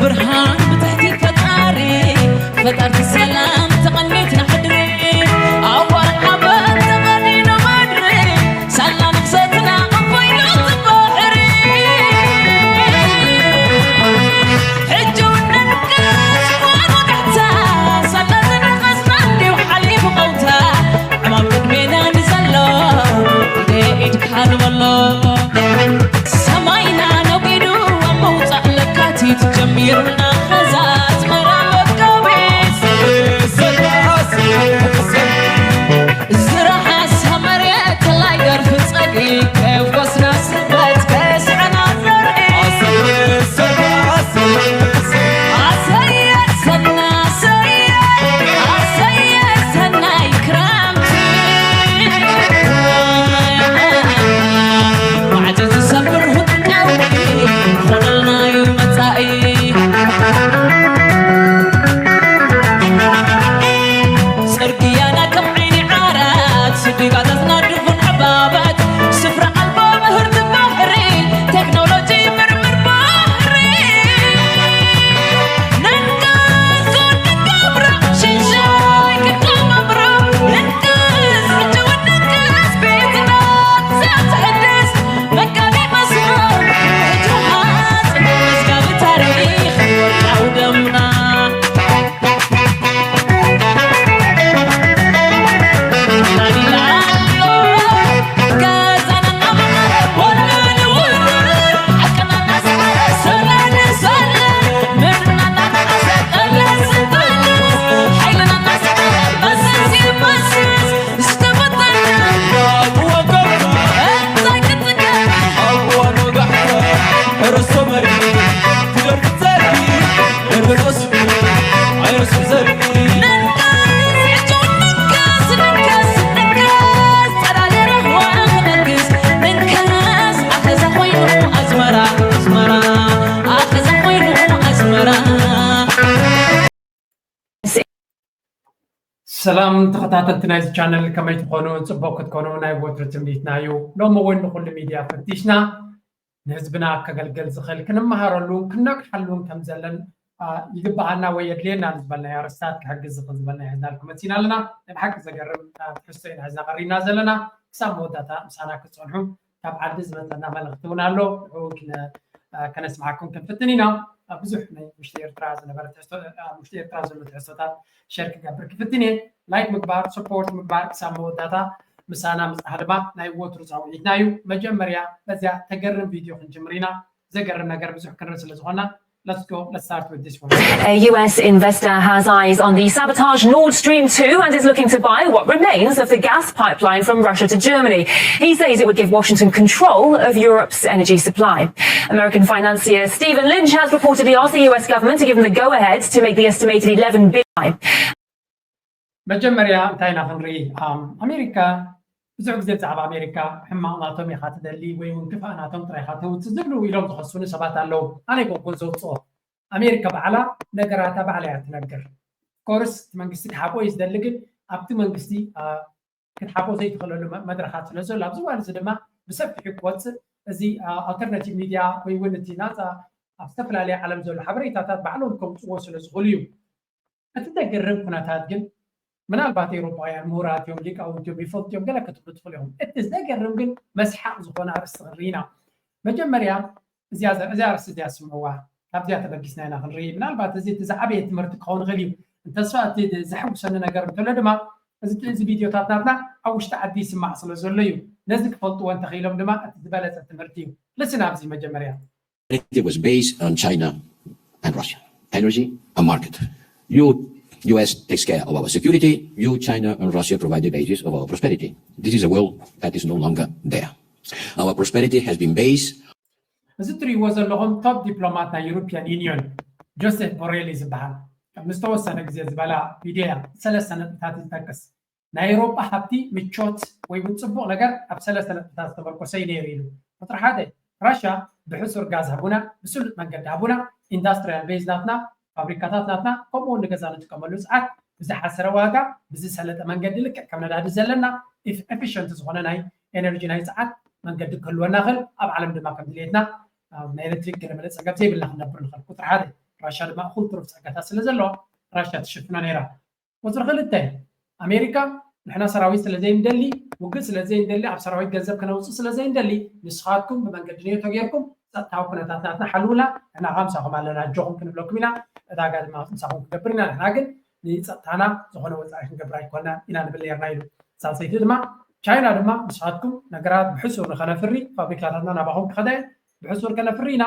ብርሃን ብትሕቲ ፈጣሪ፣ ፈጠርቲ ሰላም ተቐኒትና ሕድሪ። ኣዋር ሓበን ተቐኒኑ ምድሪ፣ ሳላ ንግሰትና ኣቦይና እቲ ባሕሪ። ሕጂ እውን ነንቅስ ጓኖ ጋሕታ፣ ሳላ ዝነቐስና እንዲሁ ሓሊፉ ቀውታ። ዕማም ቅድሜና ንዘሎ፣ ኢደ ኢድካ ንበሎ። ሰማይና ነጒዱ ኣብ ምውጻእ ለካቲት ጀሚሩና ኸዛ ኣስመራ መጋቢት። ዝረሓሳ መሬት ተላይ ደርፊ ጸግዒ ከየፍኮስና ስበት ከየስዐና ዘርኢ። ኣሰየ ሰና ኣሰየ፣ ኣሰየ ሰናይ ክረምቲ። ማዕጾ ዝሰብር ህቅዊ ኾነልና እዩ መጻኢ። ጽርግያና ከም ዓይኒ ዓራት፣ ስዲጋታትና ድፉን ዕባባት፣ ስፍራ ኣልቦ ምህርቲ ባሕሪ፣ ቴክኖሎጂ ምርምር ባሕሪ። ነንቀዝ ክንገብሮ ሽሻይ ክንገብሮ፣ ነንቀዝ ሕጂ እውን ነንቀዝ ቤትና ዘትሕድስ መጋቢ መስመር ሕጂ ውሓስ መዝጋቢ ታሪኽ ወርቃዊ ደምና። ሰላም ተኸታተልቲ ናይዚ ቻነል፣ ከመይ ትኾኑ? ጽቡቕ ክትኮኑ ናይ ወትሩ ትምኒትና እዩ። ሎሚ እውን ንኹሉ ሚድያ ፈቲሽና ንህዝብና ከገልግል ዝኽእል ክንመሃረሉን ክነቅሓሉን ከም ዘለን ይግብኣና ወይ የድልየና ዝበልናዮ ኣርእስታት ክሕግዝ ዝኽእል ዝበልናዮ ሒዝናልኩም መፂና ኣለና። ናይ ብሓቂ ዘገርም ትሕዝቶ ኢና ሒዝና ቀሪብና ዘለና። ክሳብ መወዳእታ ምሳና ክትፀንሑ ካብ ዓዲ ዝመፀና መልእኽቲ እውን ኣሎ። ንዕኡ እውን ክነ- ከነስምዓኩም ክንፍትን ኢና። ኣብ ብዙሕ ናይ ውሽጢ ኤርትራ ዝነበረ ትሕዝቶ ኣብ ውሽጢ ኤርትራ ዘሎ ትሕዝቶታት ሸር ክገብር ክፍትን እየ። ላይክ ምግባር፣ ሰፖርት ምግባር ክሳብ መወዳእታ ምሳና ምፅናሕ ድማ ናይ ወትሩ ፃውዒትና እዩ። መጀመርያ በዚያ ተገርም ቪድዮ ክንጅምር ኢና። ዘገርም ነገር ብዙሕ ክንርኢ ስለ ዝኾና let's go, let's start with this one. A U S investor has eyes on the sabotaged Nord Stream two and is looking to buy what remains of the gas pipeline from Russia to Germany. He says it would give Washington control of Europe's energy supply. American financier Stephen Lynch has reportedly asked the U S government to give them the go-ahead to make the estimated eleven billion. መጀመርያ እንታይ ኢና ክንርኢ? ኣም፣ ኣሜሪካ ብዙሕ ግዜ ብዛዕባ ኣሜሪካ ሕማቕ ናቶም ኢኻ ትደሊ ወይ እውን ክፋእ ናቶም ጥራይ ኢኻ ተውፅእ ዝብሉ ኢሎም ዝኸሱኒ ሰባት ኣለዉ። ኣነ ኣይኮንኩን ዘውፅኦ። ኣሜሪካ ባዕላ ነገራታ ባዕላ እያ ትነግር። ኮርስ እቲ መንግስቲ ክሓቆ እዩ ዝደሊ፣ ግን ኣብቲ መንግስቲ አ፣ ክትሓቆ ዘይትኽእለሉ መ- መድረኻት ስለ ዘሎ ኣብዚ እዋን እዚ ድማ ብሰፊሑ ክወፅእ እዚ አ፣ ኣልተርናቲቭ ሚድያ ወይ እውን እቲ ናፃ ኣብ ዝተፈላለየ ዓለም ዘሎ ሓበሬታታት ባዕሎም ከምፅዎ ስለ ዝኽእሉ እዩ። እቲ ዘገርም ኩነታት ግን ምናልባት ኤውሮጳውያን ምሁራት እዮም፣ ሊቃውንቲ እዮም፣ ይፈልጡ እዮም፣ ገለ ክትብሉ ትኽእሉ ኢኹም። እቲ ዘገርም ግን መስሓቕ ዝኾነ ኣርእስቲ ክንርኢ ኢና። መጀመርያ እዚኣ ዘ- እዚኣ ኣርእስቲ እዚኣ ስምዕዋ፣ ካብዚኣ ተበጊስና ኢና ክንርኢ። ምናልባት እዚ እቲ ዝዓበየ ትምህርቲ ክኸውን ይኽእል እዩ። እንተስፋ እቲ ዘሐጉሰኒ ነገር እንተሎ ድማ እዚ እዚ ቪድዮታት ናትና ኣብ ውሽጢ ዓዲ ይስማዕ ስለ ዘሎ እዩ። ነዚ ክፈልጥዎ እንተኽኢሎም ድማ እቲ ዝበለጸ ትምህርቲ እዩ። ልስን ኣብዚ መጀመርያ It was based on China and Russia. Energy, a market. You, U S takes care of our security. You, China and Russia provide the basis of our prosperity. This is a world that is no longer there. Our prosperity has been based እዚ እትሪእዎ ዘለኹም ቶፕ ዲፕሎማት ናይ ዩሮፒያን ዩኒዮን ጆሴፍ ቦሬል እዩ ዝበሃል። ኣብ ዝተወሰነ ግዜ ዝበላ ቪድዮ እያ ሰለስተ ነጥብታት እዩ ዝጠቅስ። ናይ ኤውሮጳ ሃብቲ ምቾት ወይ እውን ፅቡቕ ነገር ኣብ ሰለስተ ነጥብታት ዝተመርኮሰ እዩ ነይሩ ኢሉ። ቁፅሪ ሓደ፣ ራሽያ ብሕሱር ጋዝ ሃቡና፣ ብስሉጥ መንገዲ ሃቡና፣ ኢንዳስትሪያል ቤዝ ናትና፣ ፋብሪካታት ናትና፣ ከምኡ እውን ንገዛ ንጥቀመሉ ፀዓት ብዝሓሰረ ዋጋ ብዝሰለጠ መንገዲ ልክዕ ከም ነዳዲ ዘለና ኤፊሽንት ዝኾነ ናይ ኤነርጂ ናይ ፀዓት መንገዲ ክህልወና ይኽእል። ኣብ ዓለም ድማ ከም ድሌትና ናይ ኤሌክትሪክ ገለመለ ፀገም ዘይብልና ክንነብር ንኽእል። ቁፅሪ ሓደ። ራሻ ድማ እኹል ትሩፍ ጸጋታት ስለ ዘለዋ ራሻ ትሽፍኖ ነይራ። ቁፅሪ ክልተ፣ ኣሜሪካ ንሕና ሰራዊት ስለ ዘይንደሊ፣ ውግእ ስለ ዘይንደሊ፣ ኣብ ሰራዊት ገንዘብ ክነውፅእ ስለ ዘይንደሊ፣ ንስኻትኩም ብመንገዲ ኔቶ ጌርኩም ጸጥታዊ ኩነታት ናትና ሓልውላ፣ ንሕና ከዓ ምሳኹም ኣለና፣ ኣጆኹም ክንብለኩም ኢና። ዕዳጋ ድማ ምሳኹም ክንገብር ኢና። ንሕና ግን ንጸጥታና ዝኾነ ወፃኢ ክንገብር ኣይኮናን ኢና ንብል ነርና ኢሉ። ሳልሰይቲ ድማ ቻይና ድማ ንስኻትኩም ነገራት ብሕሱር ንኸነፍሪ ፋብሪካታትና ናባኹም ክኸዳ እየን፣ ብሕሱር ከነፍሪ ኢና፣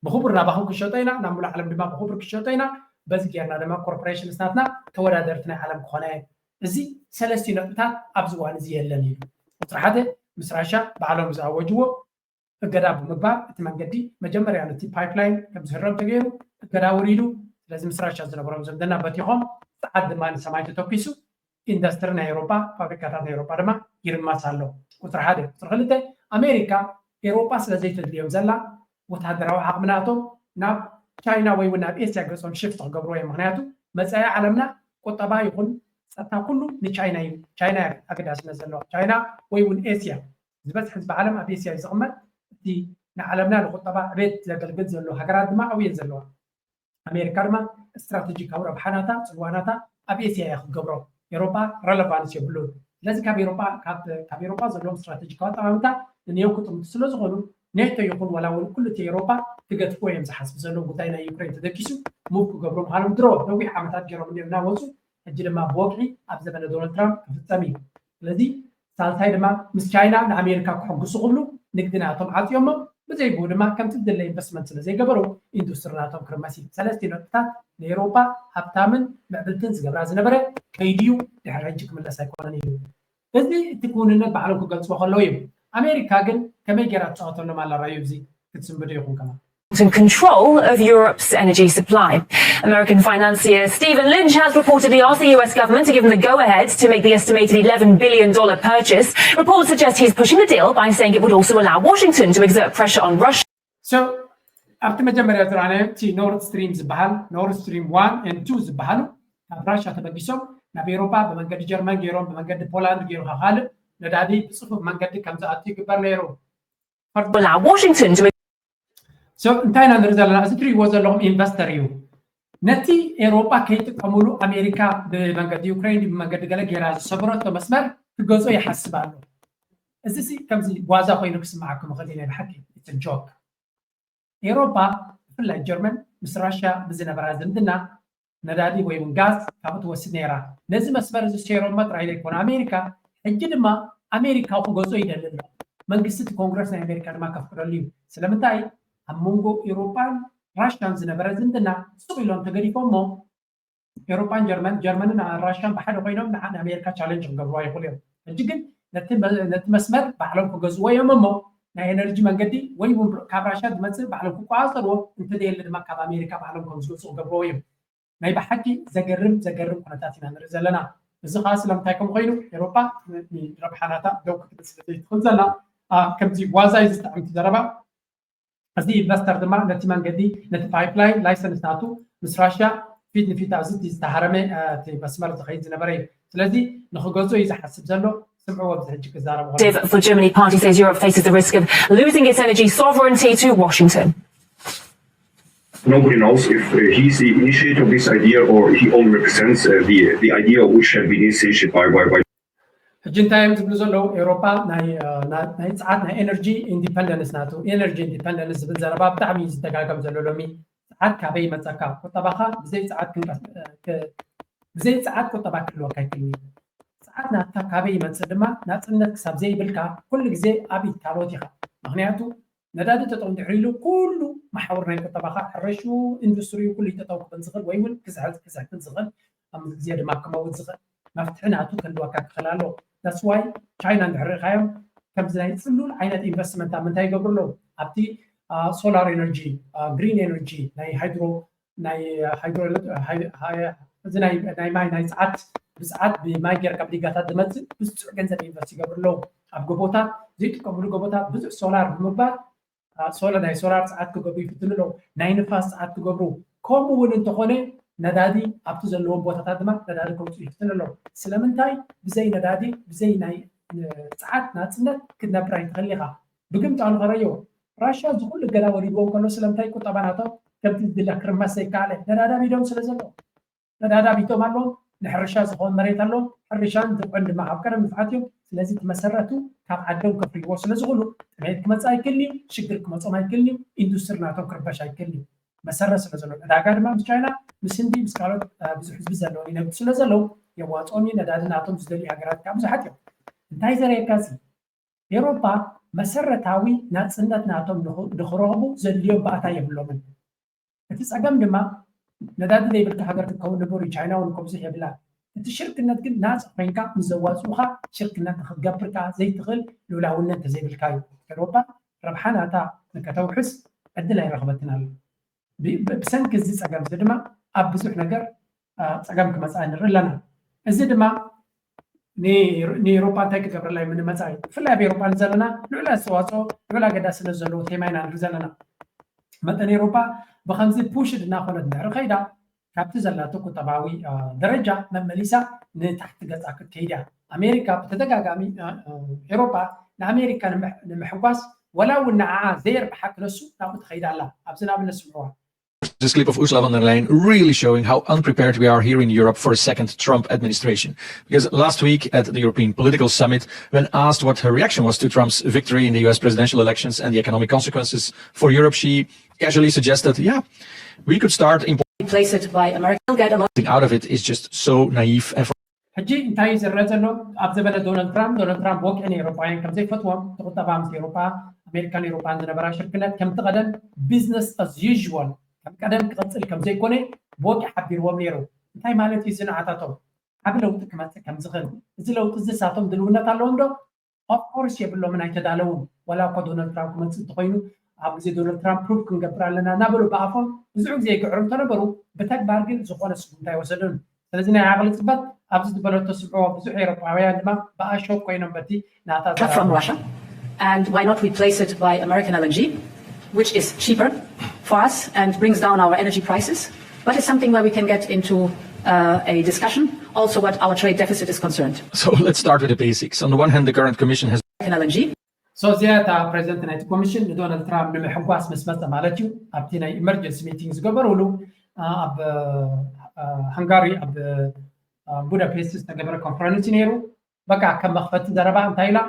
ብኽቡር ናባኹም ክሸጦ ኢና፣ ናብ ሙሉእ ዓለም ድማ ብኽቡር ክሸጦ ኢና። በዚ ጌርና ድማ ኮርፖሬሽንስ ናትና ተወዳደርቲ ናይ ዓለም ክኾና እየን። እዚ ሰለስቲኡ ነጥብታት ኣብዚ እዋን እዚ የለን ኢሉ። ቁፅሪ ሓደ ምስ ራሻ ባዕሎም ዝኣወጅዎ እገዳ ብምግባር እቲ መንገዲ መጀመርያ ነቲ ፓይፕላይን ከም ዝህረም ተገይሩ እገዳ ወሪዱ። ስለዚ ምስ ራሻ ዝነበሮም ዝምድና በቲኾም፣ ሰዓት ድማ ንሰማይ ተተኪሱ። ኢንዱስትሪ ናይ ኤውሮጳ ፋብሪካታት ናይ ኤውሮጳ ድማ ይርማስ ኣሎ። ቁፅሪ ሓደ። ቁፅሪ ክልተ ኣሜሪካ ኤውሮጳ ስለ ዘይተድልዮም ዘላ ወታደራዊ ዓቕሚ ናቶም ናብ ቻይና ወይ እውን ናብ ኤስያ ገፆም ሽፍት ክገብርዎ እዮም። ምክንያቱ መፃኢ ዓለምና ቁጠባ ይኹን ጸጥታ ኩሉ ንቻይና እዩ። ቻይና እያ ኣገዳስነት ዘለዋ። ቻይና ወይ እውን ኤስያ ዝበዝሕ ህዝቢ ዓለም ኣብ ኤስያ እዩ ዝቕመጥ። እቲ ንዓለምና ንቁጠባ ዕቤት ዘገልግል ዘሎ ሃገራት ድማ ኣብየን ዘለዋ። ኣሜሪካ ድማ ስትራቴጂካዊ ረብሓናታ ፅልዋናታ ኣብ ኤስያ እያ ክትገብሮ። ኤሮፓ ረለቫንስ የብሉን። ስለዚ ካብ ኤሮፓ ካብ ካብ ኤሮፓ ዘለዎም ስትራቴጂካዊ ኣጠማምታ ንኔው ክጥምቱ ስለ ዝኾኑ ኔቶ ይኹን ዋላ እውን ኩሉ እቲ ኤሮፓ ክገድፍዎ እዮም ዝሓስቡ ዘለዉ። ጉዳይ ናይ ዩክሬን ተደቂሱ ሙቭ ክገብሩ ምዃኖም ድሮ ነዊሕ ዓመታት ገይሮም እኒኦም እናወፁ ሕጂ ድማ ብወግዒ ኣብ ዘበነ ዶናልድ ትራምፕ ክፍፀም እዩ። ስለዚ ሳልሳይ ድማ ምስ ቻይና ንኣሜሪካ ክሕግሱ ክብሉ ንግዲ ናቶም ዓፅዮሞ ብዘይብኡ ድማ ከምቲ ዝድለ ኢንቨስትመንት ስለ ዘይገበሩ ኢንዱስትሪ ናቶም ክርመስ እዩ። ሰለስቲኡ ነጥብታት ንኤውሮፓ ሃብታምን ምዕብልትን ዝገብራ ዝነበረ ከይድዩ ድሕሪ ሕጂ ክምለስ ኣይኮነን ኢሉ። እዚ እቲ ክውንነት ባዕሎም ክገልፅዎ ከለዉ እዩ። ኣሜሪካ ግን ከመይ ገይራ ትፃወተሎም ኣላ ራዩ እዚ ክትስንብዶ ይኹን ከማ and control of Europe's energy supply. American financier Stephen Lynch has reportedly asked the U S government to give him the go-ahead to make the estimated eleven billion dollar purchase. Reports suggest he's pushing the deal by saying it would also allow Washington to exert pressure on Russia. So ኣብቲ መጀመርያ ዝረኣናዮ እቲ ኖርድ ስትሪም ዝበሃል ኖርድ ስትሪም ዋን ኤንድ ቱ ዝበሃሉ ካብ ራሻ ተበጊሶም ናብ ኤሮፓ ብመንገዲ ጀርመን ገይሮም ብመንገዲ ፖላንድ ገይሩ ካልእ ነዳዲ ብፅፉፍ መንገዲ ከም ዝኣቱ ይግበር ነይሩ። Allow Washington to So እንታይ ኢና ንርኢ ዘለና? እዚ ትሪእዎ ዘለኹም ኢንቨስተር እዩ። ነቲ ኤሮፓ ከይጥቀምሉ ኣሜሪካ ብመንገዲ ዩክሬን ብመንገዲ ገለ ገይራ ዝሰበረቶ መስመር ክገዝኦ ይሓስብ ኣሎ። እዚ ሲ ከምዚ ዋዛ ኮይኑ ክስምዓኩም ይኽእል እዩ፣ ናይ ብሓቂ it's a joke። ኤሮፓ ብፍላይ ጀርመን ምስ ራሽያ ብዝነበራ ዝምድና ነዳዲ ወይ እውን ጋዝ ካብኡ ትወስድ ነይራ። ነዚ መስመር እዚ ሴሮማ ጥራይ ዘይኮነ ኣሜሪካ ሕጂ ድማ ኣሜሪካ ክገዝኦ ይደሊ ኣሎ። መንግስቲ እቲ ኮንግረስ ናይ ኣሜሪካ ድማ ከፍቅደሉ እዩ። ስለምንታይ ኣብ መንጎ ኤውሮጳን ራሽያን ዝነበረ ዝምድና ስቕ ኢሎም ተገዲፎሞ ኤውሮጳን ጀርመን ጀርመንን ራሽያን ብሓደ ኮይኖም ንዓ ንኣሜሪካ ቻለንጅ ክገብርዋ ይኽእሉ እዮም። ሕጂ ግን ነቲ መስመር ባዕሎም ክገዝዎ እዮም እሞ ናይ ኤነርጂ መንገዲ ወይ እውን ካብ ራሽያ ዝመፅእ ባዕሎም ክቆፃፀርዎ እንተዘየለ ድማ ካብ ኣሜሪካ ባዕሎም ከም ዝገዝኡ ክገብርዎ እዮም። ናይ ብሓቂ ዘገርም ዘገርም ኩነታት ኢና ንርኢ ዘለና። እዚ ከዓ ስለምንታይ ከም ኮይኑ ኤውሮጳ ንረብሓናታ ደው ክትብል ስለ ዘይትኽእል ዘላ ከምዚ ዋዛ እዩ ዝጥዕምቲ ዘረባ። እዚ ኢንቨስተር ድማ ነቲ መንገዲ ነቲ ፓይፕላይን ላይሰንስ ናቱ ምስ ራሽያ ፊት ንፊት ኣብዚ እቲ ዝተሃረመ እቲ መስመር ዝኸይድ ዝነበረ እዩ። ስለዚ ንክገዝኦ እዩ ዝሓስብ ዘሎ። ስምዕዎ ኣብዚ ሕጂ ክዛረቡ ከለዉ። For Germany, party says Europe faces the risk of losing its energy sovereignty to Washington. Nobody knows if uh, he's the initiator of this idea or he only represents uh, the, the idea which had been initiated by, by, by ሕጂ እንታይ እዮም ዝብሉ ዘለዉ? ኤውሮፓ ናይ ናይ ፀዓት ናይ ኤነርጂ ኢንዲፐንደንስ ናቱ ኤነርጂ ኢንዲፐንደንስ ዝብል ዘረባ ብጣዕሚ እዩ ዝደጋገም ዘሎ ሎሚ። ፀዓት ካበይ ይመፀካ? ቁጠባኻ ብዘይ ፀዓት ክንቀስ ብዘይ ፀዓት ቁጠባ ክህልወካ ኣይክእልን እዩ። ፀዓት ናትካ ካበይ ይመፅእ ድማ ናፅነት ክሳብ ዘይብልካ ኩሉ ግዜ ኣብ ኢድ ካልኦት ኢኻ። ምክንያቱ ነዳዲ ጠጠው እንድሕር ኢሉ ኩሉ መሓውር ናይ ቁጠባኻ ሕረሽኡ ኢንዱስትሪኡ ኩሉ ጠጠው ክብል ዝኽእል ወይ እውን ክስሕት ክስሕትን ዝኽእል ኣብ ግዜ ድማ ክመውት ዝኽእል መፍትሒ ናቱ ክህልወካ ክኽእል ኣለዎ። That's why ቻይና እንድሕር ርኢኻዮም ከምዚ ናይ ፅሉል ዓይነት ኢንቨስትመንት ኣብ ምንታይ ይገብሩ ኣለዉ? ኣብቲ ሶላር ኤነርጂ፣ ግሪን ኤነርጂ፣ ናይ ሃይድሮ ናይ ሃይድሮ እዚ ናይ ማይ ናይ ፀዓት ብፀዓት ብማይ ጌርካ ብዲጋታት ዝመፅእ ብዙሕ ገንዘብ ኢንቨስት ይገብሩ ኣለዉ። ኣብ ጎቦታት ዘይጥቀምሉ ጎቦታት ብዙሕ ሶላር ብምግባር ሶላር ናይ ሶላር ፀዓት ክገብሩ ይፍትኑ ኣለዉ። ናይ ንፋስ ፀዓት ክገብሩ ከምኡ እውን እንተኾነ ነዳዲ ኣብቲ ዘለዎም ቦታታት ድማ ነዳዲ ከውፅኡ ይፍትኑ ኣለዉ። ስለምንታይ ብዘይ ነዳዲ ብዘይ ናይ ፀዓት ናፅነት ክትነብር ኣይትኽእል ኢኻ። ብግምጣሉ ከረዮ ራሽያ እዚ ኩሉ እገዳ ወሪድዎም ከሎ ስለምንታይ ቁጠባ ናቶም ከምቲ ዝድለ ክርመስ ዘይከኣለ ነዳዲ ኣቢዶም ስለ ዘለዉ፣ ነዳዲ ኣቢቶም ኣለዎም። ንሕርሻ ዝኸውን መሬት ኣለዎም። ሕርሻን ዝብዕን ድማ ኣብ ቀደም ንፍዓት እዮም። ስለዚ እቲ መሰረቱ ካብ ዓዶም ከፍርይዎ ስለ ዝኽእሉ፣ ጥሜት ክመጽእ ኣይክእልን እዩ፣ ሽግር ክመጾም ኣይክእልን እዩ፣ ኢንዱስትሪ ናቶም ክርበሽ ኣይክእልን እዩ። መሰረት ስለ ዘለዎ፣ ዕዳጋ ድማ ምስ ቻይና፣ ምስ ህንዲ፣ ምስ ካልኦት ብዙሕ ህዝቢ ዘለዎም ይነግዱ ስለ ዘለዉ፣ የዋፅኦም እዩ። ነዳዲ ናቶም ዝደልዩ ሃገራት ከዓ ብዙሓት እዮም። እንታይ ዘርእየካ እዚ? ኤውሮጳ መሰረታዊ ናፅነት ናቶም ንኽረኽቡ ዘድልዮም ባእታ የብሎምን። እቲ ፀገም ድማ ነዳዲ ዘይብልካ ሃገር ክትከውን ንቡር እዩ። ቻይና እውን እኮ ብዙሕ የብላ። እቲ ሽርክነት ግን ናፃ ኮይንካ ምስ ዘዋፅኡኻ ሽርክነት ንክትገብር ከዓ ዘይትኽእል ልኡላውነት ተዘይብልካ እዩ። ኤውሮጳ ረብሓ ናታ ንከተውሕስ ዕድል ኣይረኽበትን ኣሎ። ብሰንኪ እዚ ፀገም እዚ ድማ ኣብ ብዙሕ ነገር ፀገም ክመፅኣ ንርኢ ኣለና። እዚ ድማ ንኤውሮፓ እንታይ ክገብረላ እዩ ምንመፃ እዩ። ብፍላይ ኣብ ኤውሮፓ ንዘለና ልዑል ኣስተዋፅኦ፣ ልዑል ኣገዳስነት ዘለዎ ቴማ ኢና ንርኢ ዘለና። መጠን ኤውሮፓ ብከምዚ ፑሽድ እናኾነት እንድሕሪ ከይዳ፣ ካብቲ ዘላቶ ቁጠባዊ ደረጃ መመሊሳ ንታሕቲ ገፃ ክትከይድ እያ። ኣሜሪካ ብተደጋጋሚ፣ ኤውሮፓ ንኣሜሪካ ንምሕጓስ፣ ወላ እውን ንዓዓ ዘየርብሓ ክነሱ ናብኡ ትኸይድ ኣላ። ኣብዚ ንኣብነት ስምዕዋ። This clip of Ursula von der Leyen really showing how unprepared we are here in Europe for a second Trump administration. Because last week at the European Political Summit, when asked what her reaction was to Trump's victory in the U S presidential elections and the economic consequences for Europe, she casually suggested, yeah, we could start importing. Place it by America. Get a lot. Out of it is just so naive and. ሕጂ እንታይ እዩ ዝረአ ዘሎ? ኣብ ዘበነ ዶናልድ ትራምፕ፣ ዶናልድ ትራምፕ ወግዒ ንኤውሮጳውያን ከም ዘይፈትዎም፣ እቲ ቁጠባ ምስ ኤውሮጳ፣ ኣሜሪካን ኤውሮጳን ዝነበራ ሽርክነት ከምቲ ቀደም business as usual ከም ቀደም ክቕጽል ከም ዘይኮነ ብወግዒ ሓቢርዎም ነይሩ። እንታይ ማለት እዩ እዚ ንዓታቶም? ዓቢ ለውጢ ክመጽእ ከም ዝኽእል። እዚ ለውጢ እዚ ንሳቶም ድልውነት ኣለዎም ዶ? Of course የብሎምን፣ ኣይተዳለዉን። ዋላ እኳ ዶናልድ ትራምፕ ክመጽእ እንተኾይኑ ኣብ ግዜ ዶናልድ ትራምፕ proof ክንገብር ኣለና እናበሉ ብኣፎም ብዙሕ ግዜ ይግዕሩ እንተነበሩ ብተግባር ግን ዝኾነ ስጉምቲ ኣይወሰዱን። ስለዚ ናይ ዓቕሊ ጽበት ኣብዚ ዝበለቶ ስምዕዎ። ብዙሕ ኤውሮጳውያን ድማ ብኣሾክ ኮይኖም በቲ ናታ From Russia. And why not replace it by American L N G, which is cheaper for us and brings down our energy prices, but it's something where we can get into uh, a discussion, also what our trade deficit is concerned. So let's start with the basics. On the one hand, the current commission has. American L N G. So እዚኣ እታ ፕሬዚደንት ናይቲ ኮሚሽን ንዶናልድ ትራምፕ ንምሕጓስ ምስ መፀ ማለት እዩ። ኣብቲ ናይ emergency meeting ዝገበርሉ ኣብ ሃንጋሪ ኣብ ቡዳፔስት ዝተገበረ ኮንፈረንስ ነይሩ። በቃ ከም መኽፈቲ ዘረባ እንታይ ኢላ፣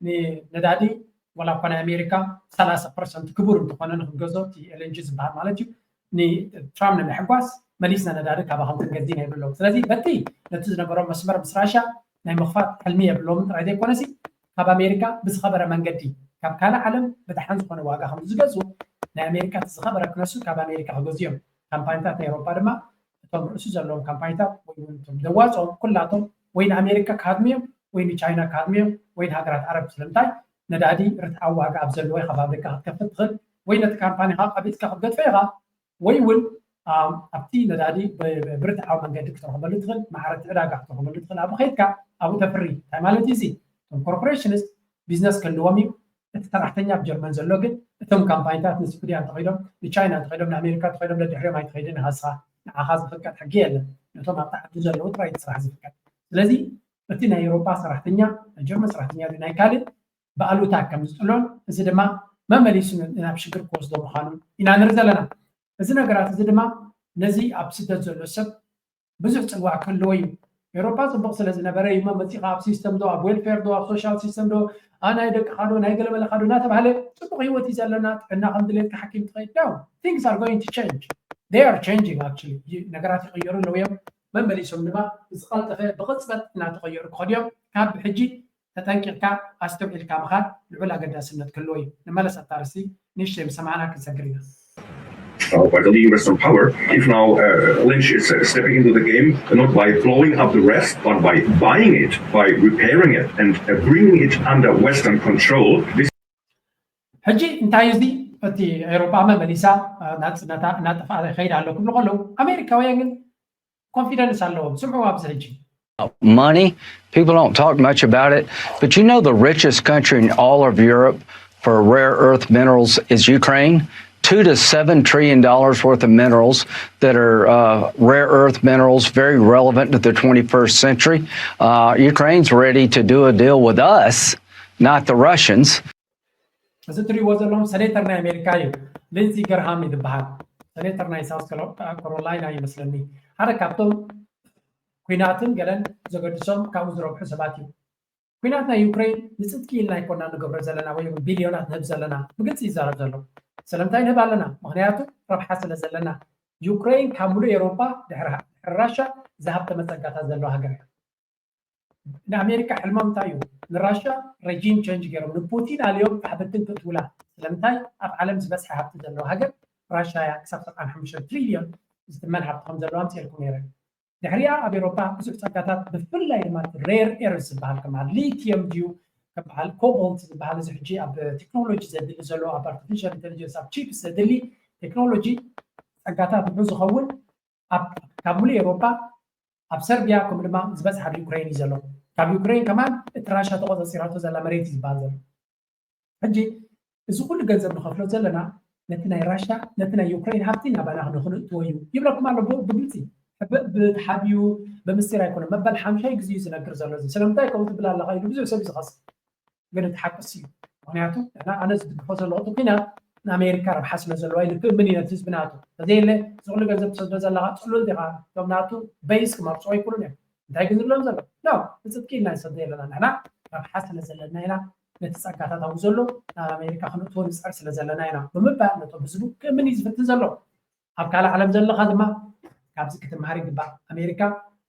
ንነዳዲ ዋላ እኳ ናይ ኣሜሪካ ሰላሳ ፐርሰንት ክቡር እንተኾነ ንክንገዝኦ፣ እቲ L N G ዝበሃል ማለት እዩ፣ ንትራምፕ ንምሕጓስ መሊስና ነዳዲ ካባኹም ክንገዝእ ኢና ይብሉ ኣለዉ። ስለዚ በቲ ነቲ ዝነበሮም መስመር ምስ ራሽያ ናይ ምኽፋት ሕልሚ የብሎምን ጥራይ ዘይኮነሲ ካብ ኣሜሪካ ብዝኸበረ መንገዲ ካብ ካልእ ዓለም ብደሓን ዝኾነ ዋጋ ከም ዝገዝኡ ናይ ኣሜሪካ እቲ ዝኸበረ ክነሱ ካብ ኣሜሪካ ክገዝኡ እዮም። ካምፓኒታት ናይ ኤውሮፓ ድማ እቶም ርእሲ ዘለዎም ካምፓኒታት ወይ እውን እቶም ደዋፅኦም ኩላቶም ወይ ንኣሜሪካ ክሃድሙ እዮም ወይ ንቻይና ክሃድሙ እዮም ወይ ንሃገራት ዓረብ። ስለምንታይ ነዳዲ ርትዓዊ ዋጋ ኣብ ዘለዎ ኢኻ ፋብሪካ ክትከፍት ትኽእል ወይ ነቲ ካምፓኒኻ ቀቢፅካ ክትገድፎ ኢኻ ወይ እውን ኣብቲ ነዳዲ ብርትዓዊ መንገዲ ክትረኽበሉ ትኽእል ማዕረ እቲ ዕዳጋ ክትረኽበሉ ትኽእል ኣብኡ ከይድካ ኣብኡ ተፍሪ። እንታይ ማለት እዩ እዚ? እቶም ኮርፖሬሽንስ ቢዝነስ ክህልዎም እዩ። እቲ ሰራሕተኛ ኣብ ጀርመን ዘሎ ግን እቶም ካምፓኒታት ንስዑድያ እንተኸይዶም ንቻይና እንተኸይዶም ንኣሜሪካ እንተኸይዶም ደድሕሪኦም ኣይትኸይድን ኢኻ ንስኻ። ንዓኻ ዝፍቀድ ሕጊ የለን። ነቶም ኣብቲ ዓዲ ዘለዉ ጥራይ እቲ ስራሕ ዝፍቀድ። ስለዚ እቲ ናይ ኤውሮጳ ሰራሕተኛ ናይ ጀርመን ሰራሕተኛ ድዩ ናይ ካልእ ብኣሉታ ከም ዝጥሎን እዚ ድማ መመሊሱ ናብ ሽግር ክወስዶ ምዃኑ ኢና ንርኢ ዘለና። እዚ ነገራት እዚ ድማ ነዚ ኣብ ስደት ዘሎ ሰብ ብዙሕ ፅልዋ ክህልዎ እዩ። ኤውሮፓ ፅቡቕ ስለ ዝነበረ እዩ መፂኻ ኣብ ሲስተም ዶ ኣብ ዌልፌር ዶ ኣብ ሶሻል ሲስተም ዶ ናይ ደቅኻ ዶ ናይ ገለመለኻ ዶ እናተባህለ ፅቡቕ ህይወት እዩ ዘለና ጥዕና ከም ድሌትካ ሓኪም ትኸይድ ዳው things are going to change they are changing actually ነገራት ይቕየሩ ኣለዉ እዮም። መመሊሶም ድማ ዝቐልጠፈ ብቕፅበት እናተቐየሩ ክኸዱ እዮም። ካብ ሕጂ ተጠንቂቕካ ኣስተውዒልካ ምኻድ ልዑል ኣገዳስነት ክህልዎ እዩ። ንመለስ ኣታ ኣርእስቲ ንእሽተይ ምስ ሰማዕና ክንሰግር ኢና። Uh, by the leading Western power, if now uh, Lynch is uh, stepping into the game, not by blowing up the rest, but by buying it, by repairing it, and uh, bringing it under Western control. This ሕጂ እንታይ እዚ እቲ ኤውሮጳ መመሊሳ ናጽነታ እናጠፍኣ ይኸይድ ኣሎ ክብሉ ከለዉ ኣሜሪካውያን ግን ኮንፊደንስ ኣለዎም። ስምዑ ኣብዚ ሕጂ money. People don't talk much about it, but you know the richest country in all of Europe for rare earth minerals is Ukraine. Two to seven trillion dollars worth of minerals that are uh, rare earth minerals, very relevant to the twenty-first century. Uh, Ukraine's ready to do a deal with us, not the Russians. እዚ ትሪእዎ ዘለኹም ሰኔተር ናይ ኣሜሪካ እዩ። ሊንዚ ገርሃም እዩ ዝበሃል። ሴኔተር ናይ ሳውስ ካሮላይና ይመስለኒ ሓደ ካብቶም ኩናትን ገለን ዘገድሶም ካብኡ ዝረብሑ ሰባት እዩ። ኩናት ናይ ዩክሬን ንፅድቂ ኢልና ኣይኮና ንገብሮ ዘለና ወይ እውን ቢልዮናት ንህብ ዘለና ብግልፂ ይዛረብ ዘሎ። ስለምንታይ ንህብ ኣለና? ምክንያቱ ረብሓ ስለ ዘለና። ዩክሬን ካብ ሙሉእ ኤውሮፓ ድሕሪ ራሻ ዝሃብተመ ፀጋታት ዘለዋ ሃገር እያ። ንኣሜሪካ ሕልሞም እንታይ እዩ? ንራሻ ረጂም ቸንጅ ገይሮም ንፑቲን ኣልዮም ፋሕብትን ክትውላ። ስለምንታይ ኣብ ዓለም ዝበዝሐ ሃብቲ ዘለዋ ሃገር ራሻ እያ። ክሳብ ሰብዓን ሓሙሽተ ትሪልዮን ዝትመን ሃብቲ ከም ዘለዋ ኣምፅኤልኩም ነይረ። ድሕሪኣ ኣብ ኤውሮፓ ብዙሕ ፀጋታት ብፍላይ ድማ ሬር ኤርስ ዝበሃል ከማል ሊቲየም ድዩ ከበሃል ኮቦልት ዝበሃል እዚ ሕጂ ኣብ ቴክኖሎጂ ዘድሊ ዘሎ ኣብ ኣርቲፊሻል ኢንቴሊጀንስ ኣብ ቺፕስ ዘድሊ ቴክኖሎጂ ፀጋታት ንዑ ዝኸውን ካብ ሙሉእ ኤውሮፓ ኣብ ሰርቢያ ከምኡ ድማ ዝበዝሓ ኣብ ዩክሬን እዩ ዘሎ። ካብ ዩክሬን ከማን እቲ ራሻ ተቆፃፂራቶ ዘላ መሬት እዩ ዝበሃል ዘሎ። ሕጂ እዚ ኩሉ ገንዘብ ንኸፍሎ ዘለና ነቲ ናይ ራሻ ነቲ ናይ ዩክሬን ሃብቲ ናባና ንኽንእትዎ እዩ ይብለኩም ኣሎ ብግልፂ። ብሓብዩ ብምስጢር ኣይኮነ መበል ሓምሻይ ግዜ እዩ ዝነግር ዘሎ። ስለምንታይ ከምኡ ትብል ኣለኻ ኢሉ ብዙሕ ሰብ እዩ ዝኸስ ግን እቲ ሓቂ እሱ እዩ። ምክንያቱ ንሕና ኣነ ዝድግፎ ዘለኹ እቲ ኩናት ንኣሜሪካ ረብሓ ስለ ዘለዋ ኢሉ ክእምን እዩ ነቲ ህዝቢ ናቱ። ተዘየለ እዚ ኩሉ ገንዘብ ትሰዶ ዘለኻ ፅሉል ዲኻ? እቶም ናቱ በይስ ክመርፁ ኣይክእሉን እዮም። እንታይ ግን ዝብሎም ዘሎ ኖ ንፅድቂ ኢልና ንሰዶ የለና ንሕና ረብሓ ስለ ዘለና ኢና ነቲ ፀጋታት ኣብኡ ዘሎ ናብ ኣሜሪካ ክንእትዎ ንፅዕር ስለ ዘለና ኢና ብምባል ነቶም ህዝቡ ክእምን እዩ ዝፍትን ዘሎ። ኣብ ካልእ ዓለም ዘለኻ ድማ ካብዚ ክትምሃር ይግባእ። ኣሜሪካ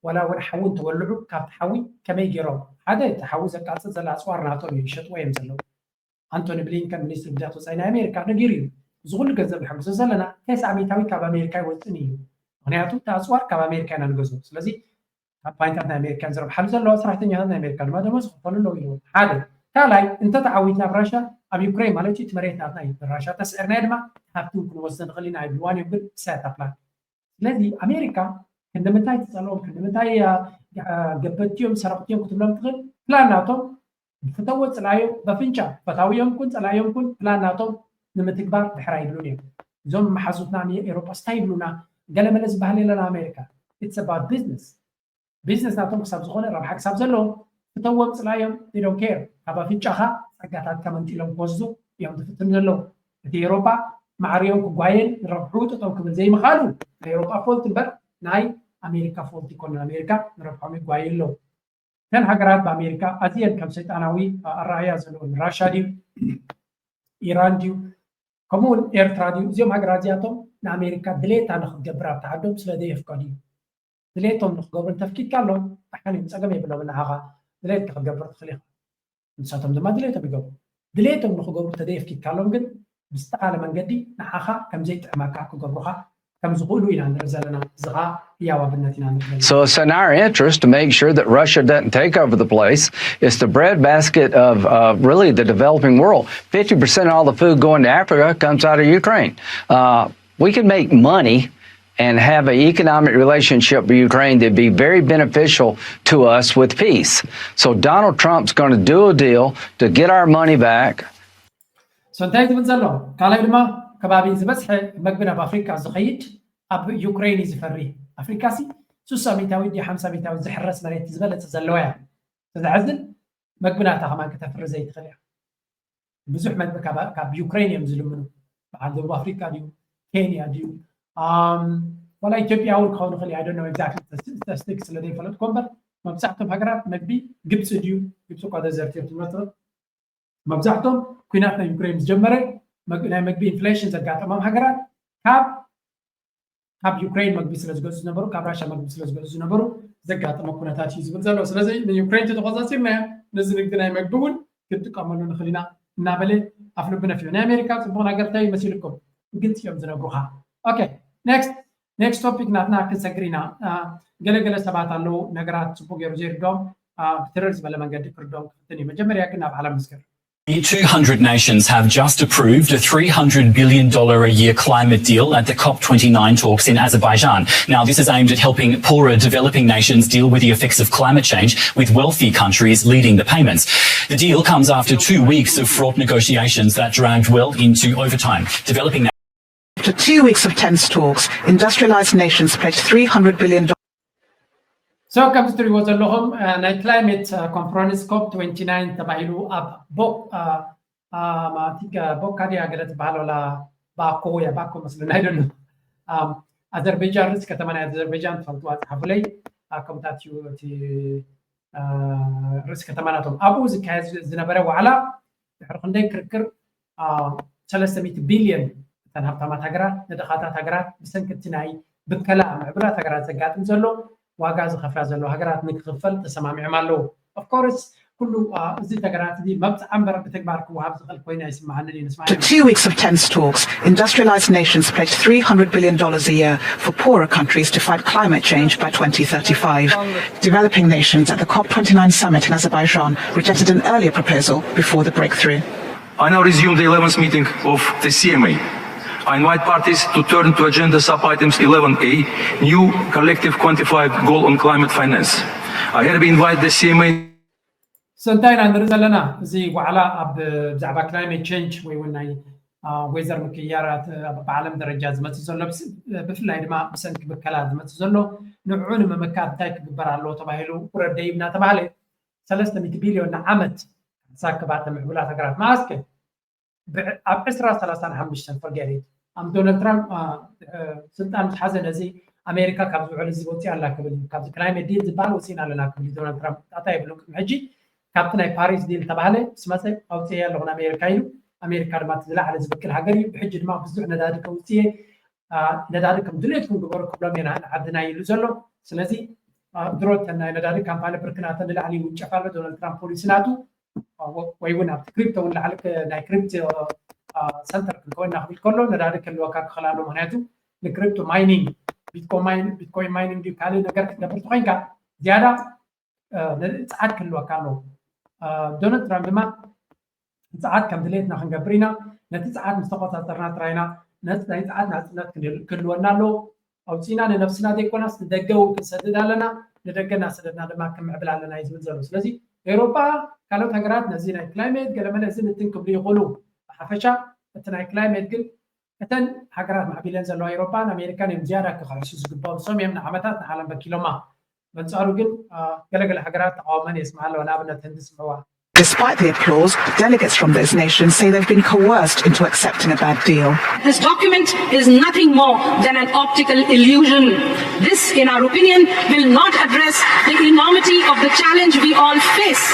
ዋላ እውን ሓዊ እንተወልዑ ካብቲ ሓዊ ከመይ ገይሮም ሓደ እቲ ሓዊ ዘቃፅል ዘላ ኣፅዋር ናቶም እዩ ይሸጥዎ እዮም ዘለዉ። ኣንቶኒ ብሊንከን ሚኒስትሪ ጉዳያት ወፃኢ ናይ ኣሜሪካ ነጊሩ እዩ። እዚ ኩሉ ገንዘብ ንሕግዞ ዘለና ተስዓ ሚእታዊት ካብ ኣሜሪካ ይወፅእን እዩ። ምክንያቱ እቲ ኣፅዋር ካብ ኣሜሪካ ኢና ንገዝኦ። ስለዚ ካብ ፓይንታት ናይ ኣሜሪካ እዮም ዝረብሓሉ ዘለዋ፣ ሰራሕተኛታት ናይ ኣሜሪካ ድማ ደሞዝ ክኸፈሉ ኣለዉ ኢሉ ሓደ ካልኣይ እንተተዓዊትና ብራሻ ኣብ ዩክሬን ማለት እዩ እቲ መሬት ናትና እዩ። ብራሻ ተስዕርናዮ ድማ ሃብቲ እውን ክንወስድ ንኽእል ኢና ኣይብልዋን እዮም ግን set a plan። ስለዚ ኣሜሪካ ክንዲ ምንታይ ትፀልኦም ክንዲ ምንታይ ገበትዮም ሰረቕትዮም ክትብሎም ትኽእል ፕላን ናቶም ብፍተዎ ፅላዮም በፍንጫ ፈታውዮም ኩን ፀላዮም ኩን ፕላን ናቶም ንምትግባር ድሕር ኣይብሉን እዮም። እዞም መሓዙትና ኤሮጳ ስታይ ይብሉና ገለመለ ዝበሃል የለን ኣሜሪካ it's about business። ቢዝነስ ናቶም ክሳብ ዝኾነ ረብሓ ክሳብ ዘለዎ ፍተዎም ፅላዮም they don't care። ካብ ኣፍንጫኻ ፀጋታትካ መንጢሎም ክወስዱ እዮም ዝፍትኑ ዘለዉ። እቲ ኤሮጳ ማዕርዮም ክጓየን ረብሑ ጠጠው ክብል ዘይምኻሉ ናይ ኤሮጳ ፎልት እምበር ናይ ኣሜሪካ ፎልት ይኮነን። ኣሜሪካ ንረብሖም ይጓዩ ኣለዉ። እተን ሃገራት ብኣሜሪካ ኣዝየን ከም ሰይጣናዊ ኣረኣእያ ዘለወን ራሻ ድዩ ኢራን ድዩ ከምኡ እውን ኤርትራ ድዩ እዚኦም ሃገራት እዚኣቶም ንኣሜሪካ ድሌታ ንክትገብር ኣብቲ ዓዶም ስለ ዘየፍቀዱ እዩ። ድሌቶም ንክገብሩ እንተፍቂድካ ኣሎም ደሓን እዮም ፀገም የብሎም ንዓኻ ድሌትካ ክትገብር ትኽእል ኢኻ። ንሳቶም ድማ ድሌቶም ይገብሩ። ድሌቶም ንክገብሩ እንተዘየፍቂድካ ኣሎም ግን ብዝተኻለ መንገዲ ንዓኻ ከምዘይጥዕመካ ክገብሩኻ ከም ዝኽእሉ ኢና ንርኢ ዘለና። እዚ ኸዓ ህያው ኣብነት ኢና ንርኢ ዘለና። So it's in our interest to make sure that Russia doesn't take over the place. It's the breadbasket of uh, really the developing world. Fifty percent of all the food going to Africa comes out of Ukraine. Uh, we could make money and have an economic relationship with Ukraine that'd be very beneficial to us with peace. So Donald Trump's going to do a deal to get our money back. So እንታይ ትብል ዘሎ ካልኣይ ድማ ከባቢ ዝበዝሐ መግቢ ናብ ኣፍሪካ ዝኸይድ ኣብ ዩክሬን እዩ ዝፈሪ። ኣፍሪካ ሲ ስሳ ሚታዊት ድዩ ሓምሳ ሚታዊት ዝሕረስ መሬት ዝበለፀ ዘለዋ እያ። ስለዚ ሕዝን መግቢ ናታ ከማን ክተፍሪ ዘይትኽእል እያ። ብዙሕ መግቢ ካብ ዩክሬን እዮም ዝልምኑ። በዓል ደቡብ ኣፍሪካ ድዩ ኬንያ ድዩ ዋላ ኢትዮጵያ እውን ክኸውን ይኽእል። I don't know exactly statistics ስለ ዘይፈለጥኩ እምበር መብዛሕቶም ሃገራት መግቢ ግብፂ ድዩ ግብፂ እኳ ደዘርት እዮም ትብሎ ትብል። መብዛሕቶም ኩናት ናይ ዩክሬን ዝጀመረ ናይ መግቢ ኢንፍሌሽን ዘጋጠሞም ሃገራት ካብ ካብ ዩክሬን መግቢ ስለ ዝገዝኡ ዝነበሩ ካብ ራሻ መግቢ ስለ ዝገዝኡ ዝነበሩ ዘጋጠመ ኩነታት እዩ ዝብል ዘሎ። ስለዚ ንዩክሬን ተተቆፃፂርናያ ነዚ ንግዲ ናይ መግቢ እውን ክንጥቀመሉ ንኽእል ኢና እናበለ ኣፍ ልቢ ነፊሑ። ናይ ኣሜሪካ ፅቡቅ ነገር እንታይ ይመሲልኩም? ብግልፂ እዮም ዝነግሩካ። Okay next next topic ናትና ክንሰግር ኢና። ገለገለ ሰባት ኣለዉ ነገራት ፅቡቅ ገይሩ ዘይርዶም ብትርር ዝበለ መንገዲ ክርዶም ክፍትን እዩ። መጀመርያ ግን ናብ ዓለም ንስገር። Two hundred nations have just approved a three hundred billion dollar a year climate deal at the COP twenty-nine talks in Azerbaijan. Now, this is aimed at helping poorer developing nations deal with the effects of climate change, with wealthy countries leading the payments. The deal comes after two weeks of fraught negotiations that dragged well into overtime. Developing After two weeks of tense talks, industrialized nations pledged three hundred billion dollars. So ከምዚ ትሪእዎ ዘለኹም ናይ ክላይሜት ኮንፈረንስ ኮፕ ትዌንቲ ናይን ተባሂሉ ኣብ ቦካ ድያ ገለ ትበሃል ወላ ባኮ እያ ባኮ መስለኒ ኣይደሎ ኣዘርበጃን ርእሲ ከተማ ናይ ኣዘርበጃን ትፈልጥዋ ፃሓፉለይ። ከምታት እዩ እቲ ርእሲ ከተማ ናቶም ኣብኡ ዝካየድ ዝነበረ ዋዕላ ድሕሪ ክንደይ ክርክር ሰለስተ ሚእቲ ቢልዮን እተን ሃብታማት ሃገራት ንድኻታት ሃገራት ብሰንኪ እቲ ናይ ብከላ ምዕቡላት ሃገራት ዘጋጥም ዘሎ ዋጋ ዝኸፍላ ዘሎ ሃገራት ንክኽፈል ተሰማሚዖም ኣለዉ። ኦፍኮርስ ኩሉ እዚ ተግባራት እዚ መብፅዓ እምበር ብተግባር ክወሃብ ዝኽእል ኮይኑ ኣይስምዓንን እዩ። ንስማዕ After two weeks of tense talks, industrialized nations pledged three hundred billion dollars a year for poorer countries to fight climate change by twenty thirty-five. Developing nations at the COP twenty-nine summit in Azerbaijan rejected an earlier proposal before the breakthrough. I now resume the eleventh meeting of the C M A. I invite parties to turn to agenda sub-items eleven A, new collective quantified goal on climate finance. I hereby invite the C M A So እንታይ ኢና ንርኢ ዘለና? እዚ ዋዕላ ኣብ ብዛዕባ ክላይሜት ቸንጅ ወይ እውን ናይ ዌዘር ምክያራት ኣብ ዓለም ደረጃ ዝመፅእ ዘሎ ብፍላይ ድማ ብሰንኪ ብከላ ዝመፅእ ዘሎ ንዕዑ ንምምካት እንታይ ክግበር ኣለዎ ተባሂሉ ውረድ ደይብ እናተባሃለ ሰለስተ ሚእቲ ቢልዮን ንዓመት ክሳክባተ ምዕቡላት ሃገራት መዓስከ ኣብ ዕስራ ሰላሳን ሓሙሽተን ፈርጌሪት ኣም ዶናልድ ትራምፕ ስልጣን ምስ ሓዘ ነዚ ኣሜሪካ ካብ ዝውዕል እዚ ወፂኣ ኣላ ክብል እዩ። ካብዚ ክላይሜት ዲል ዝበሃል ወፂእና ኣለና ክብል እዩ ዶናልድ ትራምፕ። ጣጣ የብሉን። ቅድሚ ሕጂ ካብቲ ናይ ፓሪስ ዲል ተባህለ ምስ መፀ ኣውፅኤ ኣለኹ ንኣሜሪካ ኢሉ። ኣሜሪካ ድማ እቲ ዝለዓለ ዝብክል ሃገር እዩ። ብሕጂ ድማ ብዙሕ ነዳዲ ከውፅእ እየ፣ ነዳዲ ከም ድሌትኩም ግበሩ ክብሎም እየ ንዓድና ኢሉ ዘሎ። ስለዚ ድሮ እተን ናይ ነዳዲ ካምፓኒ ብርክናተን ንላዕሊ ይውንጨፍ ኣሎ። ዶናልድ ትራምፕ ፖሊሲ ናቱ ወይ እውን ኣብቲ ክሪፕቶ እውን ላዕሊ ናይ ክሪፕቶ ሰንተር ክንከውን ኢና ክብል ከሎ ነዳዲ ክህልወካ ክኽእል ኣሎ። ምክንያቱ ንክሪፕቶ ማይኒንግ ቢትኮይን ማይኒንግ ድዩ ካልእ ነገር ክትገብር ተኮይንካ ዝያዳ ፃዓት ክህልወካ ኣለዎ። ዶናልድ ትራምፕ ድማ ፃዓት ከም ድሌትና ክንገብር ኢና፣ ነቲ ፃዓት ምስ ተቆፃፀርና ጥራይ ኢና ናይ ፃዓት ናፅነት ክህልወና ኣለዎ። ኣውፂእና ንነብስና ዘይኮናስ ንደገ እውን ክንሰድድ ኣለና፣ ንደገ እናሰደድና ድማ ክምዕብል ኣለና እዩ ዝብል ዘሎ። ስለዚ ኤውሮጳ ካልኦት ሃገራት ነዚ ናይ ክላይሜት ገለመለ እዚ ንትን ክብሉ ይኽእሉ። ብሓፈሻ እቲ ናይ ክላይሜት ግን እተን ሃገራት ማዕቢለን ዘለዋ ኤውሮጳን ኣሜሪካን እዮም ዝያዳ ክኽሕሱ ዝግባኦም። ንሶም እዮም ንዓመታት ንዓለም በኪሎማ። በንጻሩ ግን ገለገለ ሃገራት ተቃውመን የስምዓ ኣለዋ። ንኣብነት ህንዲ ስምዕዋ። Despite the applause, delegates from those nations say they've been coerced into accepting a bad deal. This document is nothing more than an optical illusion. This, in our opinion, will not address the enormity of the challenge we all face.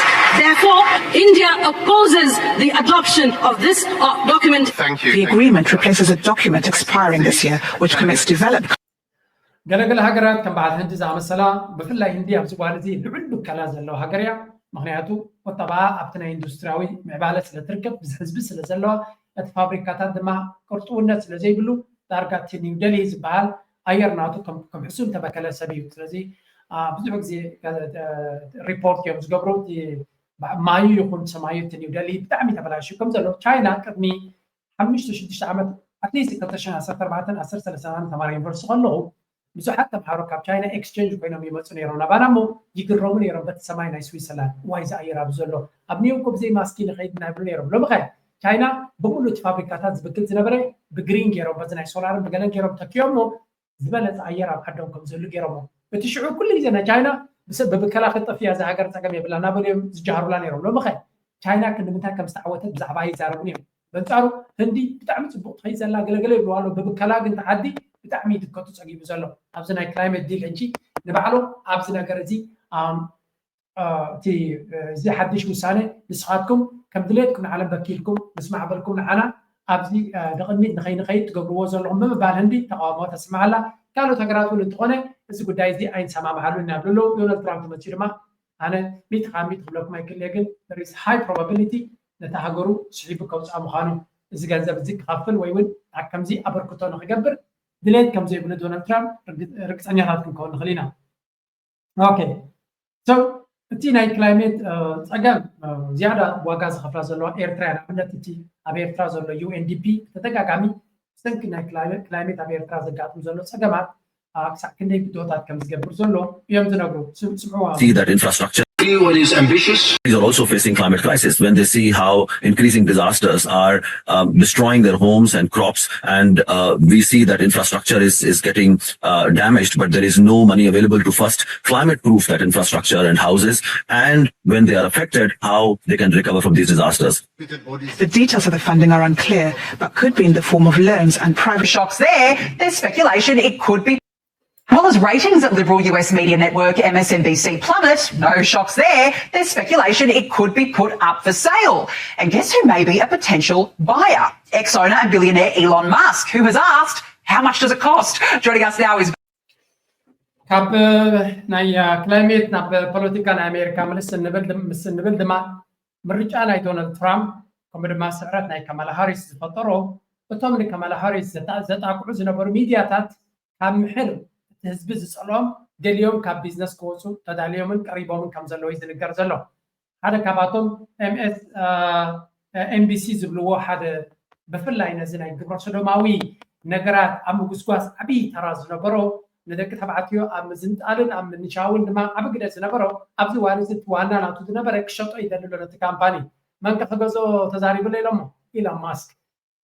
Therefore, India opposes the adoption of this uh, document. Thank you. The agreement replaces a document expiring this year, which commits developed ገለገለ ሃገራት ከም በዓል ህንዲ ዝኣመሰላ ብፍላይ ህንዲ ኣብዚ እዋን እዚ ልዑል ብከላ ዘለዋ ሃገር እያ። ምክንያቱ ቁጠባኣ ኣብቲ ናይ ኢንዱስትሪያዊ ምዕባለ ስለ ትርከብ፣ ብዙሕ ህዝቢ ስለ ዘለዋ፣ እቲ ፋብሪካታት ድማ ቅርጥውነት ስለ ዘይብሉ፣ ዳርጋ እቲ ኒው ደልሂ ዝበሃል ኣየር ናቱ ከም ሕሱም ተበከለ ሰብ እዩ። ስለዚ ብዙሕ ግዜ ሪፖርት እዮም ዝገብሩ። ማዩ ይኹን ሰማዩ እቲ ኒው ደልሂ ብጣዕሚ ተበላሽዩ ከም ዘሎ ቻይና ቅድሚ ሓሙሽተ ሽዱሽተ ዓመት ኣትሊስት ክልተ ሽሕን ዓሰርተ ኣርባዕተን ዓሰርተ ሰለስተ ዓመት ተማሪ ዩኒቨርሲቲ ከለኹ ብዙሓት ተምሃሮ ካብ ቻይና ኤክስቸንጅ ኮይኖም ይመፁ ነይሮም ናባና እሞ ይግረሙ ነይሮም በቲ ሰማይ ናይ ስዊዘርላንድ ዋይ ዝኣየር ኣብ ዘሎ ኣብ ኒውዮርክ ብዘይ ማስኪ ንኸይድ ኢና ይብሉ ነይሮም። ሎሚ ኸ ቻይና ብምሉእ እቲ ፋብሪካታት ዝብክል ዝነበረ ብግሪን ገይሮም በዚ ናይ ሶላርን ብገለን ገይሮም ተኪዮም እሞ ዝበለፀ ኣየር ኣብ ዓዶም ከም ዝህሉ ገይሮሞ። እቲ ሽዑ ኩሉ ግዜ ናይ ቻይና ብሰብ ብብከላ ክትጠፍእ እያ እዛ ሃገር ፀገም የብላ እናበሉ እዮም ዝጃሃሩላ ነይሮም። ሎሚ ኸ ቻይና ክንዲ ምንታይ ከም ዝተዓወተት ብዛዕባ ኣይዛረቡን እዮም። በንፃሩ ህንዲ ብጣዕሚ ፅቡቅ ትኸይድ ዘላ ገለገለ ይብልዋ ኣለዉ። ብብከላ ግን እቲ ዓዲ ብጣዕሚ እዩ ድከቱ ፀጊቡ ዘሎ። ኣብዚ ናይ ክላይመት ዲል ሕጂ ንባዕሎም ኣብዚ ነገር እዚ እቲ እዚ ሓድሽ ውሳነ ንስኻትኩም ከም ድሌትኩም ንዓለም በኪልኩም ምስ ማዕበልኩም ንዓና ኣብዚ ንቕድሚት ንኸይንኸይድ ትገብርዎ ዘለኹም ብምባል ህንዲ ተቃውሞ ተስምዓ ኣላ። ካልኦት ሃገራት እውን እንተኾነ እዚ ጉዳይ እዚ ኣይንሰማምዓሉን ኢና ይብሉ ኣለዉ። ዶናልድ ትራምፕ መፂኡ ድማ ኣነ ሚእቲ ካብ ሚእቲ ክብለኩም ኣይክእልን እየ፣ ግን there is high probability ነታ ሃገሩ ስሒቡ ከውፅኣ ምዃኑ፣ እዚ ገንዘብ እዚ ክኸፍል ወይ እውን ከምዚ ኣበርክቶ ንክገብር ድሌት ከም ዘይብሉ ዶናልድ ትራምፕ ርግፀኛታት ክንከውን ንኽእል ኢና። ኦኬ so እቲ ናይ ክላይሜት ፀገም ዝያዳ ዋጋ ዝኸፍላ ዘለዋ ኤርትራ እያ። ንኣብነት እቲ ኣብ ኤርትራ ዘሎ ዩ ኤን ዲ ፒ ብተደጋጋሚ ብሰንኪ ናይ ክላይሜት ኣብ ኤርትራ ዘጋጥም ዘሎ ፀገማት ክሳዕ ክንደይ ብድሆታት ከም ዝገብር ዘሎ እዮም ዝነግሩ። ስምዕዋ see that infrastructure Anyone is ambitious. These are also facing climate crisis when they see how increasing disasters are um, destroying their homes and crops, and uh, we see that infrastructure is, is getting uh, damaged, but there is no money available to first climate proof that infrastructure and houses, and when they are affected, how they can recover from these disasters. The details of the funding are unclear, but could be in the form of loans and private. Shocks there, there's speculation it could be. Well, as ratings at Liberal U S media network M S N B C plummet, no shocks there, there's speculation it could be put up for sale. And guess who may be a potential buyer? Ex owner and billionaire Elon Musk, who has asked, "How much does it cost?" Joining us now is ካብ ናይ ክላይሜት ናብ ፖለቲካ ናይ ኣሜሪካ ምስ እንብል ድማ ምርጫ ናይ ዶናልድ ትራምፕ ከምኡ ድማ ስዕረት ናይ ካማላ ሃሪስ ዝፈጠሮ እቶም ንካማላ ሃሪስ ዘጣቅዑ ዝነበሩ ሚድያታት ካብ ምሕር እቲ ህዝቢ ዝፀልኦም ገሊኦም ካብ ቢዝነስ ክወፁ ተዳልዮምን ቀሪቦምን ከም ዘለዉ ዝንገር ዘሎ ሓደ ካብኣቶም ኤምኤስ ኤምቢሲ ዝብልዎ ሓደ ብፍላይ ነዚ ናይ ግብረ ሰዶማዊ ነገራት ኣብ ምጉስጓስ ዓብዪ ተራ ዝነበሮ ንደቂ ተባዕትዮ ኣብ ምዝንጣልን ኣብ ምንሻውን ድማ ዓቢ ግደ ዝነበሮ ኣብዚ ዋን እዚ ዋና ናቱ ዝነበረ ክሸጦ ይደሊ ኣሎ ነቲ ካምፓኒ መንቀ ክገዝኦ ተዛሪቡለ ኢሎሞ ኢሎን ማስክ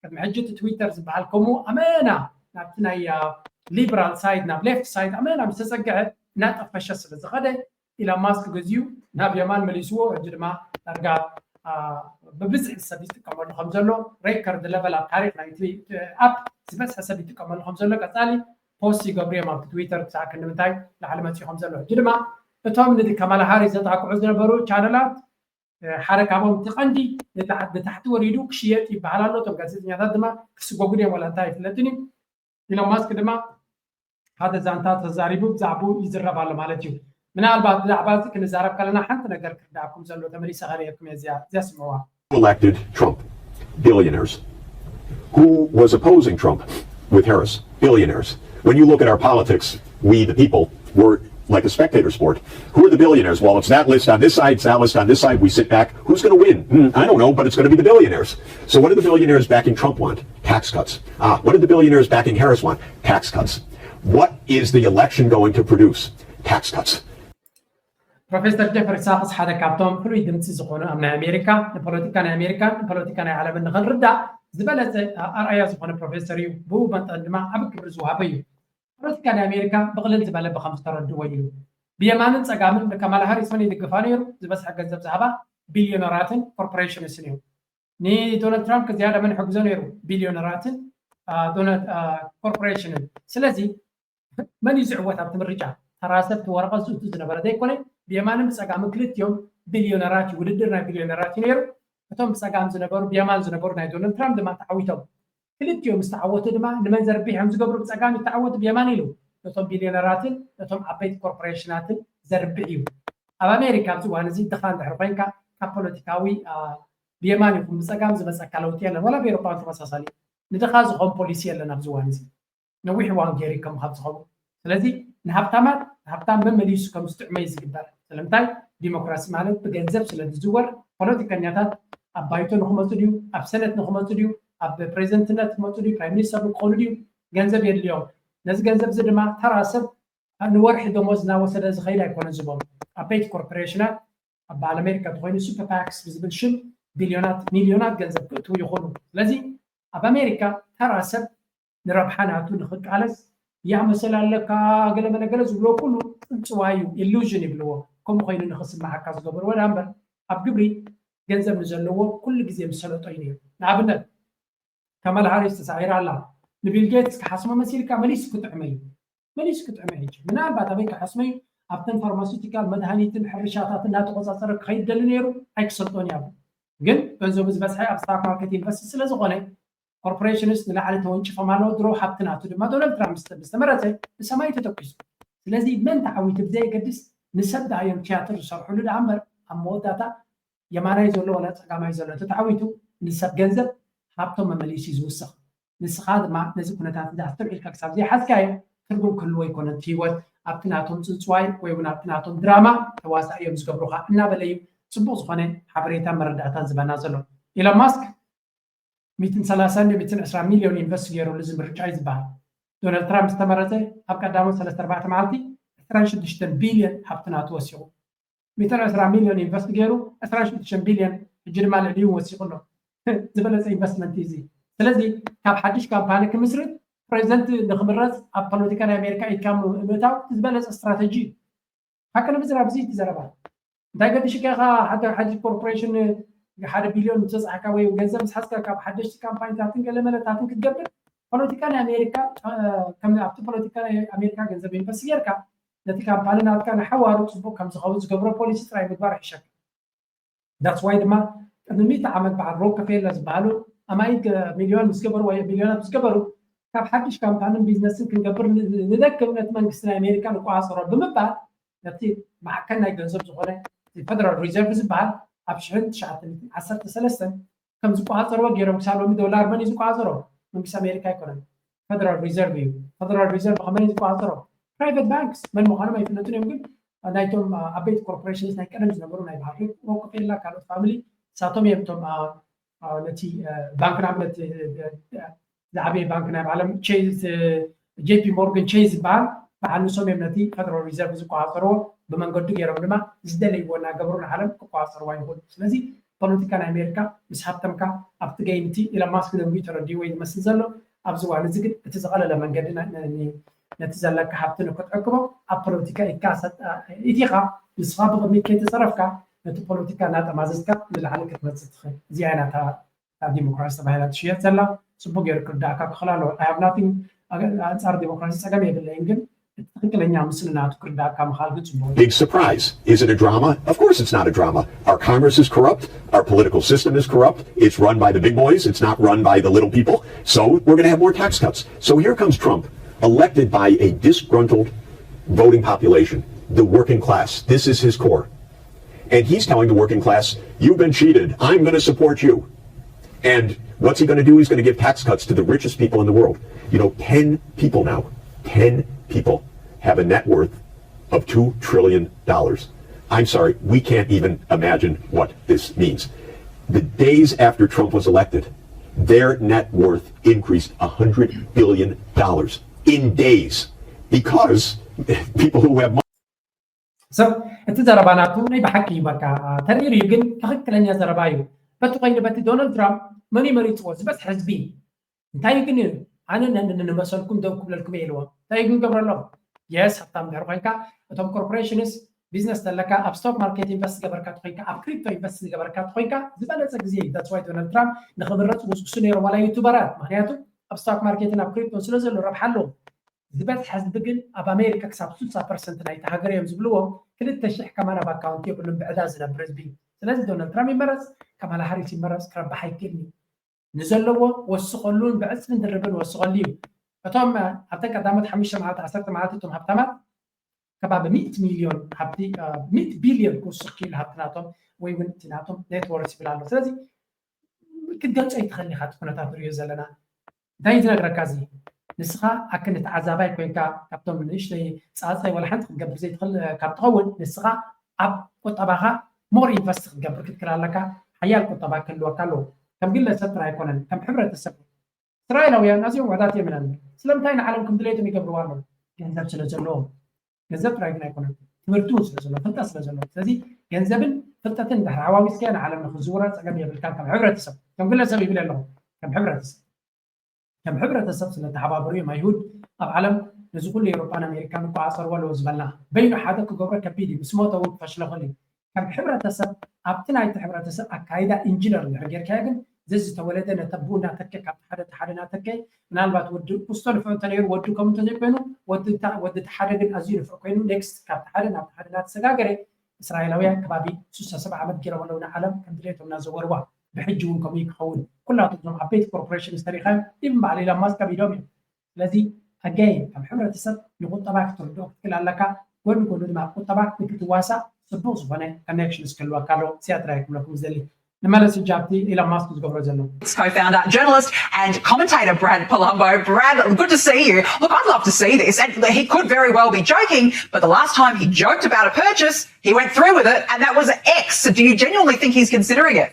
ቅድሚ ሕጂ እቲ ትዊተር ዝበሃል ከምኡ ኣመና ናብቲ ናይ ሊበራል ሳይድ ናብ ሌፍት ሳይድ ኣመና ምስ ተፀግዐ እናጠፈሸ ስለ ዝኸደ ኢሎን ማስክ ገዚኡ ናብ የማን መሊስዎ ሕጂ ድማ ዳርጋ ብብዝሒ ሰብ ይጥቀመሉ ከም ዘሎ ሬከርድ ለቨል ኣብ ታሪክ ናይ ኣፕ ዝበዝሐ ሰብ ይጥቀመሉ ከም ዘሎ ቀፃሊ ፖስት ይገብሩ እዮም ኣብቲ ትዊተር ክሳዕ ክንዲ ምንታይ ላዕሊ መፅኡ ከም ዘሎ ሕጂ ድማ እቶም ንካማላ ሃሪስ ዘጣቅዑ ዝነበሩ ቻነላት ሓደ ካብኦም እቲ ቀንዲ ንታሕቲ ወሪዱ ክሽየጥ ይበሃል ኣሎ እቶም ጋዜጠኛታት ድማ ክስጎጉ ድዮም ዋላ እንታይ ኣይፍለጥን እዩ ኢሎን ማስክ ድማ ሓደ ዛንታ ተዛሪቡ ብዛዕባኡ ይዝረብ ኣሎ ማለት እዩ ምናልባት ብዛዕባ እዚ ክንዛረብ ከለና ሓንቲ ነገር ክርዳእኩም ዘሎ ተመሊሰ ከርእየኩም እየ እዚኣ እዚኣ ስምዕዋ elected Trump. Billionaires. Who was opposing Trump with Harris? Billionaires. When you look at our politics, we the people were like a spectator sport. Who are the billionaires? Well, it's that list on this side, it's that list on this side. We sit back. Who's going to win? Hmm, I don't know, but it's going to be the billionaires. So, what do the billionaires backing Trump want? Tax cuts. Ah, what did the billionaires backing Harris want? Tax cuts. What is the election going to produce? Tax cuts. ፕሮፌሰር ጀፍሪ ሳክስ ሓደ ካብቶም ፍሉይ ድምፂ ዝኾኑ ኣብ ናይ ኣሜሪካ ንፖለቲካ ናይ ኣሜሪካን ንፖለቲካ ናይ ዓለምን ንኽንርዳእ ዝበለፀ ኣርኣያ ዝኾነ ፕሮፌሰር እዩ። ብኡ መጠን ድማ ዓቢ ክብሪ ዝወሃቦ እዩ። ፖለቲካ ናይ ኣሜሪካ ብቕልል ዝበለ ብኸም ዝተረድዎ እዩ። ብየማንን ፀጋምን ንካማላ ሃሪስ መን ይድግፋ ነይሩ? ዝበዝሐ ገንዘብ ዝሃባ ቢልዮነራትን ኮርፖሬሽንስን እዩ። ንዶናልድ ትራምፕ ከዝያዳ መን ይሕግዞ ነይሩ? ቢልዮነራትን ኮርፖሬሽንን። ስለዚ መን እዩ ዝዕወት ኣብቲ ምርጫ? ተራ ሰብ እቲ ወረቐት ዝእቱ ዝነበረ ዘይኮነ ብየማንን ብፀጋምን ክልቲኦም ቢልዮነራት እዩ። ውድድር ናይ ቢልዮነራት እዩ ነይሩ። እቶም ብፀጋም ዝነበሩ ብየማን ዝነበሩ ናይ ዶናልድ ትራምፕ ድማ ተዓዊቶም። ክልቲኦም ምስ ተዓወቱ ድማ ንመን ዘርብሕ እዮም ዝገብሩ? ብፀጋም ይተዓወቱ ብየማን ኢሉ ነቶም ቢልዮነራትን ነቶም ዓበይቲ ኮርፖሬሽናትን ዘርብሕ እዩ። ኣብ ኣሜሪካ ኣብዚ እዋን እዚ ድኻ እንድሕር ኮይንካ ካብ ፖለቲካዊ ብየማን ይኹን ብፀጋም ዝመፀካ ለውጢ የለን። ዋላ ብኤሮፓ ተመሳሳሊ ንድኻ ዝኾን ፖሊሲ የለን ኣብዚ እዋን እዚ። ነዊሕ እዋን ገይሩ ከም ካብ ዝኸውን ስለዚ ንሃብታማት ሃብታም መመሊሱ ከም ዝጥዕመ እዩ ዝግበር ስለምንታይ ዲሞክራሲ ማለት ብገንዘብ ስለ ዝዝወር ፖለቲከኛታት ኣብ ባይቶ ንክመፁ ድዩ ኣብ ሰነት ንክመፁ ድዩ ኣብ ፕሬዚደንትነት ክመፁ ድዩ ፕራይም ሚኒስተር ክኾኑ ድዩ ገንዘብ የድልዮም ነዚ ገንዘብ እዚ ድማ ተራ ሰብ ንወርሒ ደሞዝ እናወሰደ ዝኸይድ ኣይኮነ ዝቦም ዓበይቲ ኮርፖሬሽናት ኣብ በዓል ኣሜሪካ እንተኮይኑ ሱፐር ፓክስ ብዝብል ሽም ቢልዮናት ሚልዮናት ገንዘብ ክእትዉ ይኽእሉ ስለዚ ኣብ ኣሜሪካ ተራ ሰብ ንረብሓ ናቱ ንኽቃለስ ያመሰል ኣለካ ገለ መለ ገለ ዝብሎ ኩሉ ፅንፅዋይ እዩ ኢሉዥን ይብልዎ ከምኡ ኮይኑ ንኽስማዓካ ዝገብርዎ ዳ እምበር ኣብ ግብሪ ገንዘብ ንዘለዎ ኩሉ ግዜ ምስ ሰለጦ እዩ ነይሩ ንኣብነት ካማላ ሃሪስ ተሳዒራ ኣላ ንቢል ጌትስ ክሓስሞ መሲልካ መሊሱ ክጥዕመ እዩ መሊሱ ክጥዕመ እዩ ምናልባት ኣበይ ክሓስመ እዩ ኣብተን ፋርማሲውቲካል መድሃኒትን ሕርሻታት እናተቆፃፀረ ክኸይድ ደሊ ነይሩ ኣይክሰልጦን እዩ ግን ገንዘቡ ዝበዝሐ ኣብ ስታክ ማርኬት ኢንቨስት ስለ ዝኾነ ኮርፖሬሽንስ ንላዕሊ ተወንጭፎም ኣለዉ ድሮ ሃብቲ ናቱ ድማ ዶናልድ ትራምፕ ዝተመረፀ ብሰማይ ተተኪሱ ስለዚ መን ተዓዊቱ ብዘየገድስ ንሰብ ዳኣ እዮም ትያትር ዝሰርሕሉ ዳኣ እምበር ኣብ መወዳእታ የማናይ ዘሎ ዋላ ፀጋማይ ዘሎ ተተዓዊቱ ንሰብ ገንዘብ ሃብቶም መመሊሱ እዩ ዝውስኽ ንስኻ ድማ ነዚ ኩነታት እዚ ኣስተውዒልካ ክሳብ ዘይሓዝካዮ ትርጉም ክህልዎ ኣይኮነን እቲ ህይወት ኣብቲ ናቶም ፅንፅዋይ ወይ እውን ኣብቲ ናቶም ድራማ ተዋሳኢ እዮም ዝገብሩኻ እናበለ እዩ ፅቡቕ ዝኾነ ሓበሬታን መረዳእታን ዝበና ዘሎ ኢሎን ማስክ ሚትን ሰላሳን ሚትን ዕስራ ሚልዮን ኢንቨስት ገይሩሉ እዚ ምርጫ እዩ ዝበሃል ዶናልድ ትራምፕ ዝተመረፀ ኣብ ቀዳሞት ሰለስተ ኣርባዕተ መዓልቲ ዕስራን ሽዱሽተን ቢልዮን ሃብቲ ናቱ ወሲኹ። ሚእትን ዕስራ ሚልዮን ኢንቨስት ገይሩ ዕስራን ሽዱሽተን ቢልዮን ሕጂ ድማ ልዕሊኡ ወሲኹ ኣሎ። ዝበለፀ ኢንቨስትመንት እዩ እዚ። ስለዚ ካብ ሓድሽ ካምፓኒ ክምስርት ፕሬዚደንት ንክምረፅ ኣብ ፖለቲካ ናይ ኣሜሪካ ኢድካ ምእታው ዝበለፀ ስትራተጂ እዩ። ሓቂ ንምዝራብ እዚ እቲ ዘረባ እንታይ ገዲሽካ ኢኻ ሓደ ሓድሽ ኮርፖሬሽን ሓደ ቢልዮን ምተፅሓካ ወይ ገንዘብ ምስ ሓዝካ ካብ ሓደሽቲ ካምፓኒታትን ገለ መለታትን ክትገብር ፖለቲካ ናይ ኣሜሪካ ከም ኣብቲ ፖለቲካ ናይ ኣሜሪካ ገንዘብ ኢንቨስት ጌርካ ነቲ ካምፓኒ ናትካ ንሓዋሩ ፅቡቅ ከም ዝኸውን ዝገብሮ ፖሊሲ ጥራይ ምግባር ይሕሸካ። That's why ድማ ቅድሚ ሚእቲ ዓመት በዓል ሮክፌለር ዝበሃሉ ኣማኢት ሚልዮን ምስ ገበሩ ወይ ቢልዮናት ምስ ገበሩ ካብ ሓድሽ ካምፓንን ቢዝነስን ክንገብር ንደክም ነቲ መንግስቲ ናይ ኣሜሪካ ንቆፃፀሮ ብምባል ነቲ ማዕከን ናይ ገንዘብ ዝኾነ ፈደራል ሪዘርቭ ዝበሃል ኣብ ሽሕን ትሽዓተ ሚእትን ዓሰርተ ሰለስተን ከም ዝቆፃፀርዎ ገይሮም ክሳብ ሎሚ ዶላር መን እዩ ዝቆፃፀሮ? መንግስቲ ኣሜሪካ ኣይኮነን። ፈደራል ሪዘርቭ እዩ። ፈደራል ሪዘርቭ ከመን እዩ ዝቆፃፀሮ? ፕራይቨት ባንክስ መን ምዃኖም ኣይፍለጡን እዮም። ግን ናይቶም ዓበይቲ ኮርፖሬሽንስ ናይ ቀደም ዝነበሩ ናይ በዓል ሮክፌላ ካልኦት ፋሚሊ ንሳቶም እዮም እቶም ነቲ ባንክ ንኣብነት ዝዓበየ ባንክ ናይ ዓለም ቼዝ ጄፒ ሞርገን ቼዝ ዝበሃል በዓል ንሶም እዮም ነቲ ፈደራል ሪዘርቭ ዝቆፃፀርዎ ብመንገዱ ገይሮም ድማ ዝደለይዎ እናገበሩ ንዓለም ክቆፃፀርዋ ይኽእሉ። ስለዚ ፖለቲካ ናይ ኣሜሪካ ምስ ሃብተምካ ኣብቲ ገይምቲ ኢሎን ማስክ ደንጉዩ ተረዲእዎ እዩ ዝመስል ዘሎ። ኣብዚ እዋን እዚ ግን እቲ ዝቐለለ መንገዲ ነቲ ዘለካ ሃብቲ ንክትዕቅቦ ኣብ ፖለቲካ ኢድካ ኢቲኻ ንስኻ ብቕድሚት ከይተፀረፍካ ነቲ ፖለቲካ እናጠማዘዝካ ንላዕሊ ክትመፅእ ትኽእል። እዚኣ ኢና እታ ዲሞክራሲ ተባሂላ ትሽየጥ ዘላ። ፅቡቅ ገይሩ ክርዳእካ ክኽእል ኣለዎ። ኣንፃር ዲሞክራሲ ፀገም የብለይን፣ ግን እቲ ትክክለኛ ምስሊ ናቱ ክርዳእካ ምኽኣል ግን ፅቡቅ። Big surprise. Is it a drama? Of course it's not a drama. Our Congress is corrupt. Our political system is corrupt. It's run by the big boys. It's not run by the little people. So we're going to have more tax cuts. So here comes Trump, elected by a disgruntled voting population, the working class. This is his core. And he's telling the working class, "You've been cheated. I'm going to support you." And what's he going to do? He's going to give tax cuts to the richest people in the world. You know, ten people now, ten people have a net worth of two trillion dollars. I'm sorry, we can't even imagine what this means. The days after Trump was elected, their net worth increased a hundred billion dollars in days because people who have money. ሰብ እቲ ዘረባ ናቱ ናይ ብሓቂ እዩ በቃ ተሪር እዩ፣ ግን ትኽክለኛ ዘረባ እዩ። በቲ ኮይኑ በቲ ዶናልድ ትራምፕ መን እዩ መሪፅዎ ዝበዝሕ ህዝቢ እንታይ ግን ኣነ ንመሰልኩም ደው ክብለልኩም እየ ኢልዎም። እንታይ ግን ገብረሎም የስ ሃብታም ድሕር ኮይንካ እቶም ኮርፖሬሽንስ ቢዝነስ ተለካ ኣብ ስቶክ ማርኬት ኢንቨስት ዝገበርካ ተኮይንካ ኣብ ክሪፕቶ ኢንቨስት ዝገበርካ ተኮይንካ ዝበለፀ ግዜ እዩ። That's why ዶናልድ ትራምፕ ንክምረፅ ጉስጉሱ ነይሮም ዋላ ዩቱበራት፣ ምክንያቱ ኣብ ስቶክ ማርኬትን ኣብ ክሪፕቶን ስለዘሎ ረብሓ ኣለዎም። ዝበዝሕ ህዝቢ ግን ኣብ ኣሜሪካ ክሳብ ስሳ ፐርሰንት ናይቲ ሃገር እዮም ዝብልዎ ክልተ ሽሕ ከማን ኣብ ኣካውንት የብሉን ብዕዳ ዝነብር ህዝቢ። ስለዚ ዶናልድ ትራምፕ ይመረፅ ካማላ ሃሪስ ይመረፅ ክረብሕ ኣይክእልን እዩ። ንዘለዎ ወስኸሉን ብዕፅፍን ድርብን ወስኸሉ እዩ። እቶም ኣብተን ቀዳሞት ሓሙሽተ መዓልቲ ዓሰርተ መዓልቲ እቶም ሃብታማት ከባቢ ሚእቲ ሚልዮን ሃብቲ ሚእቲ ቢልዮን ክውስኽ ክኢሉ ሃብቲ ናቶም ወይ እውን እቲ ናቶም ኔትወርስ ይብል ኣሎ። ስለዚ ክትገልፆ ይትኽእል ኢኻ እቲ ኩነታት ንሪኦ ዘለና። እንታይ እዩ ዝነግረካ እዚ? ንስኻ ኣክል ተዓዛባይ ኮይንካ ካብቶም ንእሽተይ ፃፀይ ወላ ሓንቲ ክትገብር ዘይትኽእል ካብ ትኸውን ንስኻ ኣብ ቁጠባኻ ሞር ኢንቨስት ክትገብር ክትክእል ኣለካ። ሓያል ቁጠባ ክህልወካ ኣለዎ። ከም ግለሰብ ጥራይ ኣይኮነን፣ ከም ሕብረተሰብ። እስራኤላውያን ኣዝዮም ውሕዳት እዮም ኢናን ስለምንታይ ንዓለም ከም ድሌቶም ይገብርዋ ኣለዉ? ገንዘብ ስለ ዘለዎም። ገንዘብ ጥራይ ግን ኣይኮነን፣ ትምህርቲ እውን ስለ ዘሎ፣ ፍልጠት ስለ ዘሎ። ስለዚ ገንዘብን ፍልጠትን ድሕሪ ሓዋዊስካዮ ንዓለም ንክዝውራ ፀገም የብልካን ከም ሕብረተሰብ። ከም ግለሰብ ይብል ኣለኹ፣ ከም ሕብረተሰብ ከም ሕብረተሰብ ስለተሓባበሩ እዮም ኣይሁድ ኣብ ዓለም ነዚ ኩሉ ኤውሮጳን ኣሜሪካን ንቆፃፀርዎ ኣለዎ ዝበልና። በይኑ ሓደ ክገብሮ ከቢድ እዩ፣ ምስ ሞተ እውን ክፈሽለኽል እዩ። ከም ሕብረተሰብ ኣብቲ ናይቲ ሕብረተሰብ ኣካይዳ ኢንጂነር እንድሕር ጌርካዮ ግን ዘዝተወለደ ነተብኡ እናተከ ካብቲ ሓደ እቲ ሓደ እናተከ ምናልባት ወዲ ኩስቶ ንፍዑ እንተነይሩ ወዲ ከምኡ እንተዘይኮይኑ ወዲ እቲ ሓደ ግን ኣዝዩ ንፍዕ ኮይኑ ኔክስት ካብቲ ሓደ ናብቲ ሓደ እናተሰጋገረ እስራኤላውያን ከባቢ ስሳ ሰብዓ ዓመት ገይሮም ኣለዉ ንዓለም ከም ድሌቶም እናዘወርዋ ብሕጂ እውን ከምኡ ክኸውን ኩላቶም እዞም ዓበይቲ ኮርፖሬሽን ዝተሪኻዮም ኢቭን በዓል ኢሎን ማስክ ከቢዶም እዮም። ስለዚ ኣጋይን ከም ሕብረተሰብ ንቁጠባ ክትርድኦ ክትክእል ኣለካ። ጎኒ ጎኒ ድማ ቁጠባ ንክትዋሳእ ፅቡቅ ዝኾነ ኮኔክሽንስ ክህልወካ ኣለዎ። እዚኣ ጥራይ ክብለኩም ዝደሊ። ንመለስ ሕጂ ኣብቲ ኢሎን ማስክ ዝገብሮ ዘሎ። Co-founder, journalist, and commentator Brad Polumbo. Brad, good to see you. Look, I'd love to see this, and he could very well be joking, but the last time he joked about a purchase, he went through with it, and that was X. So, do you genuinely think he's considering it?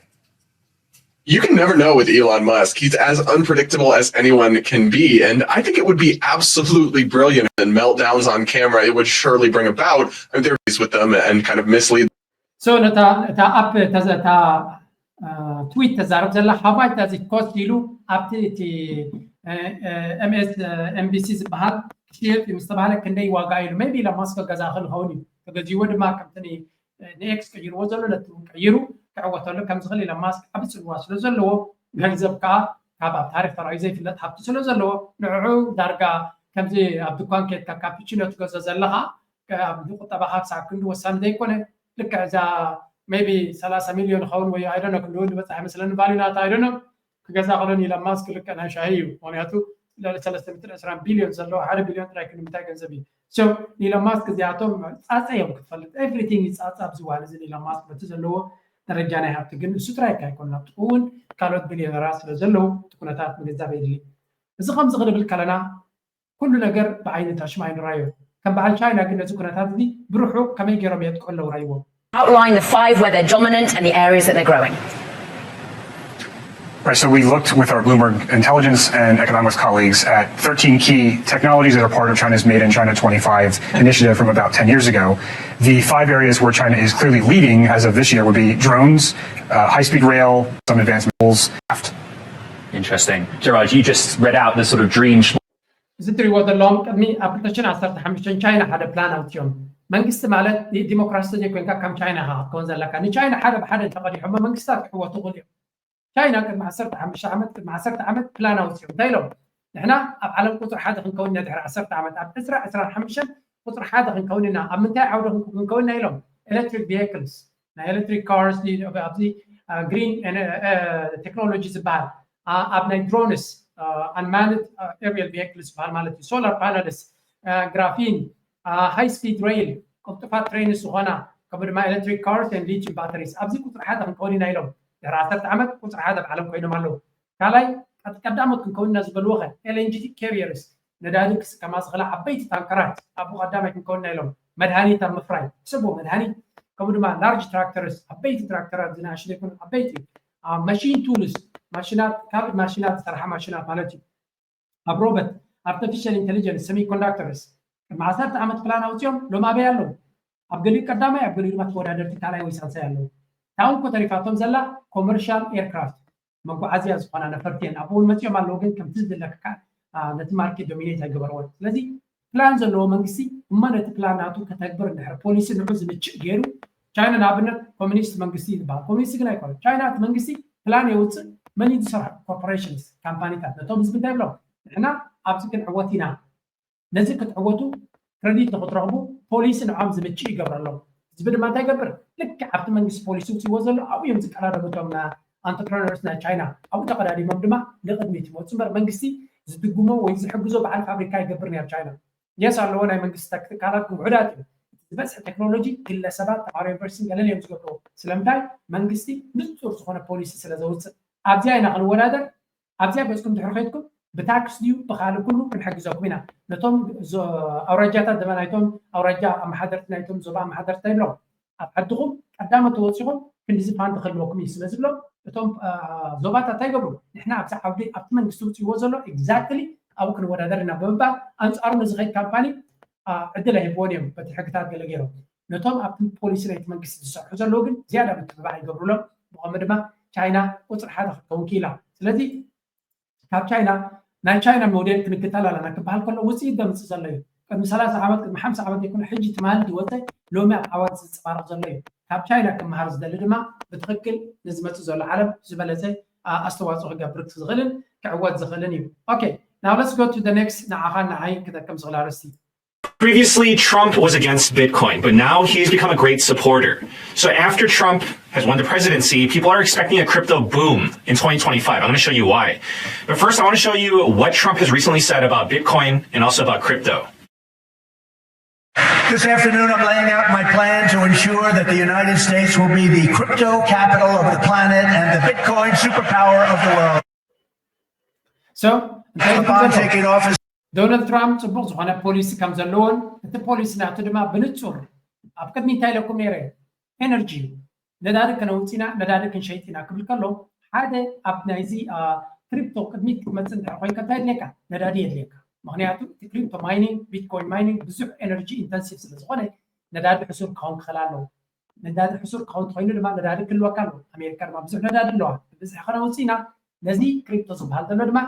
You can never know with Elon Musk. He's as unpredictable as anyone can be. And I think it would be absolutely brilliant, and meltdowns on camera, it would surely bring about. I mean, there with them and kind of mislead. So ነታ እታ ኣፕ እታ ትዊት ተዛረብ ዘላ how much does it cost ኢሉ ኣብቲ እቲ ኤምኤስ ኤምቢሲ ዝበሃል ክሽየጥ እዩ ምስ ተባሃለ ክንደይ ዋጋ ኢሉ maybe ኢሎን ማስክ ገዛ ክኸውን እዩ ተገዚዎ ድማ ከምቲ ንኤክስ ቀይርዎ ዘሎ ነቲ እውን ቀይሩ ክዕወተሉ ከም ዝኽእል ኢሎን ማስክ ዓቢ ጽልዋ ስለ ዘለዎ ገንዘብ ከዓ ካብ ኣብ ታሪክ ተራእዩ ዘይፍለጥ ሃብቲ ስለ ዘለዎ ንዕዑ ዳርጋ ከምዚ ኣብ ድኳን ኬድካ ካፒቺኖ ትገዝኦ ዘለኻ ኣብ ቁጠባኻ ክሳብ ክንዲ ወሳኒ ዘይኮነ ልክዕ እዛ maybe ሰላሳ ሚልዮን ኸውን ወይ I don't know ክንድኡ ዝበፅሕ ይመስለኒ value ናታ I don't know ክገዛ ከሎ ንኢሎን ማስክ ልክዕ ናይ ሻሂ እዩ ምክንያቱ ልዕሊ ሰለስተ ሚእትን ዕስራን ቢልዮን ዘለዎ ሓደ ቢልዮን ጥራይ ክንዲ ምንታይ ገንዘብ እዩ so ንኢሎን ማስክ እዚኣቶም ፃፀ እዮም ክትፈልጥ everything ይፃፀ ኣብዚ ዋን እዚ ንኢሎን ማስክ በቲ ዘለዎ ደረጃ ናይ ሃብቲ ግን እሱ ጥራይ ኣይኮነ ኣብኡ እውን ካልኦት ቢልዮነራት ስለ ዘለዉ እቲ ኩነታት ምግንዛብ የድሊ እዚ ከምዚ ክንብል ከለና ኩሉ ነገር ብዓይኒ ታሽማ ይንራዮ ከም በዓል ቻይና ግን ነዚ ኩነታት እዚ ብርሑቕ ከመይ ገይሮም የጥቅዑ ኣለዉ ራይዎም outline the five where they're dominant and the areas that they're growing. Right, so we looked with our Bloomberg intelligence and economics colleagues at thirteen key technologies that are part of China's Made in China twenty-five initiative from about ten years ago. The five areas where China is clearly leading as of this year would be drones, uh, high speed rail, some advanced missiles. Interesting. Gerard, you just read out the sort of dream እዚ ትሪእዎ ዘለዎም ቅድሚ ኣብ ክልተ ሽሕን ዓሰርተ ሓሙሽተን ቻይና ሓደ ፕላን ኣውፅኦም መንግስቲ ማለት ዲሞክራሲ ዘይኮንካ ከም ቻይና ኢኻ ክትከውን ዘለካ ንቻይና ሓደ ብሓደ እንተቐዲሖሞ መንግስታት ክዕወቱ ይኽእሉ እዮም ቻይና ቅድሚ ዓሰርተ ሓሙሽተ ዓመት ቅድሚ ዓሰርተ ዓመት ፕላን ኣውፅኦም እንታይ ኢሎም ንሕና ኣብ ዓለም ቁፅሪ ሓደ ክንከውን ኢና ድሕሪ ዓሰርተ ዓመት ኣብ ዕስራ ዕስራን ሓሙሽተን ቁፅሪ ሓደ ክንከውን ኢና ኣብ ምንታይ ዓውዲ ክንከውን ኢና ኢሎም ኤሌክትሪክ ቪክልስ ናይ ኤሌክትሪክ ካርስ ኣብዚ green technology ዝበሃል ኣብ ናይ drones unmanned aerial vehicles ዝበሃል ማለት እዩ solar panels graphene high speed rail ቅልጡፋት ትሬንስ ዝኾና ከምኡ ድማ electric cars and lithium batteries ኣብዚ ቁፅሪ ሓደ ክንከውን ኢና ኢሎም ድሕሪ ዓሰርተ ዓመት ቁፅሪ ሓደ ኣብ ዓለም ኮይኖም ኣለዉ ካልኣይ ቀዳሞት ክንከውን ኢና ዝበልዎ ኸ LNG carriers ነዳዲ ክስከማ ዝኽእላ ዓበይቲ ታንከራት ኣብኡ ቀዳማይ ክንከውን ኢና ኢሎም መድሃኒት ኣብ ምፍራይ ሕሰብዎ መድሃኒት ከምኡ ድማ large tractors ዓበይቲ ትራክተራት ዝናእሽተይ ይኹን ዓበይቲ machine tools ማሽናት ካብ ማሽናት ዝሰርሓ ማሽናት ማለት እዩ ኣብ ሮበት artificial intelligence semiconductors ቅድሚ ዓሰርተ ዓመት ፕላን ኣውፅኦም ሎም ኣበይ ኣለዉ ኣብ ገሊኡ ቀዳማይ ኣብ ገሊኡ ድማ ተወዳደርቲ ካልኣይ ወይ ሳልሳይ ኣለዉ ታውን ኮ ተሪፋቶም ዘላ commercial aircraft መጓዓዝያ ዝኾና ነፈርቲ እየን ኣብኡ እውን መፂኦም ኣለዉ ግን ከምቲ ዝድለካ ነቲ market dominate ኣይገበርዎን ስለዚ ፕላን ዘለዎ መንግስቲ እሞ ነቲ ፕላን ናቱ ከተግብር እንድሕር ፖሊሲ ንዑ ዝምችእ ገይሩ ቻይና ንኣብነት ኮሚኒስት መንግስቲ እዩ ዝበሃል ኮሚኒስት ግን ኣይኮነን ቻይና እቲ መንግስቲ ፕላን የውፅእ መን እዩ ዝሰርሖ corporations ካምፓኒታት ነቶም ህዝቢ እንታይ ይብሎም ንሕና ኣብዚ ክንዕወት ኢና ነዚ ክትዕወቱ credit ንክትረኽቡ ፖሊሲ ንዖም ዝምችእ ይገብረሎም ህዝቢ ድማ እንታይ ይገብር ልክዕ ኣብቲ መንግስቲ ፖሊሲ ውፅእዎ ዘሎ ኣብኡ እዮም ዝቀዳደሙ እቶም entrepreneurs ናይ ቻይና ኣብኡ ተቀዳዲሞም ድማ ንቅድሚት ይመፁ እምበር መንግስቲ ዝድግሞ ወይ ዝሕግዞ በዓል ፋብሪካ ይገብር ነር ቻይና yes ኣለዎ ናይ መንግስቲ ትካላት ግን ውሑዳት እዩ ዝበዝሕ ቴክኖሎጂ ግለሰባት ተማሃሮ ዩኒቨርሲቲ ገለል እዮም ዝገብርዎ ስለምንታይ መንግስቲ ንፁር ዝኾነ ፖሊሲ ስለ ዘውፅእ ኣብዚኣ ኢና ክንወዳደር ኣብዚኣ ገፅኩም ድሕሪ ከድኩም ብታክስ ድዩ ብካልእ ኩሉ ክንሕግዘኩም ኢና ነቶም ኣውራጃታት ድማ ናይቶም ኣውራጃ ኣመሓደርቲ ናይቶም ዞባ ኣመሓደርቲ ይብሎም ኣብ ዓድኹም ቀዳሞት ተወፂኹም ክንድዚ ፋንድ ክህልወኩም እዩ ስለ ዝብሎም እቶም ዞባታት እንታይ ይገብሩ ንሕና ኣብዚ ዓውዲ ኣብቲ መንግስቲ ውፅእዎ ዘሎ exactly ኣብኡ ክንወዳደር ኢና ብምባል ኣንፃሩ ንዝኸይድ ካምፓኒ ዕድል ኣይህብዎን እዮም በቲ ሕግታት ገለ ገይሮም ነቶም ኣብቲ ፖሊሲ ናይቲ መንግስቲ ዝሰርሑ ዘለዉ ግን ዝያዳ ምትብባዕ ይገብሩሎም ብኸምኡ ድማ ቻይና ቁፅሪ ሓደ ክትከውን ክኢላ ስለዚ ካብ ቻይና ናይ ቻይና ሞዴል ክንክተል ኣለና ክበሃል ከሎ ውፅኢት ዘምፅእ ዘሎ እዩ ቅድሚ ሰላሳ ዓመት ቅድሚ ሓምሳ ዓመት ዘይኮነ ሕጂ ትማሊ ዝወፀ ሎሚ ኣብ ዓዋት ዝንፅባረቕ ዘሎ እዩ ካብ ቻይና ክመሃር ዝደሊ ድማ ብትኽክል ንዝመፅእ ዘሎ ዓለም ዝበለፀ ኣስተዋፅኦ ክገብር ዝኽእልን ክዕወት ዝኽእልን እዩ okay now let's go to the next ንዓኻን ንዓይን ክጠቅም ዝኽእል ኣርእስቲ Previously, Trump was against Bitcoin, but now he's become a great supporter. So after Trump has won the presidency, people are expecting a crypto boom in twenty twenty-five. I'm going to show you why. But first, I want to show you what Trump has recently said about Bitcoin and also about crypto. This afternoon, I'm laying out my plan to ensure that the United States will be the crypto capital of the planet and the Bitcoin superpower of the world. So, upon taking office, ዶናልድ ትራምፕ ፅቡቅ ዝኾነ ፖሊሲ ከም ዘለዎን እቲ ፖሊሲ ናቱ ድማ ብንፁር ኣብ ቅድሚ እንታይ ኢለኩም ነይረ ኤነርጂ እዩ ነዳዲ ከነውፅ ኢና ነዳዲ ክንሸይጥ ኢና ክብል ከሎ ሓደ ኣብ ናይዚ ክሪፕቶ ቅድሚት ክትመፅእ እንድሕር ኮይንካ እንታይ የድልየካ? ነዳዲ የድልየካ። ምክንያቱ እቲ ክሪፕቶ ማይኒንግ፣ ቢትኮይን ማይኒንግ ብዙሕ ኤነርጂ ኢንተንሲቭ ስለ ዝኾነ ነዳዲ ሕሱር ክኸውን ክኽእል ኣለዎ። ነዳዲ ሕሱር ክኸውን ተኮይኑ ድማ ነዳዲ ክህልወካ ኣለዎ። ኣሜሪካ ድማ ብዙሕ ነዳዲ ኣለዋ። ብብዝሒ ከነውፅእ ኢና። ነዚ ክሪፕቶ ዝበሃል ዘሎ ድማ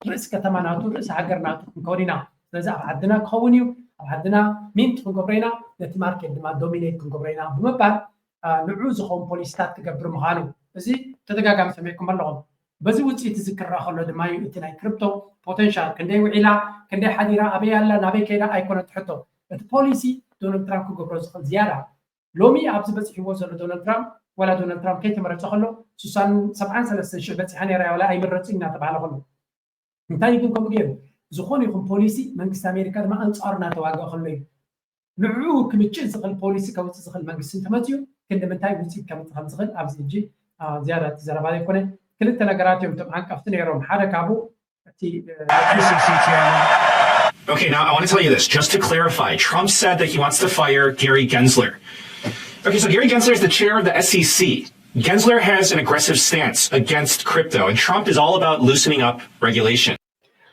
ርእሲ ከተማ ናቱ፣ ርእሲ ሃገር ናቱ ክንከውን ኢና። ስለዚ ኣብ ዓድና ክኸውን እዩ፣ ኣብ ዓድና ሚንት ክንገብሮ ኢና፣ ነቲ ማርኬት ድማ ዶሚኔት ክንገብሮ ኢና ብምባል ንዑ ዝኸውን ፖሊሲታት ክገብር ምዃኑ እዚ ተደጋጋሚ ሰሚዕኩም ኣለኹም። በዚ ውፅኢት እዚ ክረኣ ከሎ ድማ እዩ እቲ ናይ ክሪፕቶ ፖቴንሻል ክንደይ ውዒላ፣ ክንደይ ሓዲራ፣ ኣበይ ኣላ፣ ናበይ ከይዳ ኣይኮነን ትሕቶ። እቲ ፖሊሲ ዶናልድ ትራምፕ ክገብሮ ዝኽእል ዝያዳ ሎሚ ኣብዚ በፂሕዎ ዘሎ ዶናልድ ትራምፕ ዋላ ዶናልድ ትራምፕ ከይተመረፀ ከሎ ስሳን ሰብዓን ሰለስተን ሽሕ በፂሓ ነይራ እያ ዋላ ኣይምረፅን እናተባሃለ ከሎ እንታይ ግን ከምኡ ገይሩ ዝኾነ ይኹን ፖሊሲ መንግስቲ ኣሜሪካ ድማ ኣንፃሩ እናተዋገ ከሎ እዩ ንዕኡ ክምችእ ዝኽእል ፖሊሲ ከውፅእ ዝኽእል መንግስቲ እንተመፅኡ ክንዲ ምንታይ ውፅኢት ከምፅእ ከም ዝኽእል ኣብዚ ሕጂ ዝያዳ እቲ ዘረባ ዘይኮነ ክልተ ነገራት እዮም እቶም ዓንቀፍቲ ነይሮም ሓደ ካብኡ እቲ Okay, now I want to tell you this. Just to clarify, Trump said that he wants to fire Gary Gensler. Okay, so Gary Gensler is the chair of the S E C. Gensler has an aggressive stance against crypto, and Trump is all about loosening up regulation.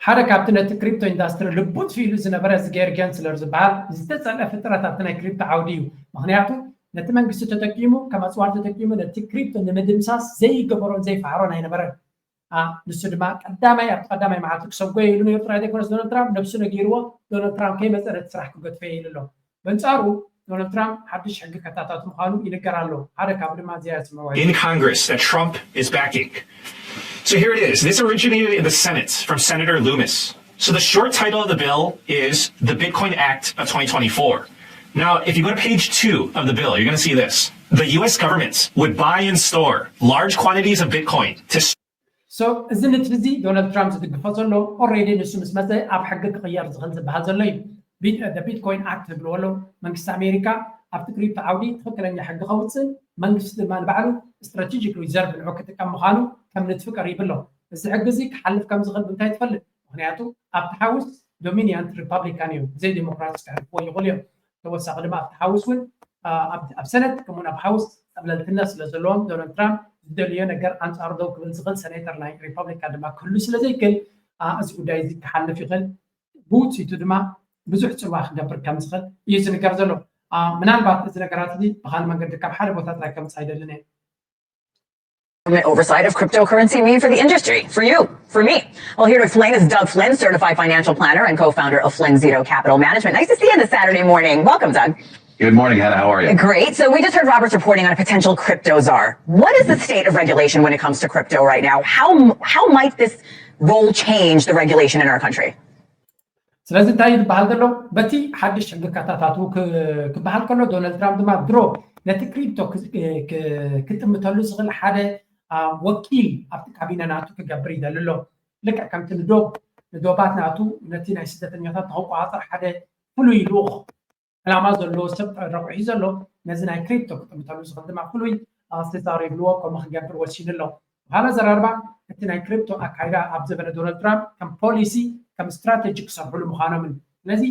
ሓደ ካብቲ ነቲ ክሪፕቶ ኢንዳስትሪ ልቡ ጥፊእሉ ዝነበረ እዚ ጌሪ ጌንስለር ዝበሃል ዝተፀልአ ፍጥረት ኣብቲ ናይ ክሪፕቶ ዓውዲ እዩ። ምክንያቱ ነቲ መንግስቲ ተጠቂሙ ከም ኣፅዋር ተጠቂሙ ነቲ ክሪፕቶ ንምድምሳስ ዘይገበሮን ዘይፈዓሮን ኣይነበረን። ንሱ ድማ ቀዳማይ ኣብቲ ቀዳማይ መዓልቲ ክሰጎ ኢሉ ነይሩ ጥራይ ዘይኮነስ ዶናልድ ትራምፕ ነብሱ ነጊርዎ ዶናልድ ትራምፕ ከይመፀ ነቲ ስራሕ ክገድፎ ኢሉ ኣሎ። በንፃሩ ዶናልድ ትራምፕ ሓድሽ ሕጊ ከታታት ምዃኑ ይንገር ኣሎ። ሓደ ካብ ድማ እዚኣ ስምዕዋ in Congress that Trump is backing. So here it is. This originated in the Senate from Senator Loomis. So the short title of the bill is the Bitcoin Act of twenty twenty-four. Now, if you go to page two of the bill, you're going to see this. The U S government would buy and store large quantities of Bitcoin to So እዚ ንጥፊ እዚ ዶናልድ ትራምፕ ዝድግፎ ዘሎ ኦሬዲ ንሱ ምስ መፀ ኣብ ሕጊ ክቕየር ዝኽእል ዝበሃል ዘሎ እዩ። ቢትኮይን ኣክት ዝብልዎ ኣለዉ። መንግስቲ ኣሜሪካ ኣብቲ ክሪፕቶ ዓውዲ ትኽክለኛ ሕጊ ከውፅእ መንግስቲ ድማ ንባዕሉ ስትራቴጂክ ሪዘርቭ ንዑ ክጥቀም ምዃኑ ከም ንጥፊ ቀሪቡ ኣሎ። እዚ ሕጊ እዚ ክሓልፍ ከም ዝኽእል ብምንታይ ትፈልጥ? ምክንያቱ ኣብቲ ሃውስ ዶሚኒያንት ሪፓብሊካን እዮም፣ ብዘይ ዴሞክራትስ ክሕልፍዎ ይኽእሉ እዮም። ተወሳኺ ድማ ኣብቲ ሃውስ እውን ኣብ ሰነት ከምኡውን ኣብ ሃውስ ፀብለልትነት ስለ ዘለዎም ዶናልድ ትራምፕ ዝደልዮ ነገር ኣንፃሩ ደው ክብል ዝኽእል ሰኔተር ናይ ሪፓብሊካን ድማ ክህሉ ስለ ዘይክእል እዚ ጉዳይ እዚ ክሓልፍ ይኽእል። ብውፅኢቱ ድማ ብዙሕ ፅልዋ ክገብር ከም ዝኽእል እዩ ዝንገር ዘሎ። ምናልባት እዚ ነገራት እዚ ብካል መንገዲ ካብ ሓደ ቦታ ጥራይ ከምፅእ ኣይደልን እየ። Government oversight of cryptocurrency mean for the industry, for you, for me? Well, here to explain is Doug Flynn, certified financial planner and co-founder of Flynn Zito Capital Management. Nice to see you this Saturday morning. Welcome, Doug. Good morning, Hannah. How are you? Great. So we just heard Robert's reporting on a potential crypto czar. What is the state of regulation when it comes to crypto right now? How how might this role change the regulation in our country? ስለዚ እንታይ ዝበሃል ዘሎ በቲ ሓድሽ ሕጊ ከታታቱ ክበሃል ከሎ ዶናልድ ትራምፕ ድማ ድሮ ነቲ ክሪፕቶ ክጥምተሉ ዝኽእል ሓደ ወኪል ኣብቲ ካቢነ ናቱ ክገብር ይደሊ ኣሎ። ልክዕ ከምቲ ንዶብ ንዶባት ናቱ ነቲ ናይ ስደተኛታት ንክቆፃፀር ሓደ ፍሉይ ልኡኽ ዕላማ ዘለዎ ሰብ ረቑሑ ዘሎ ነዚ ናይ ክሪፕቶ ክጥምተሉ ዝኽእል ድማ ፍሉይ ሴዛር ይብልዎ ከምኡ ክገብር ወሲኑ ኣሎ። ብካልእ ኣዘራርባ እቲ ናይ ክሪፕቶ ኣካይዳ ኣብ ዝበለ ዶናልድ ትራምፕ ከም ፖሊሲ ከም ስትራተጂ ክሰርሕሉ ምዃኖምን ስለዚ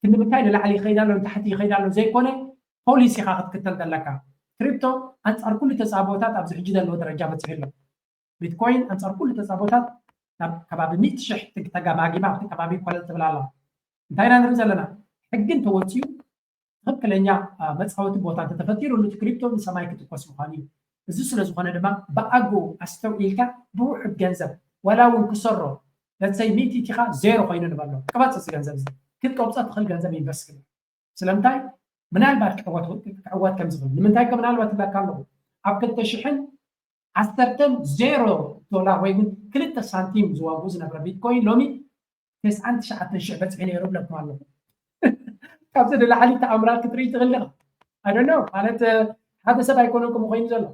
ክንዲ ምንታይ ንላዕሊ ይኸይድ ኣሎ ንታሕቲ ይኸይድ ኣሎ ዘይኮነ ፖሊሲ ኢኻ ክትክተል ዘለካ። ክሪፕቶ ኣንፃር ኩሉ ተፃብኦታት ኣብዚ ሕጂ ዘለዎ ደረጃ በፂሑ ኣሎ። ቢትኮይን ኣንፃር ኩሉ ተፃብኦታት ናብ ከባቢ ሚእቲ ሽሕ ተጋማጊማ ኣብቲ ከባቢ ኮለል ትብል ኣላ። እንታይ ኢና ንርኢ ዘለና? ሕጊ እንተወፂኡ ትኽክለኛ መፃወቲ ቦታ እንተተፈጢሩ እቲ ክሪፕቶ ንሰማይ ክትኮስ ምዃኑ እዩ። እዚ ስለ ዝኾነ ድማ ብኣግኡ ኣስተውዒልካ ብውሑድ ገንዘብ ዋላ እውን ክሰሮ ለትሰይ ሚእቲ ኢኻ ዜሮ ኮይኑ ንበሎ ቅበፅ እዚ ገንዘብ እዚ ክትቀብፆ ትኽእል ገንዘብ ኢንቨስት ግበር። ስለምንታይ ምናልባት ክዕወት ከም ዝኽእል ንምንታይ ከ ምናልባት ይብለካ ኣለኹ ኣብ ክልተ ሽሕን ዓሰርተን ዜሮ ዶላር ወይ እውን ክልተ ሳንቲም ዝዋግኡ ዝነበረ ቢትኮይን ሎሚ ተስዓን ትሽዓተን ሽሕ በፅሒ ነይሩ ብለኩም ኣለኹ። ካብዚ ንላዕሊ ተኣምራት ክትርኢ ትኽእል ኢኻ። ኣደኖ ማለት ሓደ ሰብ ኣይኮነን ከምኡ ኮይኑ ዘሎ